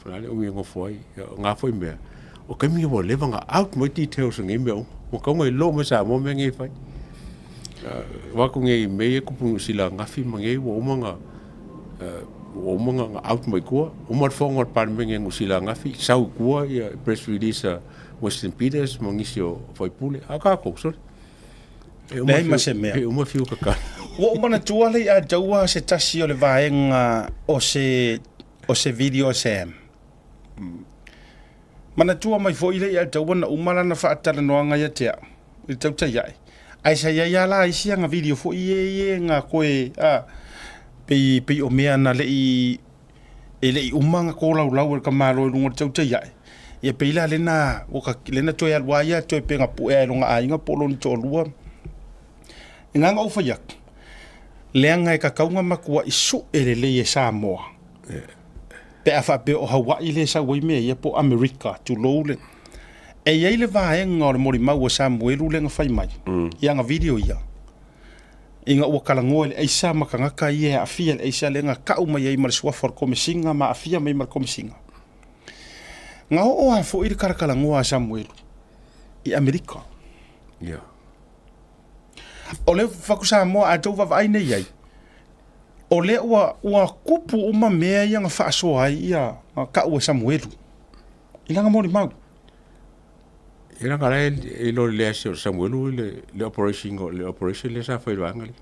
o le a le umi e nofo ai. Ia, o na foi mea, o taimi ua leva ona out mai details o nei mea uma. Ua tatau ona iloa uma e Samoa mea nei e fai. Vaai atu nei i mea ia e tupu i Niu Sila ananafi ma nei ua uma ona ua uma ona out mai tua. Uma le fono a le Palemene i Niu Sila ananafi, sau i tua ia press release a Western Peters ma nisi o faipule. A o tatou, sole. E uma Leai ma se mea. E uma fiu kakali. Ua ou manatua le ia taua se tasi o le vaega o se o se video a Sam. Manatua mai foi le ia taua na uma lana faatalanoaga ia te au i le tautai ae. Ae sa i ai lava la isi aga video foi ia e ga koe a pei pei o mea na le i e le i uma ona tolaulau e le tamaloa i luga o le tautai ae. Ia pei la lena ua ka lena toe alu lava ia toe pe na pue lava e lona aiga po o lona toalua. E na ona ou fai atu, leaga e tatau ona matuai sue lelei e Samoa pe a faapea o Hawaii lea e sau ai mea ia po o Amerika, tulou le. E i ai le vaega o le molimau a Samuelu lea na fai mai i ana video ia, ina ua talanoa i le aisa ma tagata ia e aafia i le aisa lea na tau mai ai ma le suafa o le Komesina ma aafia mai ma le Komesina. Na oo lava foi le talatalanoa a Samuelu i Amerika. Yeah. O le fatu Samoa a tou vaavaai nei i ai, o lea ua, ua kupu uma mea ia na faasoa ai ia na tau e Samuelu i lana molimau. Ia leaga la e iloa lelei lava e Samuelu le, le operation, le operation lea sa fai i le vaega lea.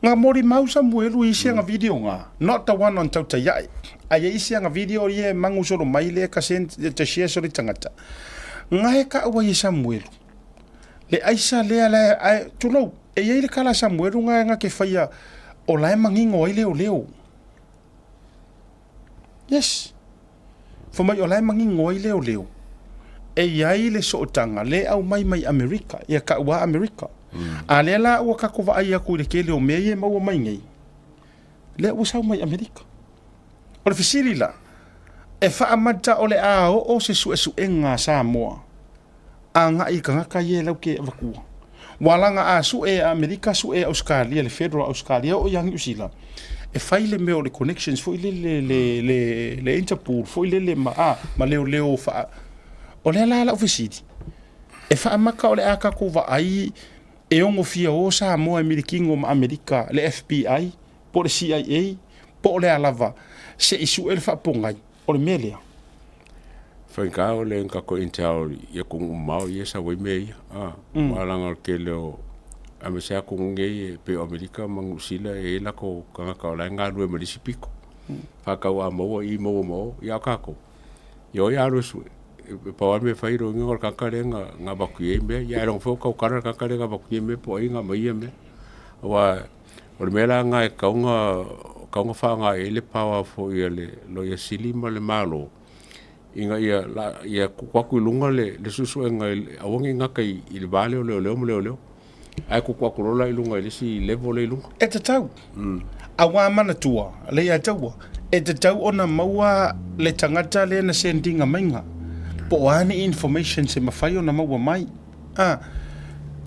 Na molimau Samuelu i isi aga video na, not the one on tautai ae, ae i ai isi aga video ia e magu solo mai lea ka send, ta share solo i tagata. Na e tau ai e Samuelu, le aisa lea la e, ae, tulou, e i ai le tala a Samuelu na na te faia o la e manino ai leoleo. Yes. Fai mai o la e manino ai leoleo, e i ai le sootaga le aumai mai Amerika, ia tau lava Amerika. A lea la ua tatou vaai atu i le tele o mea ia e maua mai nei, lea ua sau mai Amerika. O le fesili la, e faamata o le a oo se suesuega a Samoa agai i tagata ia e laute avatua? Ua laga a sue e Amerika, sue e Ausetalia, le Federal Ausetalia, oo ia Niu Sila, e fai le mea o le connections foi lele, le, le, le Interpol foi lele ma, a, ma leoleo faa... O lea la lau fesili, e faamata o le a tatou vaai E ono fia o Samoa e milikino ma Amerika, le FBI, po o le CIA, po o le a lava, se i su'e le faapogai o le mea lea. Faigata o le tatou intel i atunuu mamao ia e sau ai mea ia. Aua leaga o le tele o aemaise lava atunuu nei e pei o Amerika ma Niu Sila e i ai latou tagata o la e galulue mai le isi pito. Faatau a maua i i maua ma o. Ia a o tatou, ia o ai a alu e sue, e pau lava le mea e fai lona uiga o le tagata lea na avatu i ai mea, ia ailoga foi o tautala le tagata lea na avatu i ai mea po o ai na aumaia ia mea. Aua o le mea la lena e tatau ona faaaoga i ai le power foi a le Loia Sili ma le Malo ina ia tuu atu i luga le suesuega aua ne i gata i le va lea o leoleo ma leoleo, ae tuutuu atu loa la i luga i le isi level lea i luga. E tatau. Aua manatua, Leiataua, e tatau ona maua le tagata lea na send ina maiga, po o a ni informations e mafai ona maua mai. A,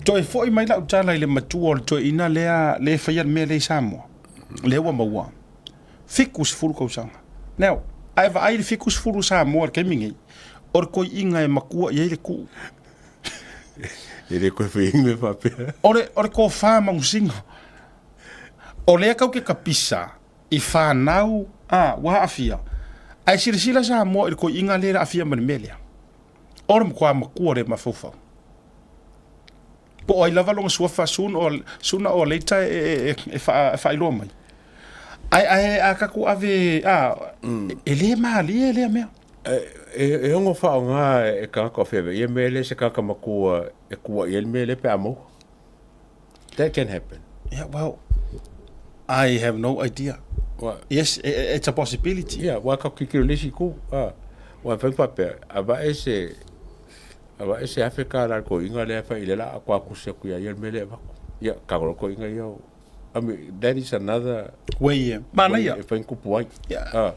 toe foi mai lau tala i le matua o le toeaina lea lea e faia le mea lea i Samoa, lea ua maua, 70 tausaga. Now, a e vaai i le 70 o Samoa i le taimi nei, o le toeaina e matua i ai le tuu. E le toe fai ai ni mea faapea. O le, o le tofa manusina. O lea tau te tapisa i fanau, a, ua aafia. Ae silasila Samoa i le toeaina lea e aafia ma le mea lea. O le matua matua le mafaufau. Po o ai lava lona suafa soon or, sooner or later e, e, e, e faailoa mai. Ae, ae a tatou ave, a, e le malie lea mea. E ono faaaoga e tagata o feaveai ia mea lea se tagata matua e tuuai ai le mea lea pe a maua. That can happen. Yeah, well, I have no idea. Well, yes, it's a possibility. Yeah, wa ka kikiro le isi itu. Ah, wa fai faapea, a vae se a vae se afe ka la ko inga le fa ile la kwa kusi ku ya ia le mele va. Yeah, ka ko inga ia. I mean, that is another way. Yeah. Mana ia. E fai kupu ai. Yeah. Ah.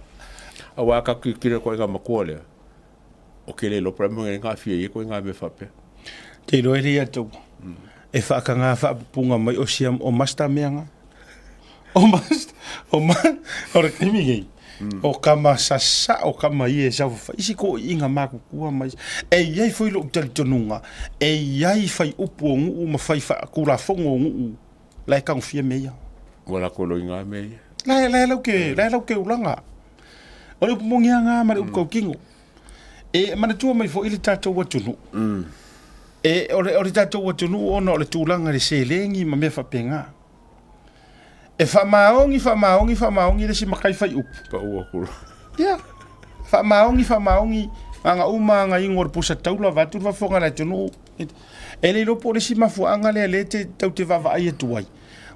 A wa ka kikiro ko inga makua le. O ke le lo pra mo nga fia ia ko inga me faapea. Te iloa e le ia tau. E whaakanga whaapupunga mai o siam o masta meanga. O masta, o ma, o le taimi nei. O kama sasa o kama ia e sau whawhai. Isi ko i inga mākukua mai. E iai foi lou talitonuga, e iai whai upu o nguu ma whai whaakulafongo o nguu. La e kangofia me ia. Ua lako lo inga me ia. La e lau ke, la e lau ke ulanga. O le upu mongianga ma le upu kaukino. E manatua mai foi le tatou atunuu. E, o le, o le tatou atunuu ona o le tulaga i le seleni ma mea faapena. E faamaoni, faamaoni, faamaoni le isi matai fai upu. Pau aku loa. Ia. Faamaoni, faamaoni, aga uma aga igo o le pusa taula vaeatu le faafofoga a le atunuu. E le iloa po o le isi mafuaaga lea lea te tau te vaavaai atu ai.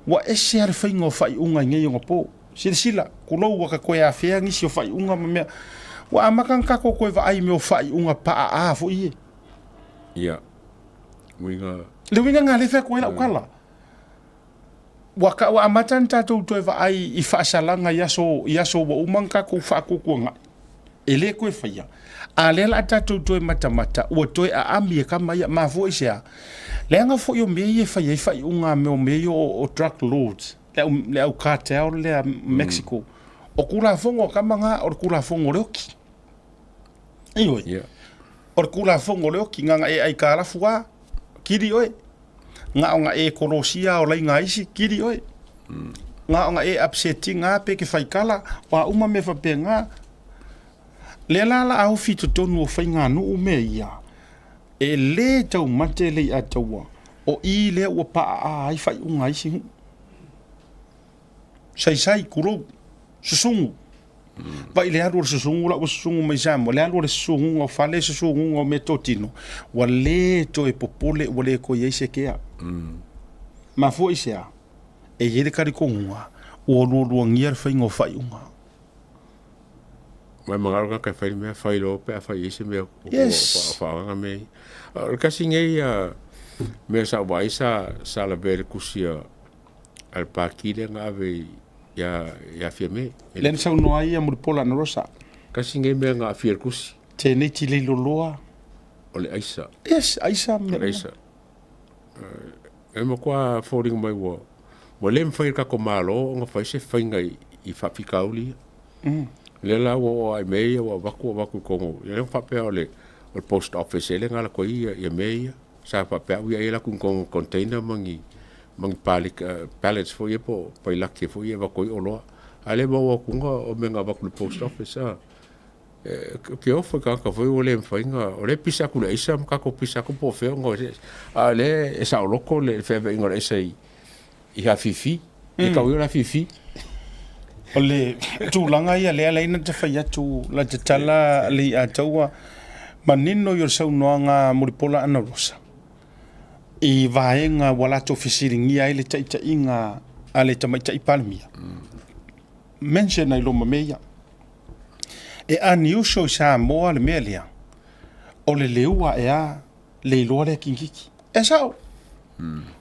Ua ese lava le faiga o faaiuga i nei onapo. Silasila, kulou ua ka toe afea nisi o faaiuga ma mea. Ua amata ona tatou toe vaai i mea o faaiuga paaa foi ia. Ia. Uiga. Le uiga lena lea e fai atu ai lau tala. Ua, ka, ua amata ona tatou toe vaai i faasalaga i aso, i aso ua uma ona tatou faatuatuanai. E le toe faia. A lea la a tatou toe matamata, ua toe aami e kama ia. Mafua i se a? Leaga foi o mea ia e fai ai faaiuga a mea o mea ia o, o drug lords, le au, le au cartel lea Mexico. O Tulafono a kama na, o le Tulafono o le oki. Ioe. Yeah. O le Tulafono o le oki, na na e aikalafu a, kili oe. Na o na e kolosia o laina isi, kili oe. Na o na e upsetinga pe ke faikala, o a uma mea faapena. Lea la la a ofi i totonu o faiganuu mea ia, e lē taumate le iataua, o i lea ua paaa ai faaiuga a isi nuu. Saisai, kulou, susugu. Vaai le alu o le susugu la ua susugu mai Samoa, le alu o le susuguga o fale, susuguga o meatotino, ua lē toe popole ua le toe i ai se kea. Mafua i se a? E i ai le talitonuga ua lualuagia le faiga o faaiuga. Mai manao le tagata e fai le mea, fai loa pe a fai i ai se mea Yes. faaagaga mea ia. O le tasi nei mea sa ou vaai sa sa lavea i le tusi a le Pati lea na ave ia ia Fiame. Lea na saunoa ai ia Mulipola Anarosa. Tasi nei mea na aafia i le tusi. Tenei tilei loloa. O le aisa. Yes, aisa ma O le aisa. E matua foliga mai ua ua le mafai e le tatou Malo ona fai se faiga i faafitauli ia. Lea la ua oo lava i mea ia ua avatu avatu i totonu, ia lea ua faapea o le post office ea lea na alu atu ai ia mea ia. Sa faapea au ia ai laku container ma ni ma ni pallets foi ia po o pailaki foi ia e avatu ai oloa. A o lea e maua atu o mea na avatu i le post office a. E ke ofo i tagata foi ua le mafai ona, o lea e pisa atu i le aisa ma tatou pisa atu po o fea ona a o lea e saoloto le feaveaiga o le aisa i afifi, e tau ia o le afifi. O le tulaga ia lea la na fai atu la tatala le ia taua manino i o le saunoaga Mulipola Anarosa i vaega ua latou fesiligia ai le taitaiga a le tamaitai Palemia. Mention ai loma mea ia. E unusual i Samoa le mea lea, o le leua ea le iloa lea kikiki. E sao.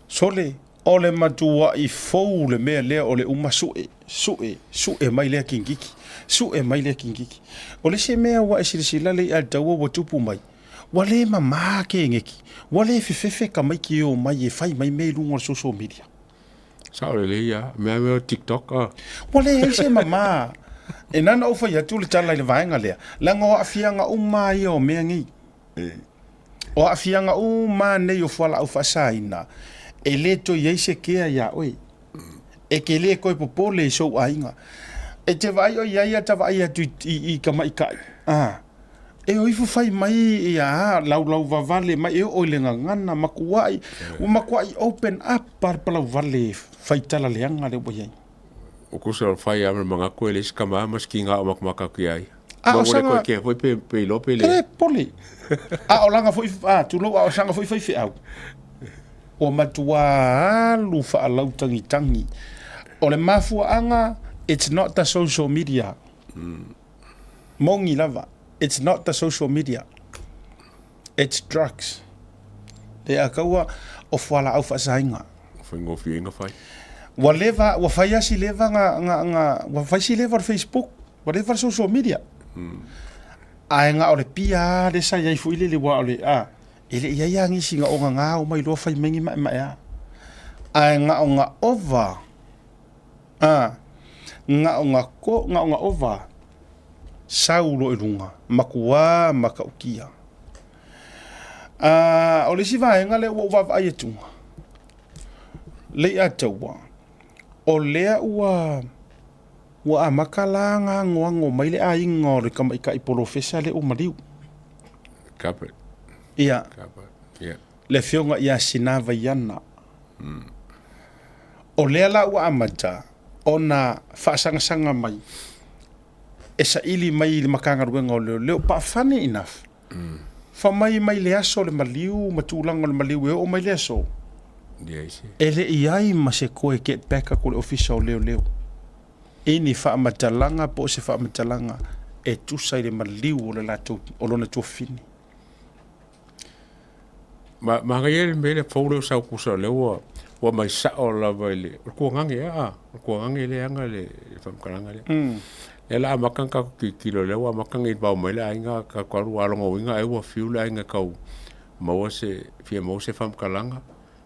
Sole, o le matuai fou le mea lea o le uma sue, sue, sue mai lea kikiki, sue mai lea kikiki. O le isi mea ua e silasila le ia taua ua tupu mai, ua le mamā ke ngeki, ua le fefefe ka mai ki o mai e fai mai mea i luga o le social media. Sao lelei lava, mea mea o TikTok a. Ua leai se mamā. E na ona ou fai atu le tala i le vaega lea, leaga o aafiaga uma ia o mea nei. O aafiaga uma nei o fualaau faasaina, e le toe i ai se kea iā oe. E te le toe popole i sou aiga. E te vaai o i ai ata vaai atu i tamaitai, a, e o ifo fai mai ia laulau vavale mai e oo i le gagana, matuai, ua matuai open up lava le palauvale faitala leaga lea ua i ai. O tusa o le fai lava ma le manatu e leai se tama ma se tiga o matamata atu ia ia. A o saga... Koe foi pe, pe iloa pe le. E pole. A o langa foi, a, tulou, a o saga foi faifeau. Ua matua alu faalautagitagi. O le mafuaaga, it's not the social media. Moni lava, it's not the social media. It's drugs. Le a kaua o fualaau faasaina. Faigofie ona fai. Ua leva, ua fai lava si leva nga, nga, nga, ua fai si leva o le Facebook, ua leva le social media. Ae na o le pia lava lea sa i ai foi lele aua o le, a, e le i ai lava nisi na ogaga uma iloa fai mai ni maemaea. Ae na o na ova, a, na o na ko, na o na ova, sau loa i luga, matua matautia. A, o le isi vaega lea ua ou vaavaai atu, Leiataua, o lea ua ua amata la ona anoano mai le aiga o le tamaitai polofesa lea ua maliu. Gabbard. Ia. Gabbard. Yeah. Le afioga ia Sina Vaiana. O lea la ua amata ona faasagasagamai e saili mai i le Matagaluega o Leoleo. But funny enough, fa mai mai le aso o le maliu ma tulaga o le maliu e oo mai le aso, e le i ai ma se toe get back atu le Ofisa o Leoleo i ni faamatalaga po o se faamatalaga e tusa i le maliu o le latou, o lona tuafafine. Ma manaia le mea lea fou lea o sau tusa o lea ua ua aumai sao lava i le o le tuagage a o le tuagage lea e ana le faamatalaga lea. Lea la amata ona tatou tilotilo lea ua amata ona involve mai le aiga tatou alu a lona uiga ai ua fiu le aiga e tau maua se fia maua se faamatalaga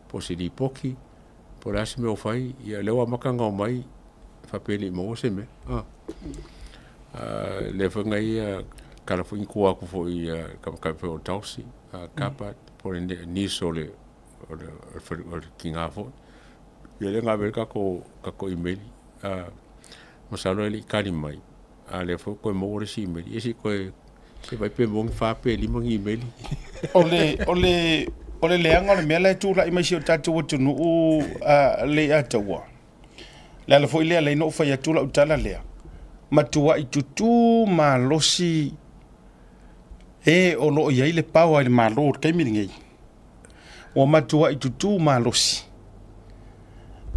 po o se lipoti po o le a se mea ua fai ia lea ua amata ona omai faapea e le i maua se mea. Lea foi na ia kala foi ni tua atu foi i tamaitai foi o Dulcie Gabbard po o le niece o le o le o le tina foi. Ia lea na ave ai le tatou tatou email masalo e le i tali mai, a o lea foi ua toe maua le isi email. Ia se i toe se i vaai pe maua ni fa pe lima ni email. O le o le o le leaga o le mea la e tulai mai i si o tatou atunuu Leiataua, Le ala foi lea lea na ou fai atu lau tala lea, matuai tutū malosi e o lo o i ai le power i le Malo i le taimi lenei. Ua matuai tutū malosi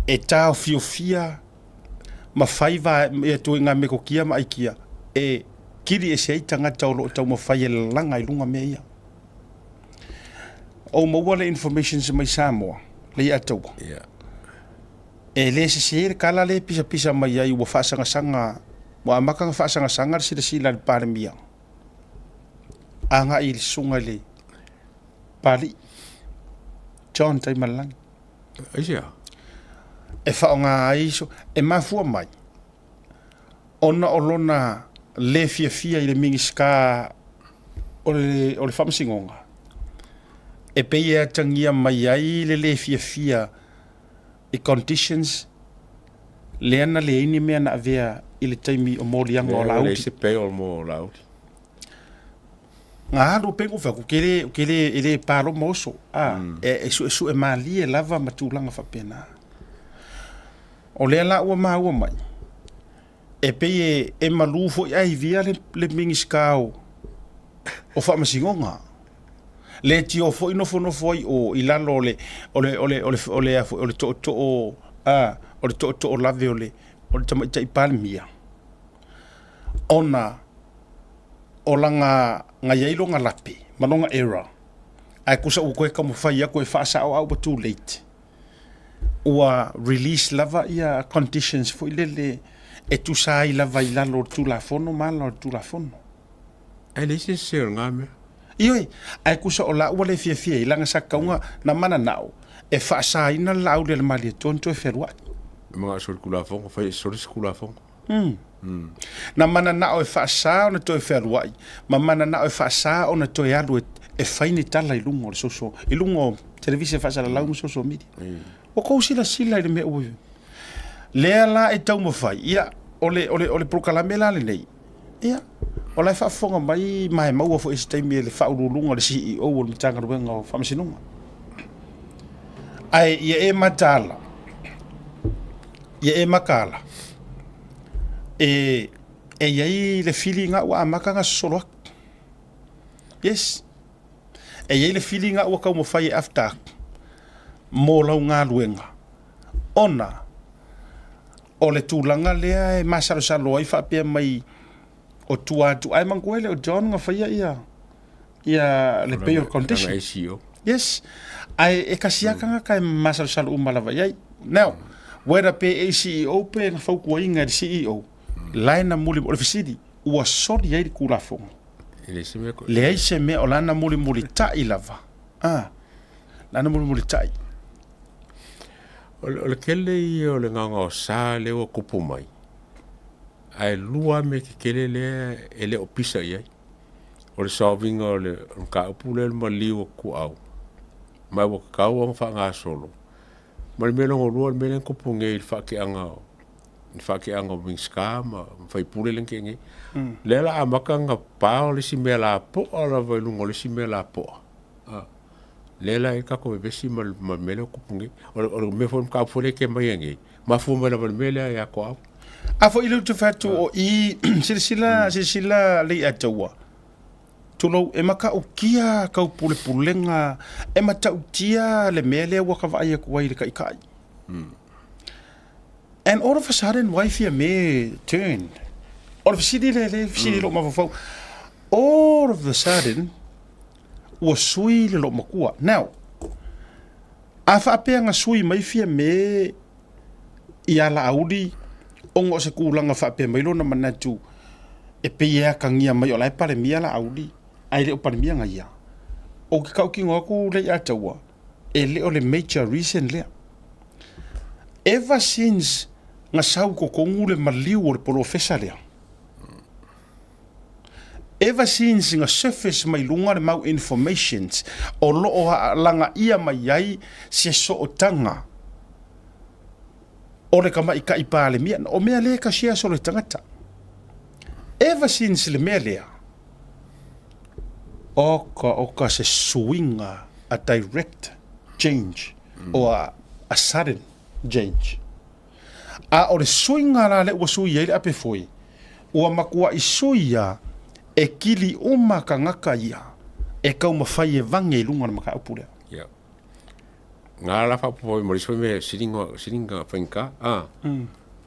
e taofiofia ma fai ia ituaiga metotia ma aikia e kili ese ai tagata o lo o taumafai e lalaga i luga mea ia. Ou maua le information mai Samoa, Leiataua. Yeah. E le sese le tala lea e pisapisa mai ai ua faasagasaga, ua amata ona faasagasaga le silasila a le Palemia agai i le susuga i le Papalii, John Taimalelagi. Aisea? E faaaoga ai, e mafua mai ona o lona le fiafia i le Minisita o le, o le Faamasinoga. E pei e atagia mai ai le lē fiafia i conditions lea na leai ni mea na avea i le taimi o moliaga o Laauli. Leai se bail mo Laauli. Ga alu pei ua fai atu, ke le, ke le, e le paloma oso, a, e, e suesue malie lava ma tulaga faapena. O lea la ua maua mai, e pei e, e malu foi ae ivia le, le Minisita o, o Faamasinoga. Le tio foi nofonofo ai o i lalo o le, o le, o le, o le, o le, o le tootoo, a, o le tootoo lave o le, o le Tamaitai Palemia, ona o lana na i ai lona lape ma lona error, ae tusa ua toe taumafai atu e faasao a ua too late. Ua release lava ia conditions foi lele e tusa ai lava i lalo o le Tulafono ma ala o le Tulafono. Ae leai se sese o lena mea. Ioe, ae tusa o la ua le fiafia ai, leaga sa tatau ona na mananao e faasaina le Laauli a le Malietoa ona toe fealuai. E manao e soli Tulafono, fai e soli se Tulafono. Na mananao e faasa ona toe fealuai, ma mananao e faasa ona toe alu e, e fai ni tala i luga o le social, i luga o televise faasalalau ma social media. Ua tou silasila i le mea ua lea la e taumafai, ia, o le, o le, o le polokalame la lenei, ia, o la e faafofoga mai ma e maua foi i se taimi e le faauluuluga o le CEO o le Matagaluega o Faamasinoga. Ae ia e mataala, ia e makaala, e, e i ai le filiga ua amata ona sosolo atu. Yes. E i ai le filiga ua taumafai e afta atu mo lau galuega, ona o le tulaga lea e masalosalo ai faapea mai o tua atu. Ae manatua e le o John na faia ia ia le bail condition. Yes. Ae e kasi lava tagata e masalosalo uma lava i ai. Now, whether pe ACEO pe na fautuaina e le CEO, la e na muli, o le fesili, ua soli ai le Tulafono? Leai se mea, o lana mulimulitai lava. Ah, lana mulimulitai. O le tele ia o le gaogaosa lea ua tupu mai, ae lua lava mea tetele lea e le o pisa i ai. O le solve ina o le mataupu lea o le maliu o tuaau, ma ua tatau ona faagasolo. Ma le mea lona lua, o le mea lea na tupu nei i le faateaga o le faateaga o Minisita ma sui usufono lea na tea nei. Lea o le a amata ona pa o le isi mea lapoa lava i luga o le isi mea lapoa. Lea la e i ai le tatou vevesi ma le mea lea ua tupu nei. O le mea foi le mataupu foi lea e te aumaia nei, mafua mai lava i le mea lea ia Toau. A foi lea ou te fai atu o i, silasila, silasila Leiataua, tulou, e matautia tau pulepulega, e matautia le mea lea ua ta vaai atu ai i le taitai. And all of a sudden, why Fiame turned? O le fesili lea, lea e fesili i lou mafaufau. All of the sudden, ua sui le loomatua. Now, a faapea na sui mai Fiame ia Laauli ona o se tulaga faapea mai lona manatu e pei e atagia mai o la e Palemia Laauli ae le o Palemia na ia. Ou te tautino atu Leiataua, e le o le major reason lea. Ever since na sau i totonu le maliu o le polofesa lea, Ever since na surface mai luga le mau informations o lo o lagaia mai ai se sootaga o le tamaitai Palemia, o mea lea e ka share solo e tagata. Ever since le mea lea, oka oka se suiga, a direct change or a sudden change. A o le suiga la lea ua sui ai le ape foi, ua matuai sui ia e kili uma tagata ia e taumafai e vage i luga o le mataupu lea. Ia. Ngā la whapopo i mori me siringa, siringa whainga, a,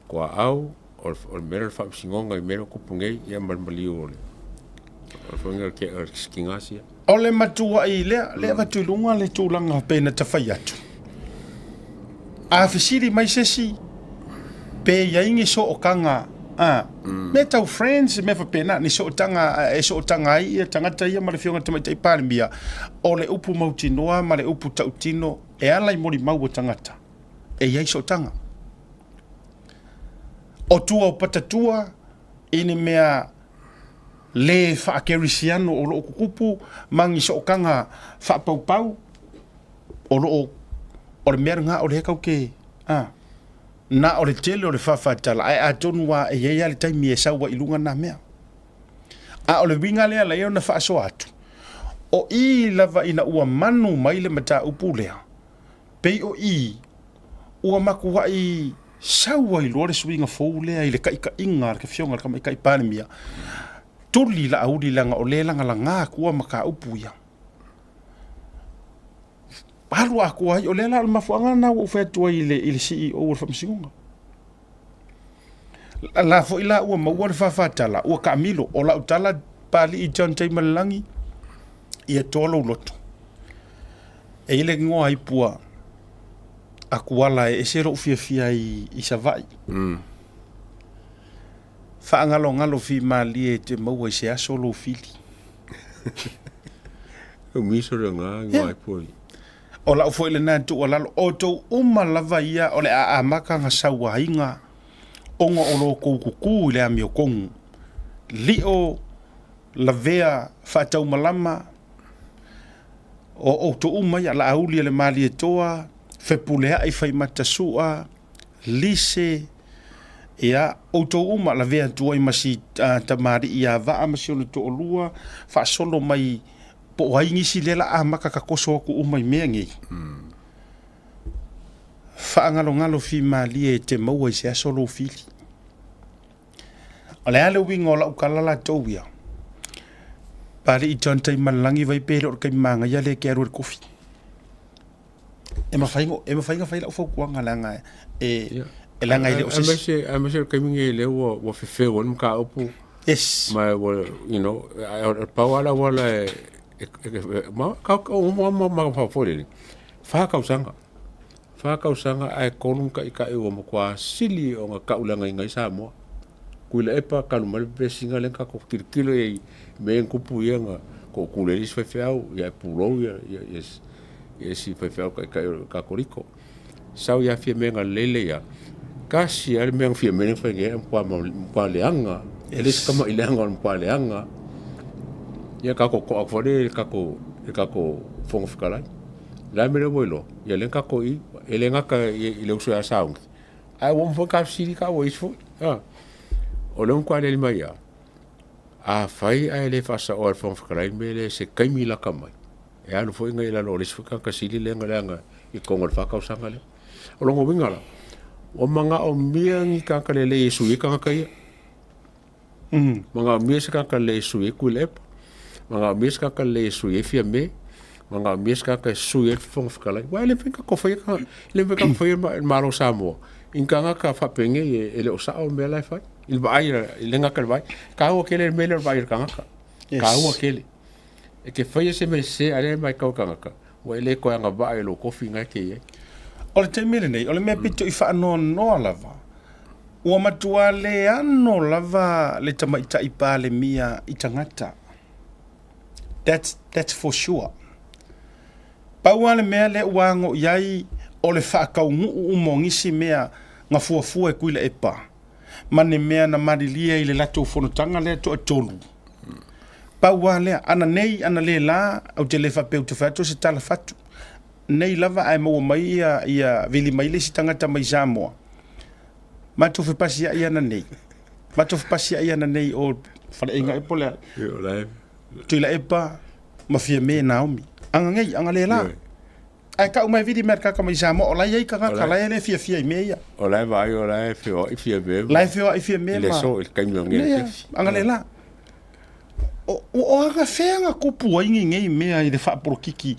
kua au, o le mea le whapisingonga i mea kupu nei, ia malimaliu o le, o le whainga ke, o le sikingasia. O le matuai lea, lea avatu i luga le tulaga pei na tafai atu. A fesili mai se isi, pe i ai ni sootaga, a, mea tau friends, mea faapena, ni sootaga e sootaga ai ia tagata ia ma le Afioga i le Tamaitai Palemia, o le upu mautinoa ma le upu tautino e ala i molimau a tagata, e i ai sootaga. O tua o patatua i ni mea le faakerisiano o lo o tutupu ma ni sootaga faapaupau. O lo o, o le mea lena o lea kau ke, a, na o le tele o le faafaatala, ae atonu lava e i ai lava le taimi e sau ai i luga na mea. A o le uiga lea la ia ona faasoa atu, o i lava ina ua manu mai le mataupu lea, pei o i ua matuai sau ai loa le suiga fou lea i le taitaiga a le Afioga i le Tamaitai Palemia, tuli Laauli leaga o lea e lagalaga atua mataupu ia. Alu atoa ai, o lea la o le mafuaaga lena ua ou fai atu ai i le CEO o le Faamasinoga. La foi la ua maua le faafatala, ua taamilo. O lau tala Papalii John Taimalelagi, ia toa lou loto. E i ai le igoa ipua a Tuala e ese lou fiafia i, i Savaii. Mm. Faagalogalo fimalie e te maua i se aso lou fili. Miso le ngā igoa ipua. O lau foi lena tuualalo, outou uma lava ia o le a amata ona sauaina ona o lo outou tutu i le amiotonu, lio lavea faataumalama, o outou uma ia, Laauli a le Malietoa, Fepuleai Faimatasua, Lise, ia, outou uma, lavea atu ai ma si tamalii ia Vaa ma si ona toalua, faasolo mai Po o ai nisi lea la amata tatoso atu uma i mea nei. Faagalogalo fimalie e te maua i se aso lou fili. O le a le uiga o lau tala latou ia? Papalii John Taimalelagi vai pe le o le taimi manaia lea e te alu ai i le kofi. E mafai e mafai ona fai lau fautuaga leaga e e leaga e le o se isi. Aemaise o le taimi lenei lea ua ua fefeu ai le mataupu. Yes. Ma ua you know, pau lava le auala e ma ka ma ma foi lele. Fa tausaga. Fa tausaga ae tolu taitai ua matua sili ona tauleagaina ai Samoa. Tuilaepa talu mai le vesiga lea na tatou tilotilo i ai i mea ia na tupu ia na tootuli ai le isi faifeau ia pulou ia isi faifeau taitai o le Katoliko. Sau ia Fiame na lele ia, tasi lava le mea na Fiame na fai nei, matua matua leaga. E le se tama'i leaga o le matua leaga. Ia tatou to'a atu foi lea i le tatou i le tatou Fofoga Fetalai. O le a le mea lea ua iloa? Ia lea na tatou i e le gata i le uso ia Sauni, ae ua uma foi ona fesili taua i isi foi. O lea ua matua aliali mai lava, afai ae le faasaoa e le Fofoga Fetalai le mea lea i se taimi lata mai, e alu foi i lalo o le isi foi tagata sili lea na leaga i totonu o le fa tausaga lea. O lona uiga la, ua manaomia ni tagata lelei e sui ai tagata ia. Manaomia se tagata lelei e sui ai Tuilaepa, manaomia se tagata lelei e sui ai Fiame, manaomia se tagata e sui ai le Fofoga Fetalai. Aua e le mafai ona tatou faia, e le mafai ona tatou faia le Malo o Samoa i ni tagata faapenei e le o sao le mea la e fai. I le vaai, e le gata i le vaai, e taua tele le mea lea o le vaai a le tagata, e taua tele. E te faia se mea sese a o lea e matau le tagata, ua e le toe agavaa i lou tofi lena e te i ai. O le taimi lenei, o le mea pito i faanoanoa lava, ua matua le ano lava le tamaitai Palemia i tagata. That's, that's for sure. Pau lava le mea lea ua ano i ai, o le faataunuu uma o nisi mea na fuafua e Tuilaepa ma ni mea na malilie i le latou fonotaga lea toatolu. Pau lava lea, ana nei, ana le la, ou te le faapea ou te fai atu o se tala fatu. Nei lava ae maua mai ia, ia vili mai le isi tagata mai Samoa. Matou fepasiai ana nei. Matou fepasiai ana nei o Faleaiga ea po o le a. Tuilaepa ma Fiame Naomi. Aga nei, aga le la. Ae tau mai vili mai le tagata mai Samoa, o la e i ai tagata, la e le fiafia i mea ia. O la e vaai, o la e feoai Fiame. La e feoai Fiame ma. I le aso, i le taimi o nei afiafi. Aga le la. O, o aga fea na tupu ai nei nei mea i le faapolokiki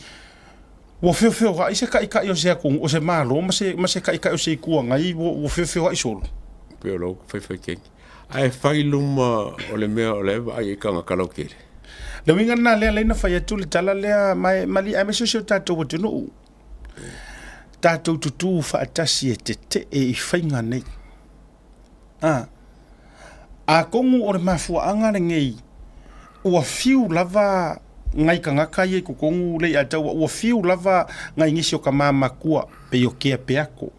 ua feofeoai se taitai o se atunuu, o se Malo ma se, ma se taitai o se Itu Agai ua, ua feofeoai solo. Pei o lou faifai keiki. Ae fai luma o le mea o la e vaai ai tagata lautele. Le uiga lena lea lea na fai atu le tala lea ma e malie aemaise o si o tatou atunuu. Tatou tutū faatasi e tetee i faiga nei. A, atonu o le mafuaaga lenei ua fiu lava nai tagata ia i totonu le ia taua, ua fiu lava nai nisi o tama matua pei o Kea Peato.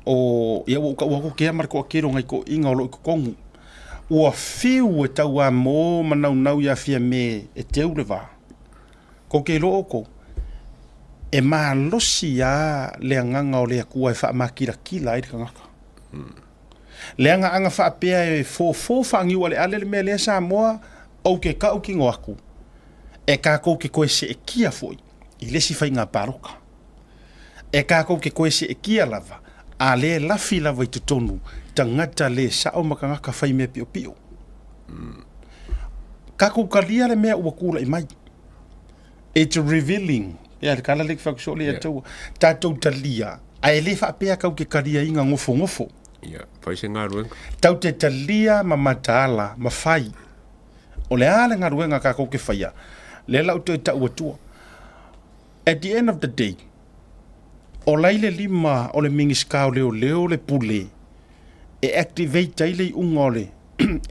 O, ia ua ou taua atu Kea ma le toatele o nai toeaiina o lo o i totonu. Ua fiu e tauamo ma naunau ia Fiame e teu le va. Kou te iloa outou. E malosi lava le agaga o le Atua e faamakilatila ai le tagata. Leaga aga faapea e fofo faaniualeale le mea lea Samoa, ou te tautino atu, e tatou te toe seetia foi i le isi faiga palota. E tatou te toe seetia lava, a lea e lafi lava i totonu tagata le sao ma tagata fai mea piopio. Tatou talia le mea ua tulai mai. It's revealing. Ia, le tala lea ke whakusoo le atua. Tatou talia, ae le faapea kau te taliaina nofonofo. Ia, fai se galuega. Tau te talia ma mataala ma fai. O le a le galuega tatou te faia, lea la ou toe tau atua. At the end of the day, o lai le lima o le Minisita o Leoleo le pule e activate ai le iuga o le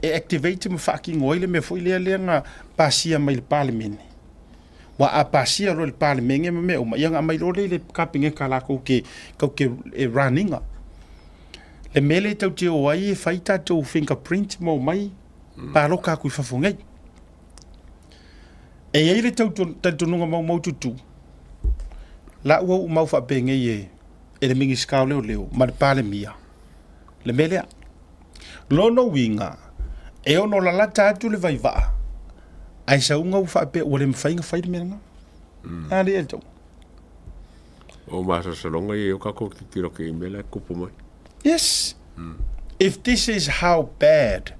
e activate ma faatino ai le mea foi lea lea na pasia mai le Palemene. Ua a pasia loa i le Palemene ma mea uma, ia ona aumai loa lea i le Kapeneta latou te tou te e run ina. Le mea lea tou te o ai e fai tatou fingerprint ma omai palota atu i fafo nei. E i ai le talitonuga maumaututu, la ua ou mau faapenei e e le Minisita o Leoleo ma le Palemia le mea lea. Lona uiga, e ono lalata atu le vaivaa, ae sauga ua faapea ua le mafai ona fai le mea lena. A lea e tau. O masalosaloga ia i o tatou tilotilo atu i mea la e tupu mai. Yes. If this is how bad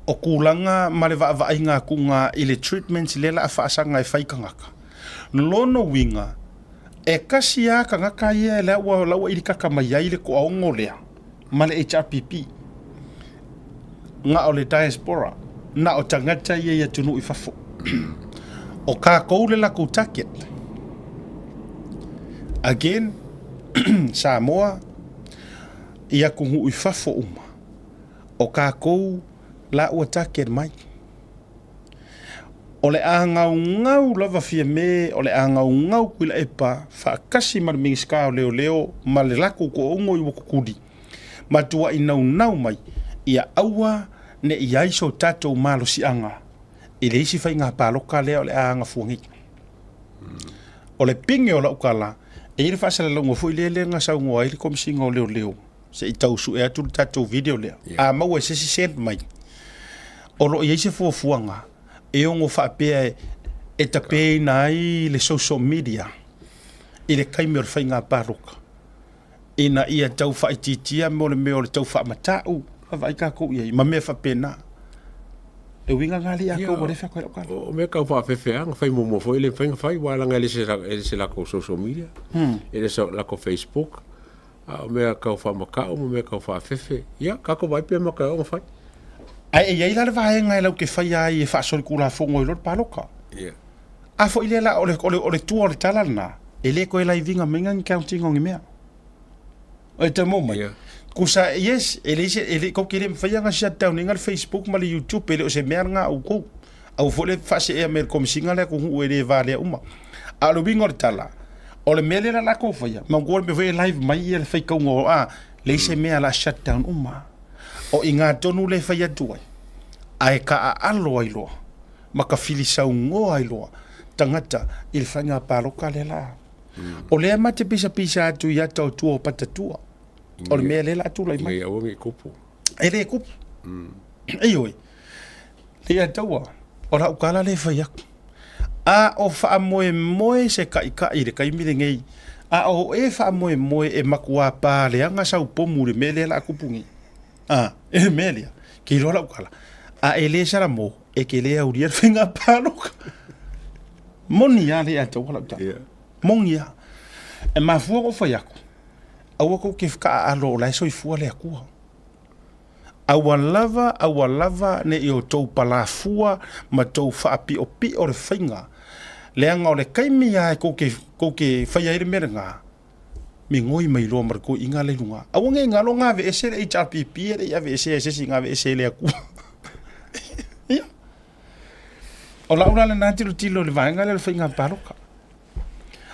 o tulaga ma le vaavaaiga atuga i le treatments lea la a faasaga e fai tagata. Lona uiga, e kasi lava tagata ia la ua la ua ilikaka mai ai le toaono lea ma le HRPP. Na o le diaspora, na o tagata ia i atunuu i fafo. O tatou le latou target. Again, Samoa i atunuu i fafo uma, o tatou la ua target mai. O le a gaugau lava Fiame, o le a gaugau Tuilaepa faatasi ma le Minisita o Leoleo ma le latou toauga i Uakukuli, matuai naunau mai ia aua ne i ai so tatou malosiaga i le isi faiga palota lea o le a agafua nei. O le pine o lau tala, e i ai le faasalalauga foi lea lea na saunoa ai le Komesina o Leoleo, se i tau sue atu le tatou video lea. A maua e se isi send mai, o lo o i ai se fuafuaga e ono faapea e tapeina ai le social media i le taimi o le faiga palota ina ia tau faaitiitia mo le mea o le tau faamatau, vaavaai tatou i ai ma mea faapena. Le uiga lena alii a kou ua le fai atu ai lau tala. O mea tau faafefea na fai muamua foi e le mafai ona fai aua leaga e le se latou social media, e le se latou Facebook, a o mea tau faamatau ma mea tau faafefe, ia tatou vaai pe mata e oo ona fai. Ae e i ai la le vaega e lau te faia ai e faasolitulafono ai loa le palota. Yeah. A foi lea la o le, o le, o le tua o le tala lena, e le toe live ina mai ni counting o ni mea. O e te mo mai. Yeah. Kusa, yes, e le se, e le, kou te le mawhai anga shutdown inga le Facebook ma le YouTube, e le o se mea nga au kou. Au fo le whaase ea me le komisinga le ku hu e le vā lea uma. A o le uiga o le tala, o le mea lea la lakou faia, ma ua le mea foi e live mai ia le faitauga o a, leai se mea la shutdown uma. O i ngā tonu le fai atu ai, ae ka aalo ai loa, ma ka filisaugoa ai loa tagata i le faiga paloka lea la. O lea ma te pisapisa atu i ata o tua o Patatua, o le mea lea la tulai mai. Ina ia aua ne i kupu. E le kupu. Ioe. Ia taua, o lau tala lea e fai atu. A o faamoemoe se taitai i le taimi lenei, a o e faamoemoe e matua pa leaga sau pomu i le mea lea o le a tupu nei, a, i le mea lea, ke iloa lau tala, a e le Salamo, e te le aulia le faiga palota. Moni lava le ia taua lau tala. Yeah. Moni lava. E mafua ona ou fai atu, aua tou te taaalo o la e soifua le Atua. Aua lava, aua lava ne i outou palafua ma tou faapiopio le faiga, leaga o le taimi lava e tou te, tou te faia ai le mea lena, migoi mai loa ma le toeaiina la i luga. Aua ne i galo na aveese le HRPP e le i aveesea e se isi, na aveese e le Atua. Ia. O lau la lena tilotilo i le vaega lea o le faiga palota.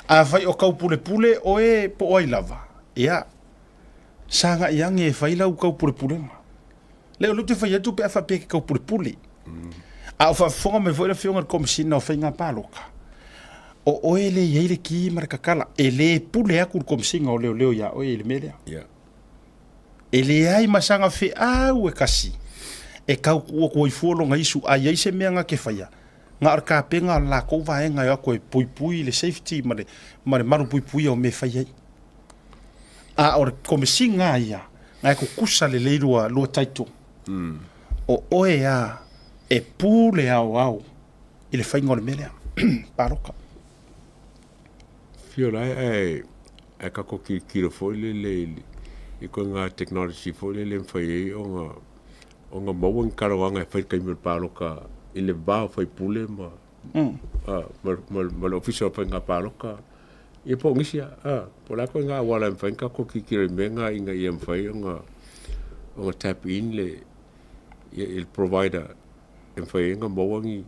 Afai o taupulepule oe po o ai lava, ia, Sagai age e fai lau taupulepulega. Lea o lea ou te fai atu pe a faapea e te taupulepule. A o faafofoga mai foi le Afioga i le Komesina o Faiga Palota, O oe lea e i ai le ki ma le kakala, e le pule atu le Komesina o Leoleo iā oe i le mea lea. Ia. E leai ma saga feau e kasi e tau tuu atu ai fua lona isu a i ai se mea na te faia, na o le tapena a le latou vaega e o atu e puipui le safety ma le, ma le malupuipuia o mea e fai ai. A o le Komesina lava ia, na e tutusa lelei lua, lua title. O oe lava e pule aoao i le faiga o le mea lea, palota. Fio la ae ae tatou tilotilo foi lele i ituaiga technology foi lele e mafai ai ona ona maua ni talanoaga e fai i le taimi o le palota i le va o faipule ma ma le Ofisa o Faiga Palota ia po o nisi lava po o le a ituaiga auala e mafai ona tatou tilotilo i mea na ina ia mafai ona ona tap in le le provider e mafai ai ona maua ni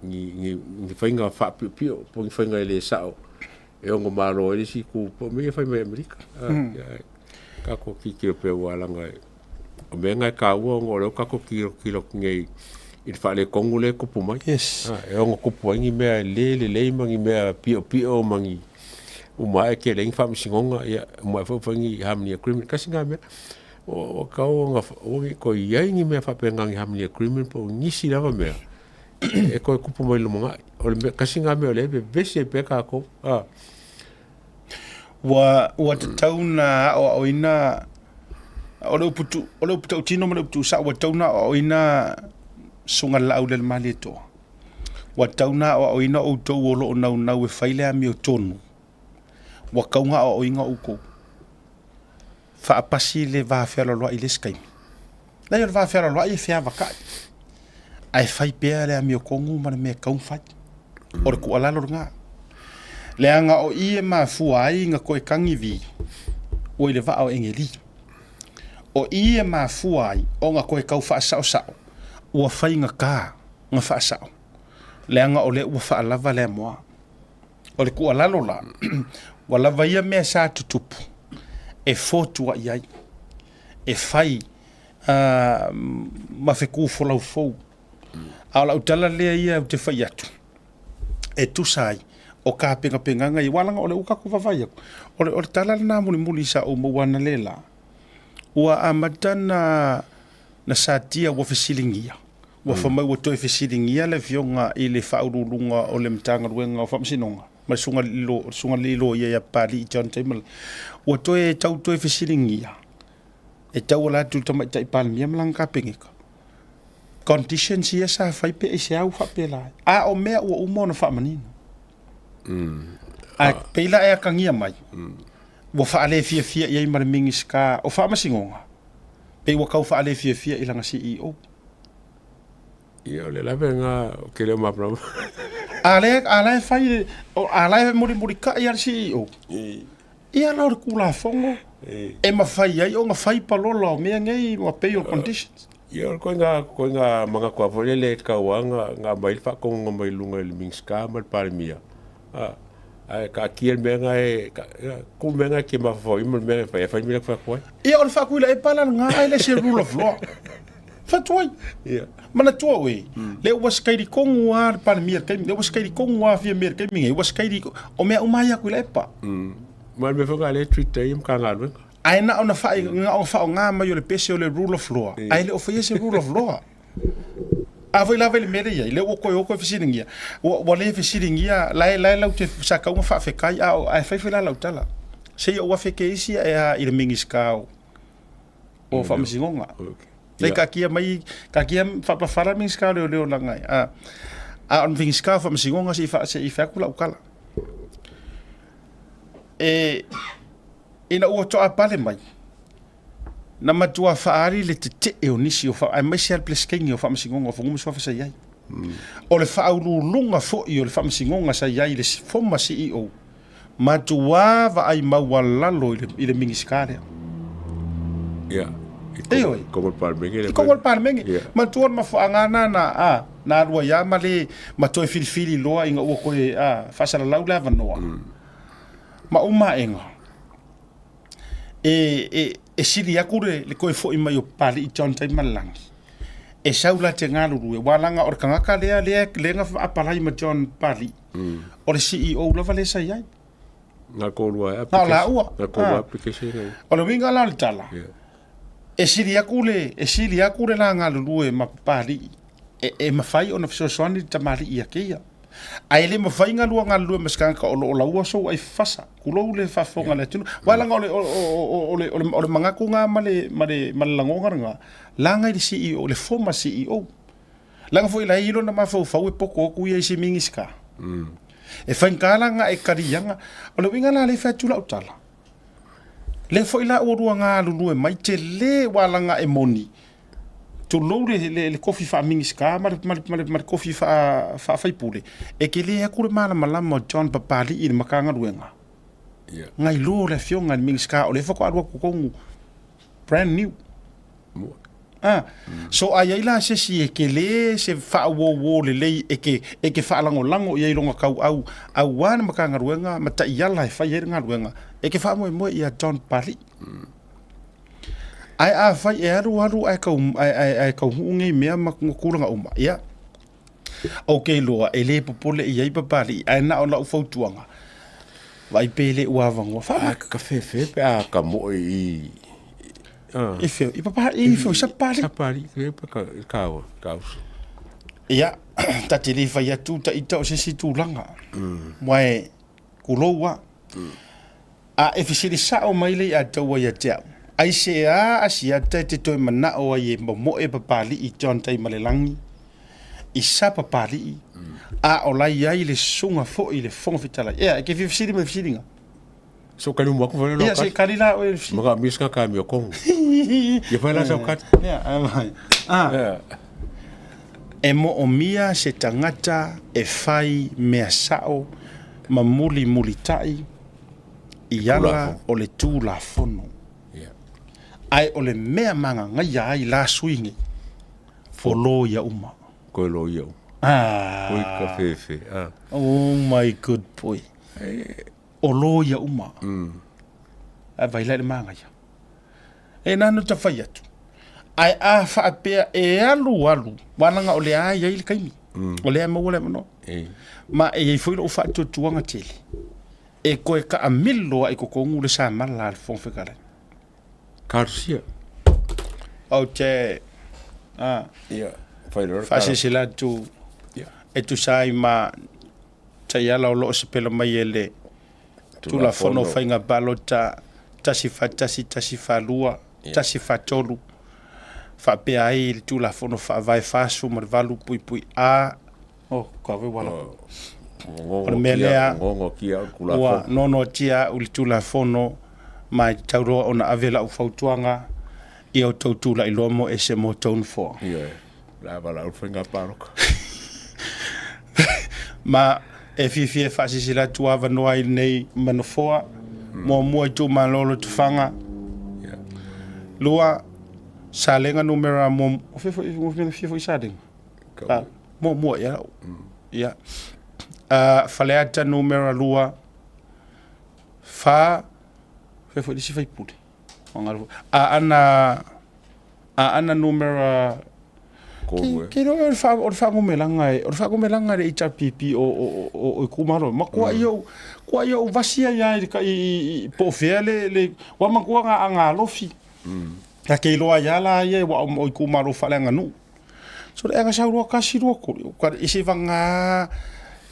ni ni faiga faapiopio po o ni faiga e le sao e ono malo ai le isi itu po o mea ia e fai mai e Amerika. Tatou tilotilo pea aua leaga o mea na e taua ona o lea ua tatou tilotilo atu nei i le faaletonu lea e tupu mai. Yes. E ono tupu ai ni mea e le lelei ma ni mea piopio ma ni uma ae tele ai ni faamasinoga, ia uma ae foi ua fai ni harmony agreement. Tasi lena mea, ua tatau ona aua ne i toe i ai ni mea faapena ni harmony agreement po o nisi lava mea e toe tupu mai i le lumanai. O le mea, tasi lena mea o lea e vevesi ai pea tatou. Ua, ua tatau ona aoaoina, o le upu tu, o le upu tautino ma le upu tuusao, ua tatau ona aoaoina Susuga i le Laaulialemalietoa. Ua tatau ona aoaoina outou o lo o naunau e fai le amiotonu, ua tatau ona aoaoina outou. Faapasi le va fealoaloai i le isi taimi. Leai o le va fealoaloai e feavakai, ae fai pea le amiotonu ma le mea e tatau ona fai. O le tuualalo lena. Leaga o i e mafua ai na toe tagivi ua i le vaa o Egeli. O i e mafua ai ona toe tau faasaosao ua faigata na faasao, leaga o lea ua faalava le amoa. O le tuualalo la, ua lava ia mea sa tutupu e fotuai ai, e fai ma fetu folau fou. A o lau tala lea ia ou te fai atu, e tusa ai o tapenapenaga ia, aua leaga o lea ua tatou vaavaai atu, o le, o le tala lena mulimuli sa ou maua analeila, ua amata na, na satia ua fesiligia, ua fai mai ua toe fesiligia le afioga i le Faauluuluga o le Matagaluega o Faamasinoga ma le susuga i le susuga i le Loia ia Papalii John Taimala, ua toe tau toe fesiligia e tauala atu i le Tamaitai Palemia ma lana Kapeneta conditions ia sa fai pe aisea ua faapela ai, a o mea ua uma ona faamanino. Ae pei la e atagia mai, ua faalefiafia i ai ma le Minisita o Faamasinoga, pei ua tau faalefiafia i lana CEO. Ia, o le lavega ou te le o malamalama. A lea, a la e fai, a la e mulimulitai lava le CEO. Ia la o le Tulafono e mafai ai ona fai palola o mea nei ma pay o conditions. Ia, o le ituaiga, ituaiga manatu lava foi lele e tatau lava ona aumai le faatonuga mai luga i le Minisita ma le Palemia, ae taatia le mea lena e, tuu le mea lena e te mafaufau ai ma le mea e fai, ae fai le mea lea e fai atu ai. Ia, o le faa-Tuilaepa la lena, ae le se rule of law. Fatu ai. Ia. Manatua oe, lea ua sakaili tonu lava le Palemia i le taimi, lea ua sakaili tonu lava Fiamē i le taimi lenei, ua sakaili, o mea uma lava ia a Tuilaepa. Ma le mea foi lena o lea e treat ai Matagaluega. Ae na ona faa, na ona faaaoga mai o le pese o le rule of law, ae le o faia se rule of law. A foi lava i le mea lea e i ai, lea ua toe o toe fesiligia, ua le fesiligia, la e, la e latou te, sa tatau ona faafetai, a o, ae fai foi la lau tala, se i ou afe teisi ae a i le Minisita o, o Faamasinoga. Lei taatia mai, taatia faapafala le Minisita o Leoleo leaga e, a, a o le Minisita o Faamasinoga se i faa, se i fai atu lau tala. E, ina ua toa pale mai, na matua faaali le tetee o nisi o aemaise lava le Peresetene o Faamasinoga o Fanua ma Suafa sa i ai. O le faauluuluga foi o le Faamasinoga sa i ai le former CEO, matua vaai maualalo i le Minisita lea. Ia, Ioe. i totonu o le Palemene. I totonu o le Palemene. Manatua le mafuaaga lena na, a, na alu ai lava ma le, ma toe filifili loa ina ua toe, a, faasalalau le avanoa. Ma uma aega, e, e, e sili atu le, le toe foi mai o Papalii John Taimalelagi, e sau la te galulue, aua leaga o le tagata lea, lea, lea na apalai ma John Papalii. O le CEO lava lea sa i ai. Na kōrua e Na o lāua. Na kōrua application. O le uiga la o le tala, e sili aku le, e sili aku le la galulue ma Papalii e, e mafai ona fesoasoani le tamalii ia kēia. Ae le mafai ona lua galulue ma se tagata o lo o laua sou ai fafasa, tulou le faafofoga a le atunuu. Aua leaga o le, o, o, o, le, o le, o le manatu lena ma le, ma le, ma le lagona lena, laga i le CEO, le former CEO. Leaga foi la e i lona mafaufau e poto atu ia i se Minisita. E faigata la ona e taliaga. O le uiga la lea e fai atu lau tala, lea foi la ua lua galulue mai, tele ua alaga e moni, tulou le, le, le kofi faa-Minisita ma le, ma le, ma le, ma le kofi faa-faipule, e tele atu le malamalama o John Papali'i i le Matagaluega. Yeah. Ngai lo le afioga i le Minisita o lea faatoa alu atu totonu brand new. Ah, so a i ai la se isi e tele se faauouo lelei e ke, e ke faalagolago i ai lona tauau aua le Matagaluega ma taiala e fai ai le galuega, e ke faamoemoe ia John Papali'i. Ae afai e alu alu ae tau, ae, ae, ae taunuu nei mea ma tulaga uma, ia, ou te iloa e le popole i ai Papali'i, ae na o lau fautuaga, vaai pe le ua avanoa. Faama. A ka fefe pe a ka moe i I feo, i papa, i feo, i Sapali. Sapali, ke pa ka ka ka uso. Ia, ta te le fai atu ta ita o se isi tulaga. Wae, kulou a. A e fesili sao mai le ia taua ia te au, aisea a Asiata e te toe manao ai e momoe Papali'i John Taimalelagi i sa Papali'i, a o la i ai le susuga foi i le Fofoga Fetalai? Ea, e te fia fesili mai i fesiliga? So kali mo aku fai Ia, se kali la oe i le fesili. Maka mis ka ka mi o kongu. Ia fai la sau kati. Ia, ai mai. Ah. E moomia se tagata e fai mea sao ma mulimulitai i ala o le Tulafono. Ae o le mea magagaia ai la sui nei, o loia uma. Koe loia uma. Ah. Koe ka fefe. Ah. Oh my good boy. O loia uma. Ae vai la i le magaia. E na no ta fai atu. Ae a faapea e alu alu, aua leaga o lea e i ai le taimi. O lea e maua le avanoa. Ma e i ai foi lou faatuatuaga tele e toe taamilo ai i totonu le samala a le Fofoga Fetalai. Talosia. Ou te faasilasila atu e tusa ai ma taiala o lo o sapela mai e le Tulafono o Faiga Palota 141, 142, 143, faapea ai le Tulafono Faavae 48 puipui A, oh, kau e wala. O le mea lea, ua nonoatia au i le Tulafono ma e tatau loa ona ave lau fautuaga ia outou tulai loa mo ese mo tou nofoa. Ma e fiafia e faasilasila atu ua avanoa ai lenei ma nofoa. Muamua itumalo o Lotofaga. Lua, Salega numera muamua. O fea foi, o fea foi Salega? Muamua, ia. Ia. Faleata numera lua. Fa, fea foi le isi faipule? Aana, Aana numera Ke iloa o le wha, o le whaangomelaga e, o le whaangomelaga le HRPP o, o, o, o itumalo. Ma kua ia u, kua ia u vasia ia i le ka, i, i, i, po o fea le, le, wa matua nga anga alofi. Ta ke iloa ia la ia wa o itumalo faaleaganuu. So le aga sau loa kasi lua tolu, ka i se vagā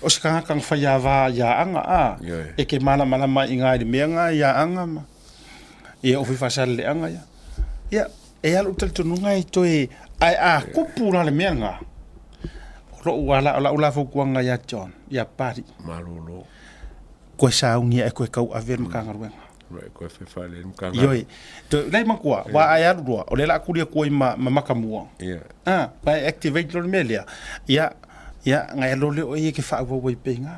o se tagata na whai ava ia anga a, e ke malamalama i ngā i le mea ngā ia anga ma, ia o whasale le anga ia. Ia, e alu talitonuga e toe, ae a kupu la le mea ngā, o lou ala, o lau la fautuaga ia John, ia Pari. Malolo. Koe sauni e koe kau ave le Matagaluega. Right, koe whai le Matagaluega. Ioe. To, lei matua, wa ai alu loa, o le la akulia kua i ma, ma makamua. Yeah. Ah, pa e activate lo le mea lea. Ia, ia, ngai alo le o ia ke whaawau ai pe ngā.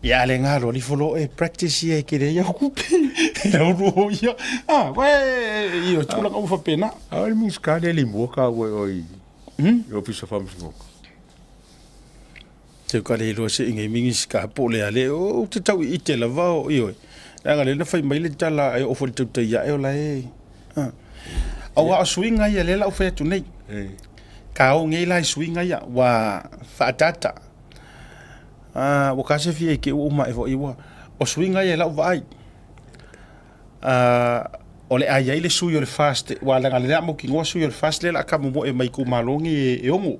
Ia, le ngā loa, lifo lo e practice ia e kere ia kupe. Lau ruo ia. Ah, wa e, i o tūlanga ufa pena. A o le Minisita le le mua ka ue o i i Ofisa Faamasinoga. Teu ka le iloa se inga i Minisita po o le a le o te tau i ite lava o ioe. Leaga lea na fai mai le tala e oo foi i le tautai ae o la e. Aua o suiga ia lea la ou fai atu nei. Ka o nei la i suiga ia ua faaataata. A, ua kase fia i ke ua uma e foi ua. O suiga ia i lau vaai. A, o le a i ai le sui o le FAST, ua leaga lea mautinoa sui o le FAST lea la a momoe mai itumalo nei e, e ono.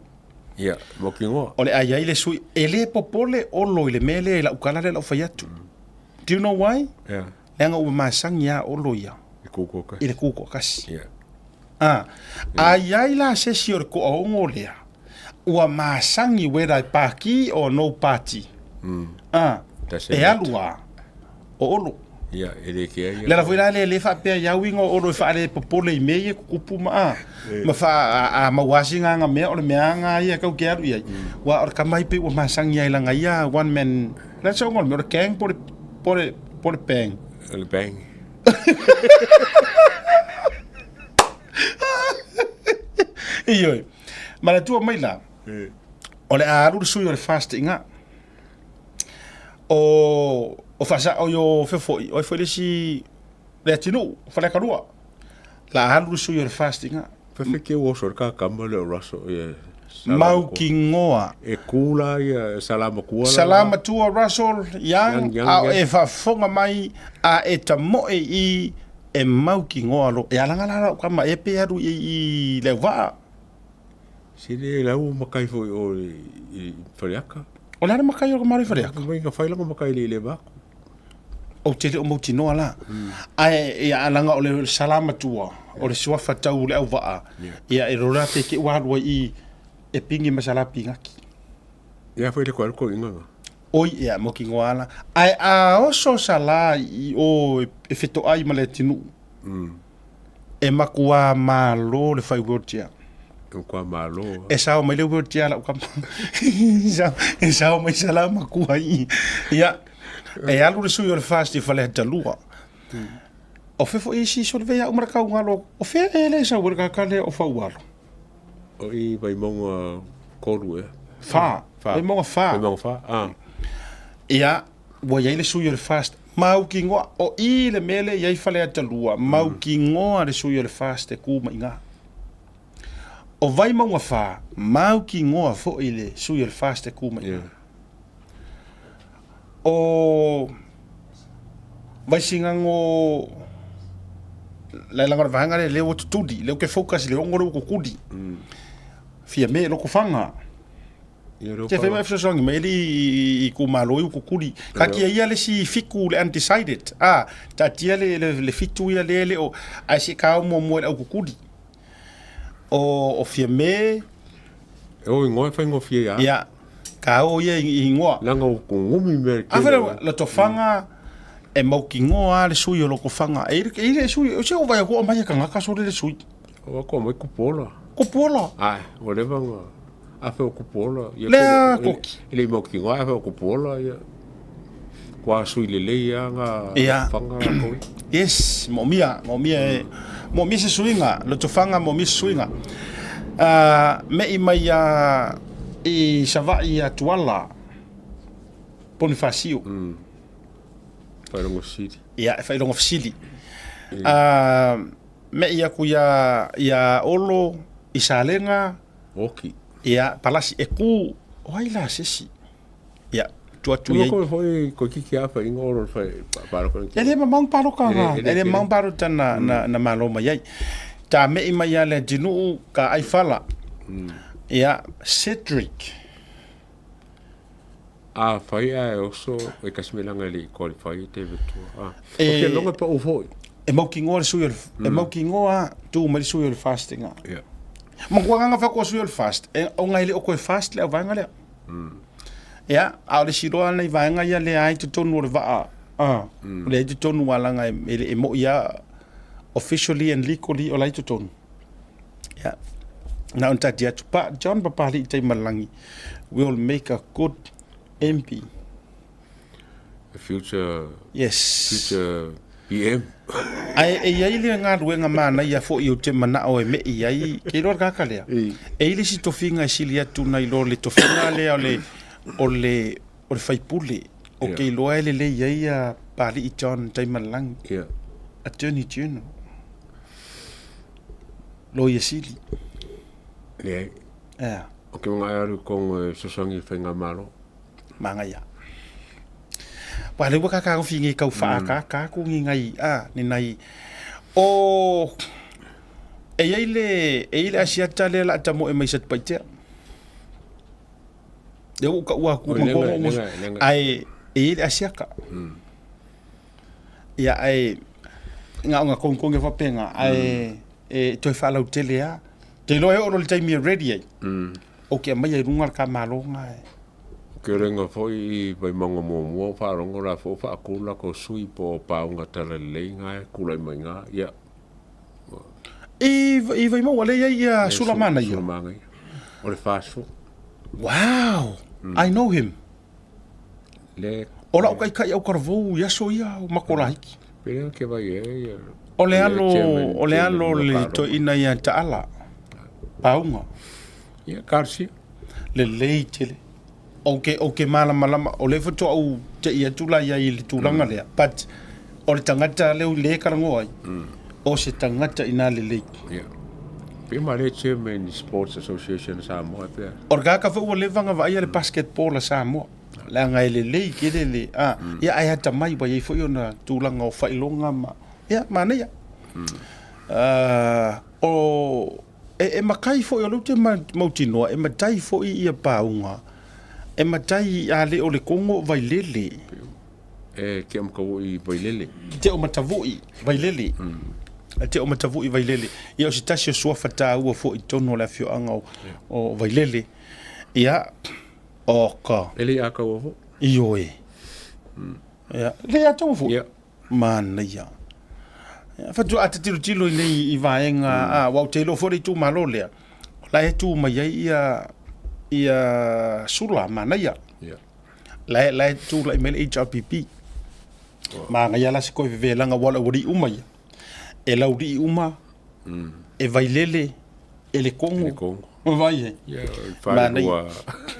Ia, mautinoa. O le a i ai le sui, e le popole Olo i le mea lea i lau tala lea lau fai atu. Do you know why? Yeah. Leaga ua masani a Olo ia. I I le tutoatasi. Yeah. A, a i ai la se isi o le toaono lea, ua masani whether e pati or no party. A, e alu a, o Olo. Ia, e le kea ia. Le ala foi la lea le faapea i au inga o Olo e faale popole i mea ia tutupu ma a, ma fa a, a maua si nganga mea o le mea nga ia kau ke alu i ai. Ua o le kama i pe ua masani ai langa ia one man, la se o le mea o le gang po le, po le, po le bang. O le bang. Ioe. Manatua mai la, o le a alu le sui o le FAST i ngā. O, o whaasao i o fefoi, o e foi le si le atinuu, Faleakalua. La alu le sui o le FAST i ngā. Fefe ke o oso ka kama le o Russell ia. Mautinoa. E ku la ia Salamatua. Salamatua Russell Young, Young, a e faafofoga mai a e tamoe i e mautinoa lo. E alaga la lau kama e pe alu i, i le auvaa. Sile lau makai foi o i Faleaka. O le ala makai o ka malo i Faleaka. Mai ka fai langa makai le le vaku. Ou te le o mautinoa la. Ae ia alaga o le Salamatua, o le suafa tau le auvaa. Ia e rola pe ke ua alu ai i e pingi ma sala pingaki. Ia foi le ko ko inga. Oi ia mautinoa ala. Ae a oso sala i o e fetoai ma le atunuu. E makuā malo le fai wheelchair. E makuā malo. E sao mai le wheelchair lau kama. E sao mai sala makua i. Ia, e alu le sui o le FAST i Faleatalua. O fefo i si so le vea umara kau ngalo. O fea e le sau le kakale o faualo. O i Vaimauga kolu e. Fa. Vaimauga fa. Vaimauga fa. Ah. Ia, ua i ai le sui o le FAST. Mautinoa, o i le mea lea e i ai Faleatalua, mautinoa le sui o le FAST e ku mai i ina. O Vaimauga 4, mautinoa foi le sui o le FAST e ku mai i ina. O Vaisigano, la laga o le vaega lea, lea ua tutuli, lea ou te focus i le 6 lea ua tutuli. Fiame, Lotofaga. Te whai mai fesoasoani mai ali i itumalo i Ukukuli. Ka kia ia le si fiku le undecided. Ah, taatia le, le, le fitu ia le le o ai se ka o muamua i le Aukukuli. O, o Fiame. E o ingoa e whaingofie ia. Ia, ka o ia i ingoa. Langa o kungumi mea ke. Awhera, Lotofaga, e mautinoa le sui o Lotofaga. E i le sui, o se o vai akoa mai e kangaka sole le sui. O akoa mai kupola. Kupola? Ai, ua leva nga. Afe o kupuola. Ia Lea koki. E le mau ki ngā afe o kupuola. Ia. Kua sui lelei ia ngā Ia. whanga rākou. Yes, moomia, moomia e, moomia se suiga, lotofaga moomia se suiga. Uh, me'i mai ia i Savaii ia Tuala, Bonifacio. Mm. Whairongo fesili. Ia, e whairongo fesili. Uh, me'i aku ia, ia Olo, i Salega, Oki. Ia, palasi e ku, o ai la se isi. Ia, tu atu i ai. Ko foi ko kiki a fa ingo oro fa paloka. E le mamao paloka nga, e le mamao paloka na na na malo mai ai. Ta mei mai ia le atunuu ka ai fala. Ia, Cedric. A fai a e oso e kasimelaga e le i qualify i te vetua. A. O ke longa pa u foi. E mautinoa le sui o le, e mautinoa tu mai le sui o le FAST nga. Ia. Ma kua nganga whakoa sui o le FAST, e o ngai le o koe FAST le au vaenga lea. Ia, a o le siloa nei vaenga ia le ai totonu o le vaa, a, o le ai totonu alanga e, e, e mo ia officially and legally o lai totonu. Ia, na on tati atu, pa, John Papali'i Taimalelagi will make a good MP. The future, Yes. future PM. Ae e i ai le galuega manaia foʻi ou te manao e meʻi ai, ke iloa le kaka lea. E i le isi tofiga e sili atu nai lo le tofiga lea o le, o le, o le faipule. O ke iloa e lelei ai ia Pali'i John Taimalelagi, Yeah. Attorney General. Loia sili. Leai. Ea. O ke mga aru kong e fesoasoani i Faigamalo. Manaia. Wa le ua kakagofi ngi kau whaakaka ku ngi ngai a ni nai o e iai le e iai le asiata le la ta mo e mai Satupaitea. Le ua ka ua ku ma ko ai e iai le asiaka. Ia ai nga nga kongkong e fapenga ai e toe faalautele a. Te iloa e oo loa i le taimi e ready ai. O ke aumaia i luga le ka malo nga e. Kerenga foi i Vaimauga muamua o faalogo la foi o faaku lako sui po o pauga talalelei nga e tulai mai nga ia. I i Vaimauga lea i ai ia Sula Manaia. Sula Manaia. O le fast foi. Wow! I know him. Le O lau kaikai au karavou i aso ia o Makolahiki. Pele ke vai e ia. O le alo o le alo le toeaina ia Taala. Pauga. Ia Garcia. Lelei tele. Ou ke ou ke malamalama o lea faatoa ou tei atu la iai i le tulaga lea but o le tagata lea lea e talanoa ai o se tagata ina lelei. Ia. Pe ma le chairman Sports Association a Samoa e pea. O le tagata foi ua leva ona vaaia le basketball a Samoa leaga e lelei tele le a ia ae atamai ua i ai foi ona tulaga o faailoga ma ia manaia. O E, e matai foi, o lea ou te mautinoa, e matai foi ia pauga, e matai a le o le Kongo o Vailele. E te o Matavui Vailele. Te o Matavui Vailele. E te o Matavui Vailele. Ia o se tasi o suafa taua foi i totonu o le afioaga o, o Vailele. Ia, oka. E le i ākaua foi. Ioe. Ia, le ātaua foi. Ia. Manaia. Whatua a te tilotilo i nei i vaega, a, aua ou te iloa foi le itumalo lea, o la e tu mai ai ia, ia Sula, manaia. Yeah. La e, la e tulai mai le HRPP. Manaia la se koe vevelaga aua o le aualii uma ia. E laulii uma, e Vailele, e le Kongo. Le Kongo. Vai e. Yeah, manaia,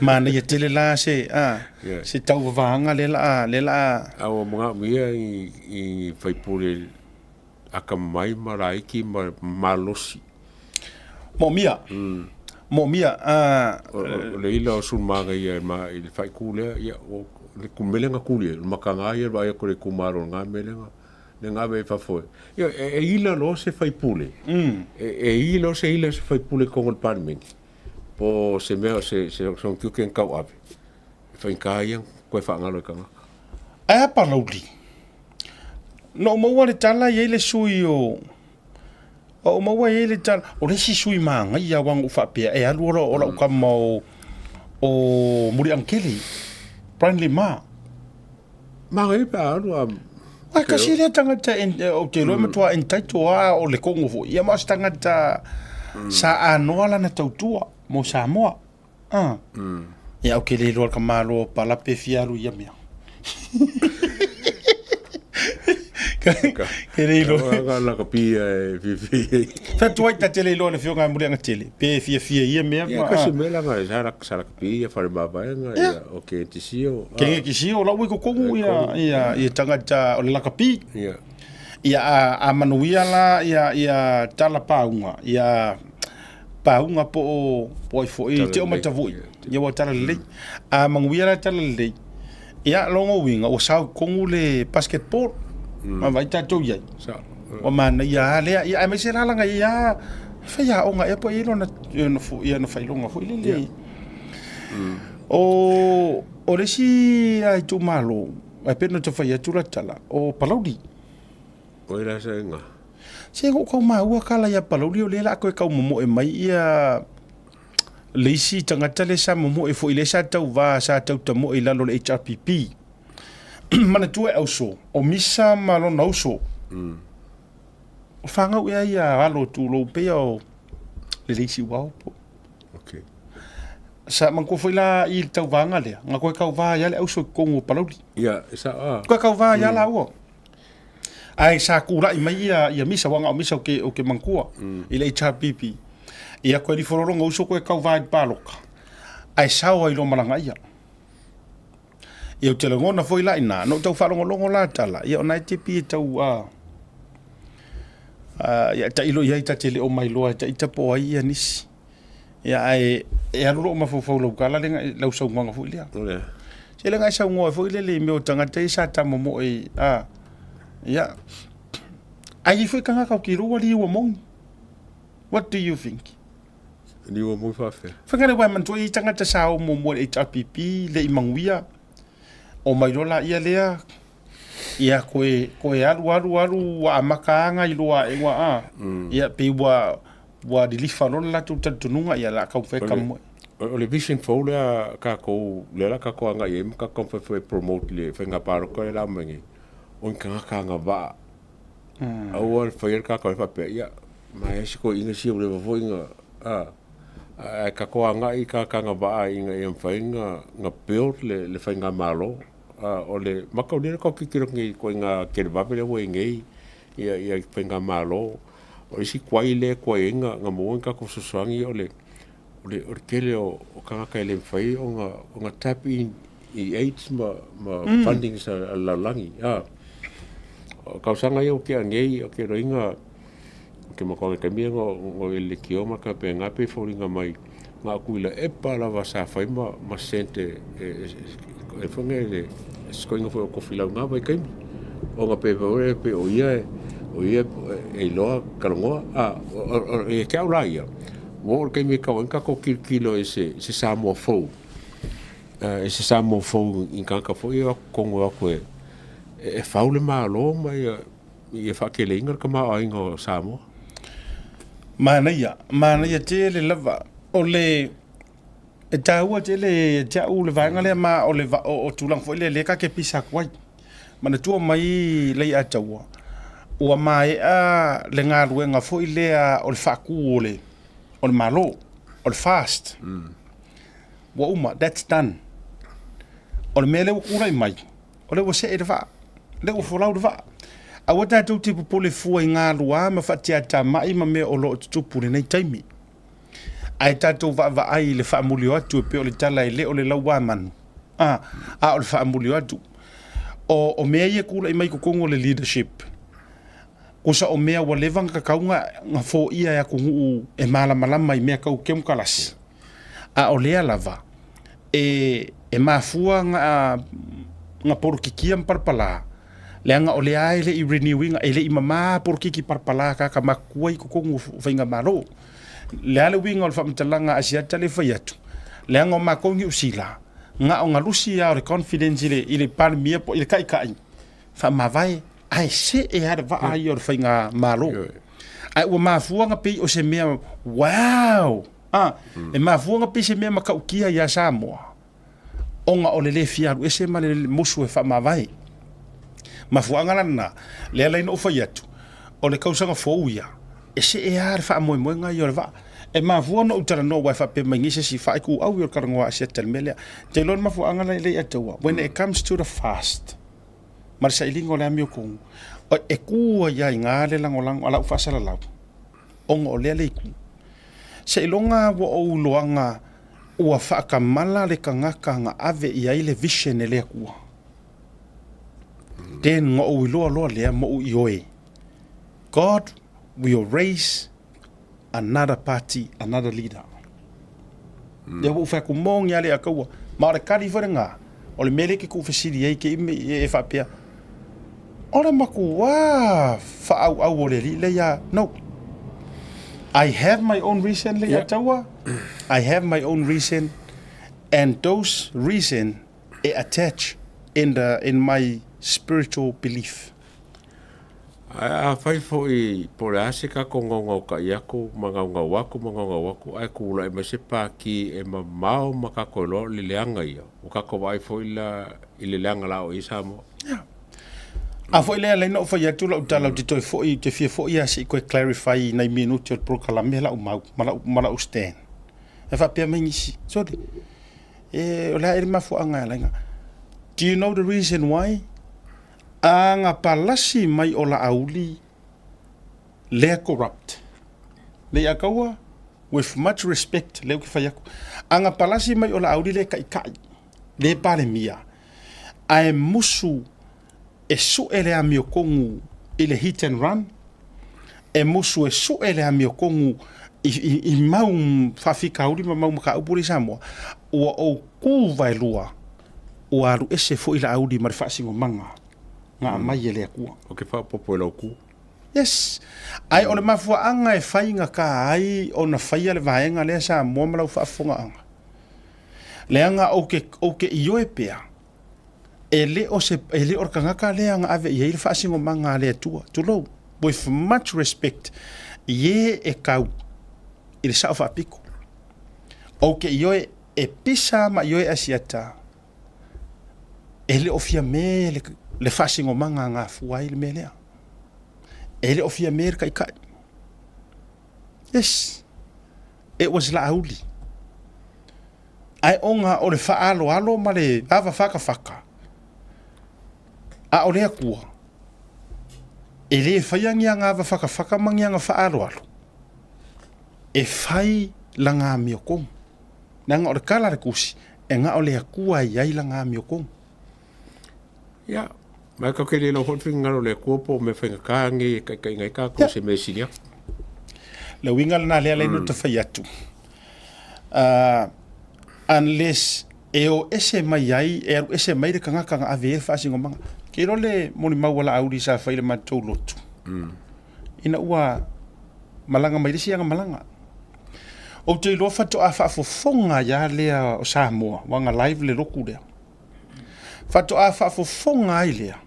manaia tele la se, a, yeah. se tauvavaga le la, le la. A ua manaomia i, i faipule akamai ma laiti ma malosi. Moomia. Moomia. A... O, o le ila o Sulumagaia ma i le faaitu lea, ia, o le melega tuli, o le mataga ia le vaai atu i le itumalo o lena melega. Le gave i fafo e. Ia, e, e ila loa se faipule. E, e ila loa se ila se faipule i totonu o le Palemene. Po o se mea, se, se, se ona tiute na tauave. E faigata ia ona toe faagalo e tagata. Ae a Palauli? Na ou maua le tala e i ai le sui o... Ou maua e i ai le tala, o le isi sui manaia aua na ou faapea e alu o lau, o lau tama o, o Muliagatele, Brian Lima. Manaia pe a alu a... Ai kasi lea tagata ou te iloa e matua entitled lava o le Kongo foi. Ia ma o se tagata sa anoa lana tautua mo Samoa. Ah. Ia ou te le iloa le tamaloa o Pala pe fia alu i ia mea. Ke le iloa. Ka la ka pia e fiafia. Whatu ai ta te le iloa le whionga e Muliagatele, pe fiafia i ia mea. Ia kasi mea langa e sa sa la pia whare mavaenga ia o ke tisio. Ke nge kisio la ui kokongu ia ia ia tangata o le lakapi. Ia. Ia a, a manuia la ia ia tala paunga ia paunga po o po ai foi te o matavui. Ia ua tala lelei. A manuia la tala lelei. Ia longa uiga ua sau kongu le basketball. Ma vai tatou iai. Sa. Ua manaia lava lea, ia aemaise la laga ia e faiaoga ea po o i ai lona ia ona faailoga foi lele. O o le isi lava itumalo, ae pei ona tau fai atu la tala, o Palauli. O ai la sa iga? Se na ou tau maua tala ia Palauli o lea o le a toe tau momoe mai ia le isi tagata lea sa momoe foi lea sa tauva sa tautamoe i lalo o le HRPP. Manatua e auso, o Misa ma lona uso. O fanau ea ia alo tulou pea o le leisi uao po. Okay. Sa manatua foi la i le tauvaga lea, na toe tauva ai lava le auso i totonu o Palauli. Ia, sa a. Toe tauva ai lava laua. Ae sa tulai mai ia ia Misa, aua na o Misa ou te, ou te manatua i le HRPP. Ia koe lifolologa uso koe tauva i le paloka, ae sao ai loa ma lana ia. Ia ou te lagona foi la ina, na ou tau faalogologo la tala, ia ona e te pei e tau a a ia tailo i ai ta te le o mai loa e taita po o ai ia nisi. Ia ae e alu lou mafaufau i lau tala lea, lau saunoaga foi lea. O lea. Seiloga e saunoa foi lele i mea o tagata ia sa tamomoe a ia. Ae i ai foi tagata o ke iloa ua liua moni. What do you think? Liua moni faafefea? Fai le manatua i tagata sa o muamua i le HRPP le i manuia. Omai loa laia lea ia koe koe alu alu alu ua amata aga iloa ae ua a. Ia pei ua ua lilifa loa le latou talitonuga ia o le a taumafai e tamoe. O le vision fou lea a tatou, lea o le a tatou agai i ai ma tatou taumafai foi e promote i le faiga palota lea o le a aumai nei, o ni tagata agavaa. Aua le faia le tagata faapea, ia, maea si toeaina sia ua leva foi ona, a, ae tatou agai i tagata agavaa ina ia mafai ona build le faigamalo. O le mataulia lea tatou te tilotilo atu nei i ituaiga televave lea ua i ai nei ia faigamalo. O le isi tuai lea e tuai ai ona maua ni tatou fesoasoani o le tele o tagata e le mafai ona tap in i aids ma fundings a le lalolagi. O tausaga ia ua tea nei, ou te iloaina, ou te manatua i le taimi lea na ou i ai i le leitio ma tapena, pei e foliga mai na o Tuilaepa lava sa fai ma cent e si toeaina foi o Tofilau i na vaitaimi, ona pei o ia e iloa talanoa. Ia te au la ia, ua oo i le taimi e tatau ai ona tatou tilotilo i se Samoa fou, i se Samoa fou i tagata foi ia e o atu i totonu e o atu e fau le Malo ma ia faateleina le tamaoaiga o Samoa. Manaia, manaia tele lava. O le e taua tele ia te au le vaega lea ma o le o tulaga foi lea lea ta te pisa atu ai. Manatua mai Leiataua, ua maea le galuega foi lea o le faatu o le o le Malo, o le FAST. Ua uma, that's done. O le mea lea ua tulai mai, o lea ua see le vaa, lea ua folau le vaa. Aua tatou te popole fua i galua ma faatiatamai ma mea o lo o tutupu i lenei taimi. Ae tatou vaavaai i le faamulio atu e pei o le tala e le o le lauamanu, a, a o le faamulio atu. O, o mea ia e tulai mai i totonu o le leadership, kusa o mea ua leva ona tatau ona foia e atunuu e malamalama i mea tau kemokarasi. A o lea lava e, e mafua na polokikia ma palapala, leaga o lea e le i renew ina, e le i mama polokiki palapala a tagata matutua i totonu o faigamalo. Le a le uiga o le faamatalaga a Asiata lea e fai atu, leaga o matou i Niu Sila, na ona lusi lava o le confidence i le, i le Palemia po i le Taitai, faamavae, ae see lava le vaa ia o le faigamalo. Ae ua mafua ona pei o se mea, wow! A, e mafua ona pei se mea matautia ia Samoa, ona o le le fia alu ese ma le musu e faamavae. Mafuaaga la lena, lea la ina ou fai atu, o le tausaga fou ia, e see lava le faamoemoega ia o le vaa. E mafua ona ou talanoa aua e faapea mai nei se isi faaituau ia o le talanoa a Asiata i le mea lea. Ou te iloa le mafuaaga la e le i ataua, when it comes to the fast, ma le sailiga o le amiotonu, e tu ai lava i ina le lagolago a lau faasalalau, ona o lea le itu. Seiloga ua ou iloaga ua faatamala le tagata na ave i ai le vision e le Atua. Then na ou iloa loa lea ma ou ioe, God will raise another party, another leader. Lea ua ou fai atu, moni lava le Atua. Ma o le tali foi lena, o le mea lea e te tuufesili ai te i e faapea, o le matua faaauau o le alii lea ia, no. I have my own reason le Atua, I have my own reason and those reason e attach in the in my spiritual belief. Ae afai foi po o le a se tatou gaugautai atu ma gaugau atu ma gaugau atu ae tulai mai se pati e mamao ma tatou iloa o le leaga ia, ua tatou vaai foi la i le leaga la o i ai Samoa. Yeah. A foi lea alai na ou fai atu lau tala ou te toe foi, ou te fia foi lava se i toe clarify i nai minute o le polokalame lau mau ma lau, ma lau stand. E faapea mai nisi, sorry, e, o le a ea le mafuaaga e alai na. Do you know the reason why? A ga palasi mai o Laauli lea corrupt. Lei'akaua, with much respect lea ou te fai atu. A ga palasi mai o Laauli lea ta'itai, lea Palemia, ae musu e su'e le amiotonu i le hit and run, e musu e su'e le amiotonu i, i, i mau faafitauli ma mau mataupu lea i Samoa, ua ou tu vaelua. Ua alu ese foi Laauli ma le faasinomaga na aumai e le Atua. Ou te faaopoopo i lau ku. Yes. Ae o le mafuaaga e faigata ai ona faia le vaega lea Samoa ma lau faafofogaaga, leaga ou te, ou te ioe pea, e le o se, e le o le tagata lea na ave i ai le faasinomaga a le Atua. Tulou, with much respect, i e e tau i le sao faapito. Ou te ioe e pisa ma ioe Asiata, e le o Fiame le, le faasinomaga na afua ai le mea lea. E le o Fiame le taitai. Yes, it was Laauli. Ae ona o le faaaloalo ma le vava fakafaka, a o le Atua, e le faia ni aga ava fakafaka ma ni aga faaaloalo, e fai lana amiotonu. Leaga o le tala a le Tusi, e na o le Atua e i ai lana amiotonu. Ia, ma e tatou te le iloa foi le finagalo o le Atua po o mea faigata nei e taitaiina ai tatou i se mea e sili atu. Le uiga lena lea la ina ta fai atu. Unless e o ese mai ai, e alu ese mai le tagata na ave i ai le faasinomaga. Ke iloa le molimau a Laauli sa fai i le matou lotu. Ina ua malaga mai le isi ana malaga. Ou te iloa faatoa faafofoga ai lava lea o Samoa, aua na live le lotu lea. Faatoa faafofoga ai lea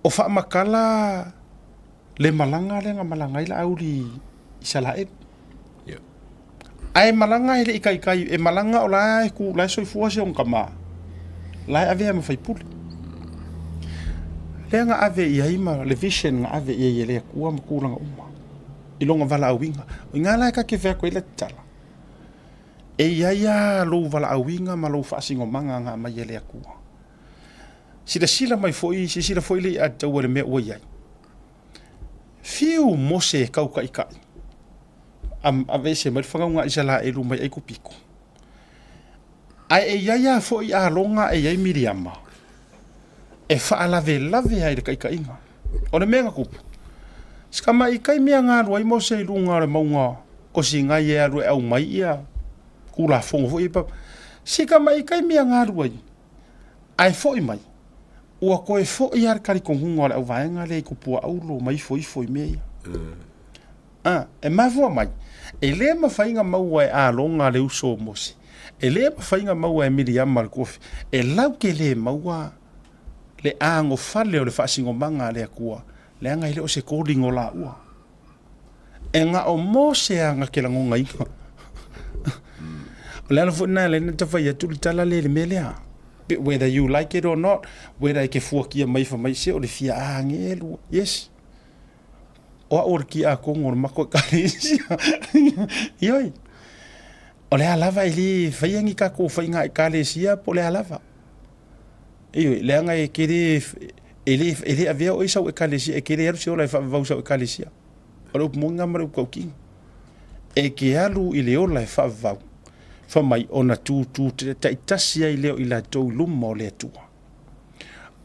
o faamatala le malaga lea na malaga ai Laauli i Isalaelu. Ae malaga e le i taitai, e malaga o la e ku, la e soifua si ona tama, la e avea ma faipule. Lea na ave i ai ma le vision na ave i ai e le Atua ma tulaga uma i lona valaauina. O i ina la e ta te fai atu ai le tatala, e i ai lava lou valaauina ma lou faasinomaga na aumai e le Atua. Silasila mai foi, silasila foi le ia te au i le mea ua i ai. Fiu Mose e tau taitai, aveese mai le fanauga a Isaraelu mai Aikupito. Ae e i ai lava foi Arona e i ai Miriama e faalavelave ai i le taitaiga. O le mea na tupu, si tamai taimi lava na alu ai Mose i luga o le mauga o Sinai e alu e aumai ia Tulafono foi ia, si tamai taimi lava na alu ai, Ae foi mai, ua toe foi lava le talitonuga o le auvaega lea i tupuaaulo ma ifo ifo i mea ia. A, e mafua mai, e le mafai ona maua e Arona le uso o Mose, e le mafai ona maua e Miriama le tuafi, e latou te le maua le anofale o le faasinomaga a le Atua, leaga e le o se calling o laua. E na o Mose lava na te lagonaina. O le ala foi lena e ala ai ona ta fai atu le tala lea i le mea lea. Whether you like it or not, whether e te fuakia mai fai mai, se o le fia agelu. Yes. O au o le tiakono o le matou ekalesia. Ioe. O le a lava e le faia ni tatou faiga ekalesia po o le a lava. Ioe, leaga e te le, e le, e le avea oe i sau ekalesia, e te le alu se ola e faavavau i sau ekalesia. O le upu moni lena ma le upu tautino. E te alu i le ola e faavavau, fai mai ona tutū taitasi ai lea o i latou i luma o le Atua.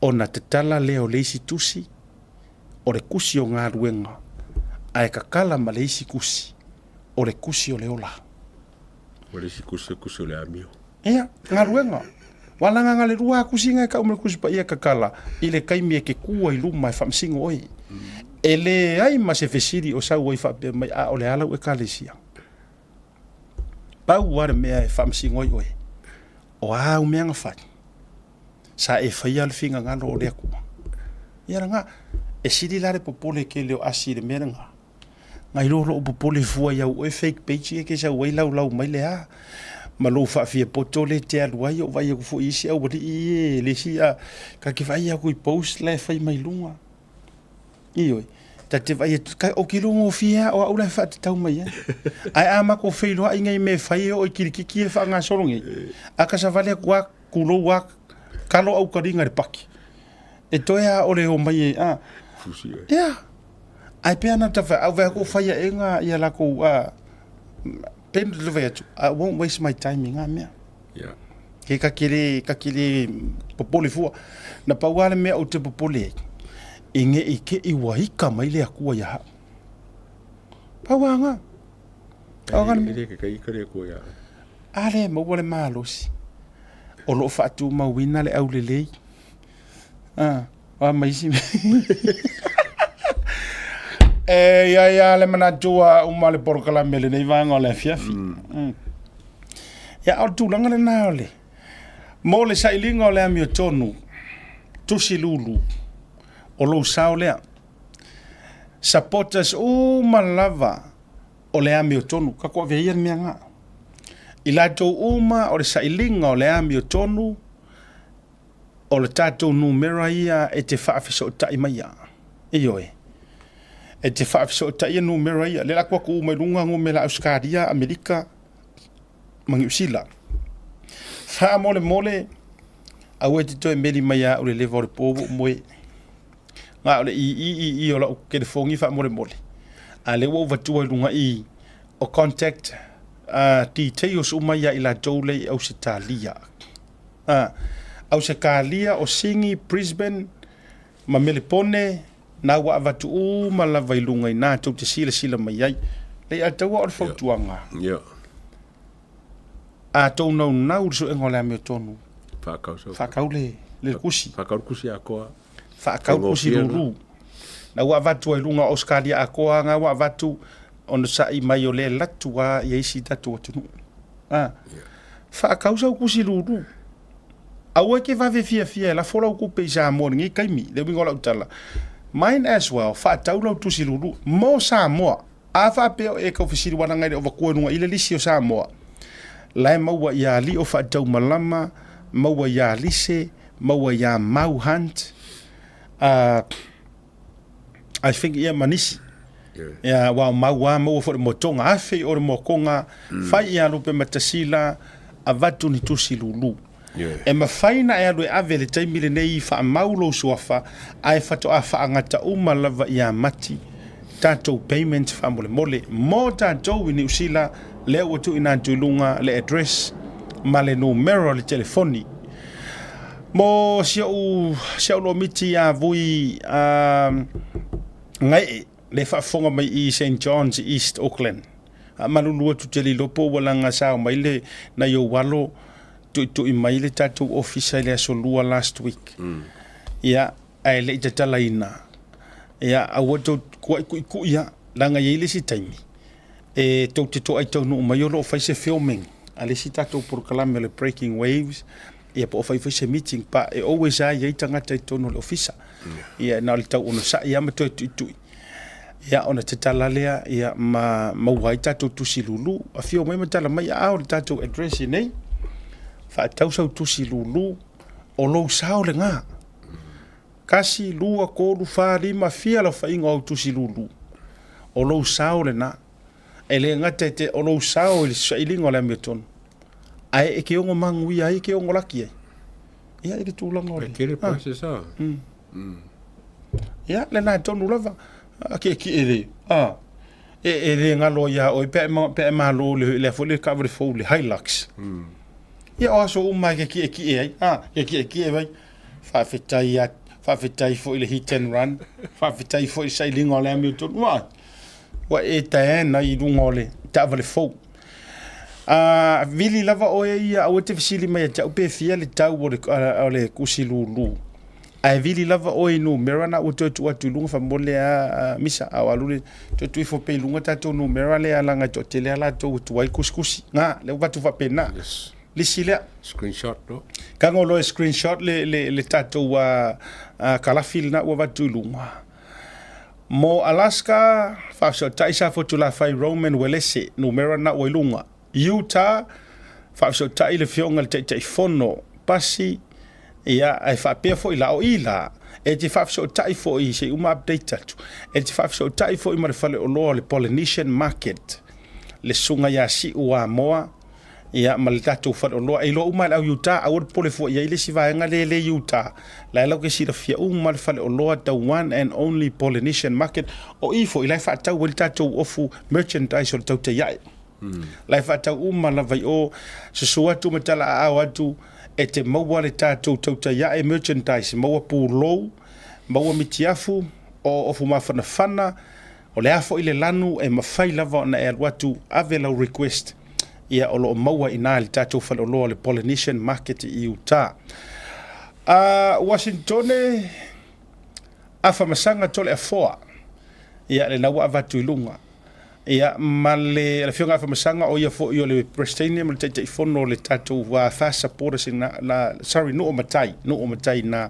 Ona tatala lea o le isi tusi, o le tusi o galuega, ae tatala ma le isi tusi, o le tusi o le ola. O le isi tusi, o le tusi o le amio. Ia, galuega. Ua lagaga le lua kusi ngai kau ma le kusi paia kakala i le taimi e ke kua i luma e faamasino oe. E leai ma se fesili o sau ai faapea mai a o le a lau ekalesia. Pau lava le mea e faamasino ai oe, o a au mea na fai, sa e faia le finagalo o le Atua. Ia lena, e sili la le popole tele o asi i le mea lena. Nai lo lou popole fua i au oe fake page ia e te sau ai laulau mai le a ma lou faafia poto lea e te alu ai ou vaai atu foi i isi aualii ia e le isi a ta te vaai atu i post la e fai mai luga. Ioe, ta te vaai atu, ou te iloa gofie lava o au la e faatatau mai ai. Ae a matou feiloai nei i mea e fai e oo i kilikiki e faagasolo nei, a ta savali atu lava, tulou lava, talo aukaliga i le paki. E toe a o le omai e, a. Ia. Ae pei ana ta fai, au vai atu fai aʻega ia lakou a, pei ona ta fai atu, I won't waste my time i ngā mea. Yeah. Ke ka ke le, ka ke le popole fua. Na pau lava le mea ou te popole ai, i ne i te i ua ika mai le Atua ia hau. Pau lava ngā. Pau lava le mea. E le ke kai ika le Atua ia hau. A le maua le malosi. O lo o faatumauina le aulelei. A, o a ma isi mea. E i ai lava le manatu ua uma le polokalame i lenei vaega o le afiafi. Mm. Ia, o le tulaga lena o le, mo le sailiga o le amiotonu, tusi lulu, o lou sao lea. Supporters uma lava o le amiotonu, tatou avea ia le mea lena. I latou uma o le sailiga o le amiotonu, o le tatou numera ia e te faafesootai mai ia. Ioe. E te faafesootai numera ia. Lea la atu atu uma i luga numera Ausetalia, Amerika ma Niu Sila. Faamolemole, aua e te toe meli mai ia au le leva o le po ua ou moe. Na o le ii ii o lau telefoni faamolemole. A lea ua ou vatua i luga i o contact details uma ia i latou lea i Ausetalia. Ausetalia, o Sini, Brisbane ma Melepone, na ua avatu uma lava i luga i ina tou te silasila mai ai. Leiataua o le fautuaga. Yeah. A tou naunau i le suega o le amiotonu, Whakau, whakau le, le kusi. Whakau le kusi atoa. Whakau kusi lulu. Na ua avatu ai luga o Australia atoa, na ua avatu ona sa'i mai o le latu a ia isi tatou atunuu. A. Yeah. Whakau sau kusi lulu. Aua e ke vave fiafia e lafo lau tupe i Samoa i lenei taimi, le uiga o lau tala. Might as well faatau lau tusi lulu mo Samoa. A faapea o e tau fesili walaga e le o vatua i luga i le lisi o Samoa, la e maua ia Alii o Faataumalama, maua ia Alise, maua ia Mau Hunt, I think ia ma nisi. Ia, aua o mau lava maua foi le motoga, afe i o le motoga, fai ia Lupematasila, avatu ni tusi lulu. E mafai ona e alu e ave i le taimi lenei faamau lou suafa, ae faatoa faagata uma lava ia Mati tatou payment faamolemole mo tatou i Niu Sila, lea ua tuuina atu i luga le address ma le numera o le telefoni. Mo si ou, si au lomiti ia Vui Gaee, le faafofoga mai i St John's East Auckland. A malulu atu te lilo po ua laga sao mai le nai ou alo tuitui mai le tatou ofisa i le aso lua last week. Ia, ae le i tatalaina. Ia, aua tou kuai kuikui a, laga i ai le isi taimi e tou te toai taunuu mai o lo o fai se filming a le isi tatou polokalame o le Breaking Waves, ia po o fai foi se meeting pa e always lava i ai tagata i totonu o le ofisa. Ia na o le tau onosai lava ma toe tuitui. Ia ona tatala lea ia ma maua ai tatou tusi lulu. Afio mai ma tala mai a o le tatou address i nei. Faatau sau tusi lulu o lou sao lena. 1, 2, 3, 4, 5, fia le aofaiga o au tusi lulu. O lou sao lena. E le gata i te o lou sao i le sailiga o le amiotonu, ae e ke ono manuia ai, e ke ono laki ai. Ia, i le tulaga o le... E tele process a. Ia, lena e tonu lava. A ke ki e le, a, e, e le ngalo ia oi pe ma, pe malo le, le foi le taavale fou le Hilux. Ia, o aso uma e ke ki e ki e ai, a, ke ki e ki e vai. Faafetai ia, faafetai foi i le hit and run, faafetai foi i le sailiga o le amiotonu. Ua, ua e taena i luga o le taavale fou. A vili lava oe ia, aua e te fesili mai ia te au pe fia le tau o le, o le kusi lulu. Ae vili lava oe i numera na ua toe tuu atu i luga faamolemole a, Misa, a o alu le toe tuu ifo pea i luga tatou numera lea leaga e toatele lava latou ua tuai kusikusi. Na, lea ua avatu faapena. Yes. Lisi lea. Screenshot no. Tago loa e screenshot le, le, le tatou kalafi lena ua avatu i luga. Mo Alaska, faafesootai Safotulafai Roman Uelese, numera lena ua i luga. Utah, faafesootai le Afioga i le Taitaifono Pasi, ia, ae faapea foi la, o i la, e te faafesootai foi, se i uma update atu, e te faafesootai foi ma le faleoloa o le Polynesian Market, le Susuga ia Siu Amoa, ia ma le tatou faleoloa. E iloa uma e le au Utah, aua le popole fua i ai le isi vaega lea e le Utah. La e lau ke silafia uma le faleoloa, the one and only Polynesian Market. O i foi la e faatau ai le tatou ofu merchandise o le tautai ae. La e faatau uma lava i o, susu atu ma talaaao atu e te maua le tatou tautai ae merchandise, maua pulou, maua mitiafu, o ofu mafanafana, O le a foi le lanu e mafai lava ona e alu atu ave lau request. Ia, o lo o maua i ina i le tatou faleoloa o le Polynesian Market i uta. A Uasintone, Afamasaga Toleafoa, ia, lena ua avatu i luga. Ia, ma le Afioga Afamasaga, o ia foi o le Peresetene ma le Taitaifono o le tatou FAST Supporters i na, na, sorry, Nuu o Matai, Nuu o Matai i ina.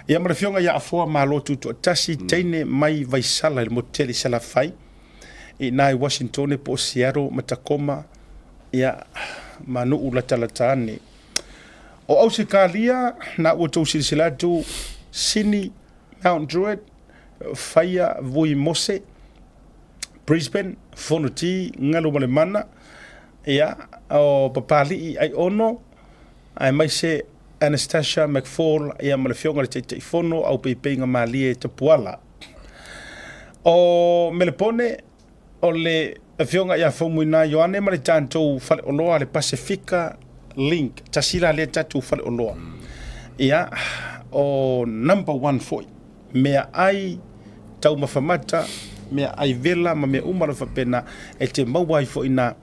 Ia, ma le Afioga ia Afoa Malo Tutoatasi, teine mai Vaisala i le motu tele i Salafai, i ina i Washingtone po o Seattle ma Tacoma, ia, ma nuu latalata ane. O Ausetalia, na ua outou silasila atu, Sydney, Mount Druitt, Faia, Vui Mose, Brisbane, Fonoti, Galumalemana, ia, o Papali'i Aiono, aemaise Anastasia McFall, ia, ma le Afioga i le Taitaifono, Aupeipeiga Malie Tapuala. O Melepone, o le Afioga ia Faumuina Ioane ma le tatou faleoloa le Pasefika Link, tasi la lea tatou faleoloa. Ia, o number one foi, meaai taumafa mata, meaai vela ma mea uma lava faapena, e te maua ai foi ina,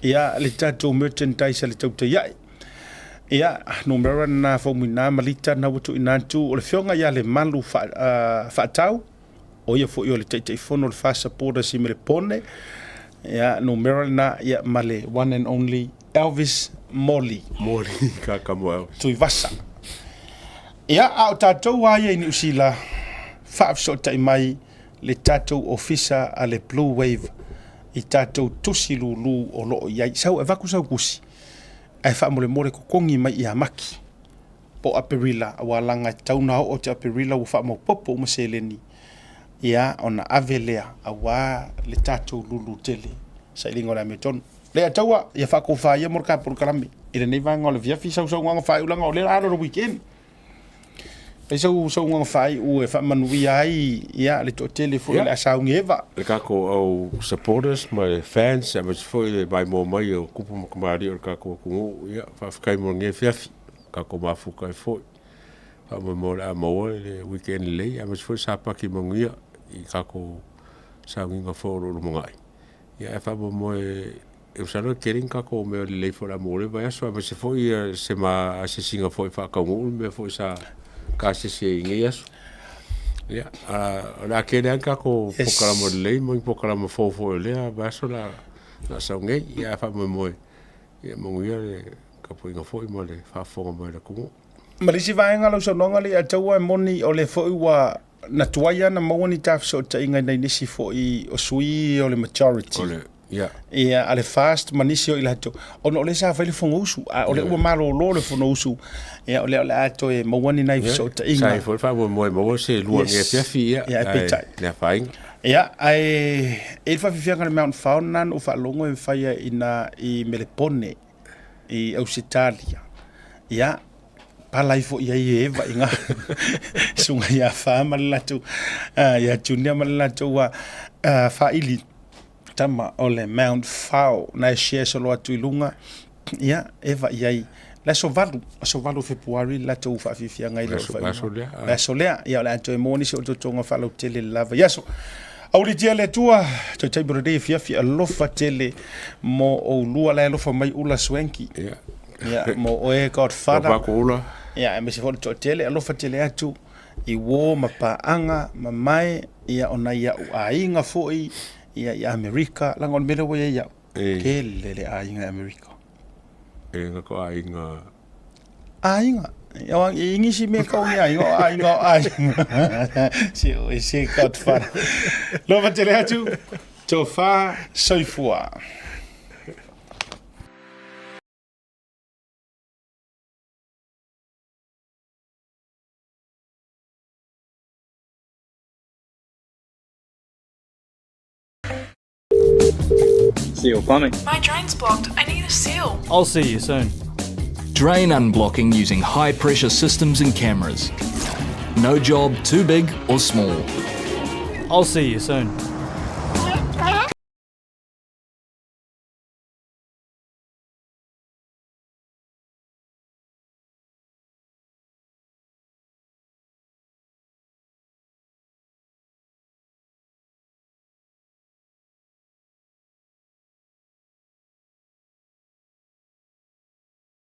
ia, le tatou merchandise a le Tautai Ae. Ia, numera na Faumuina ma Lita na ua tuuina atu, o le Afioga ia Lemalu Faatau, o ia foi o le Taitaifono o le FAST Supporters i Melepone, ia, numera lena, ia, ma le one and only Elvis Moli. Moli, kaka mo Elvis. Tuivasa. Ia, a o tatou lava ia i Niu Sila, faafesootai mai le tatou ofisa a le Blue Wave i tatou tusi lulu o lo o i ai. Sau e avatu sau tusi, ae faamolemole totogi mai ia Maki po o Aperila, aua leaga e tatau ona oo atu ia Aperila ua faamaopoopo uma seleni, ia, ona ave lea aua le tatou lulu tele sailiga o le amiotonu. Lea taua, ia faatofa ia mo le ta polokalame i lenei vaega o le afiafi, sau saunoaga faaiu leaga o lea o le a alu i le weekend. Fai sau saunoaga faaiu e faamanuia ai ia le toatele foi o le a sauni eva. Le tatou au supporters ma le fans aemaise foi le maimoa mai o tupu ma tamalii o le tatou atunuu, ia faafetai mo lenei afiafi, tatou mafuta ai foi. Faamoemoe o le a maua le weekend lelei aemaise foi le Sapati manuia i tatou sauniga foi o lo o lumanai. Ia ae faamoemoe e masalo e tele ni tatou mea lelei foi o le a maua i le vaiaso aemaise foi se ma asiasiga foi e faataunuu le mea foi sa ta asiasi ai i nei aso. Ia, o le a tele lava ni tatou polokalama lelei ma ni polokalama fou foi o lea vaiaso o le a sau nei. Ia ae faamoemoe ia manuia le tapuaiga foi ma le faafofoga mai a le atunuu. Ma le isi vaega o lau saunoaga lea ia Taua, e moni o lea foi ua na tuai lava ona maua ni ta fesootaiga i nai nisi foi o sui o le majority. O le, ia. Ia, a le FAST ma nisi o i latou, ona o lea sa fai le Fonousu, a o lea ua malolo le Fonousu, ia o lea o le a toe maua ni nai fesootaiga. Sa i ai foi le faamoemoe e maua se lua nei afiafi, ia, Ia, ae peitai. Le afaina. Ia, ae e i ai le faafiafiaga o le Mount Fao lena na ou faalogo e faia i ina i Melepone i Ausetalia. Ia, pala ifo i ai e Eva i ngā susuga ia Fa ma le latou, ia Junior ma le latou faaili tama o le Mount Fao na e share solo atu i luga, ia, Eva i ai le aso 8, aso 8 o Fepuari le latou faafiafiaga i le Le aso lea. Ia, o le a toe maua nisi o otootoga faalautele le lava i aso. Aulitia le Atua, toe taimi o lenei afiafi, alofa tele mo oulua la e alofa mai Ula Swanky. Yeah. Ia, mo oe Godfather. Alofa atu Ula. Ia, aemaise foi le toatele, alofa tele atu i uo ma paaga ma mae, ia, o nai a'u aiga foi, ia, i Amerika, leaga o le mea lea ua i ai au, tele le aiga i Amerika. E le gata o aiga. Aiga. O i nisi mea kau ni aiga, o aiga o aiga. Se o e se Godfather. Alofa tele atu, tofa soifua. Seal plumbing. My drain's blocked. I need a seal. I'll see you soon. Drain unblocking using high pressure systems and cameras. No job too big or small. I'll see you soon.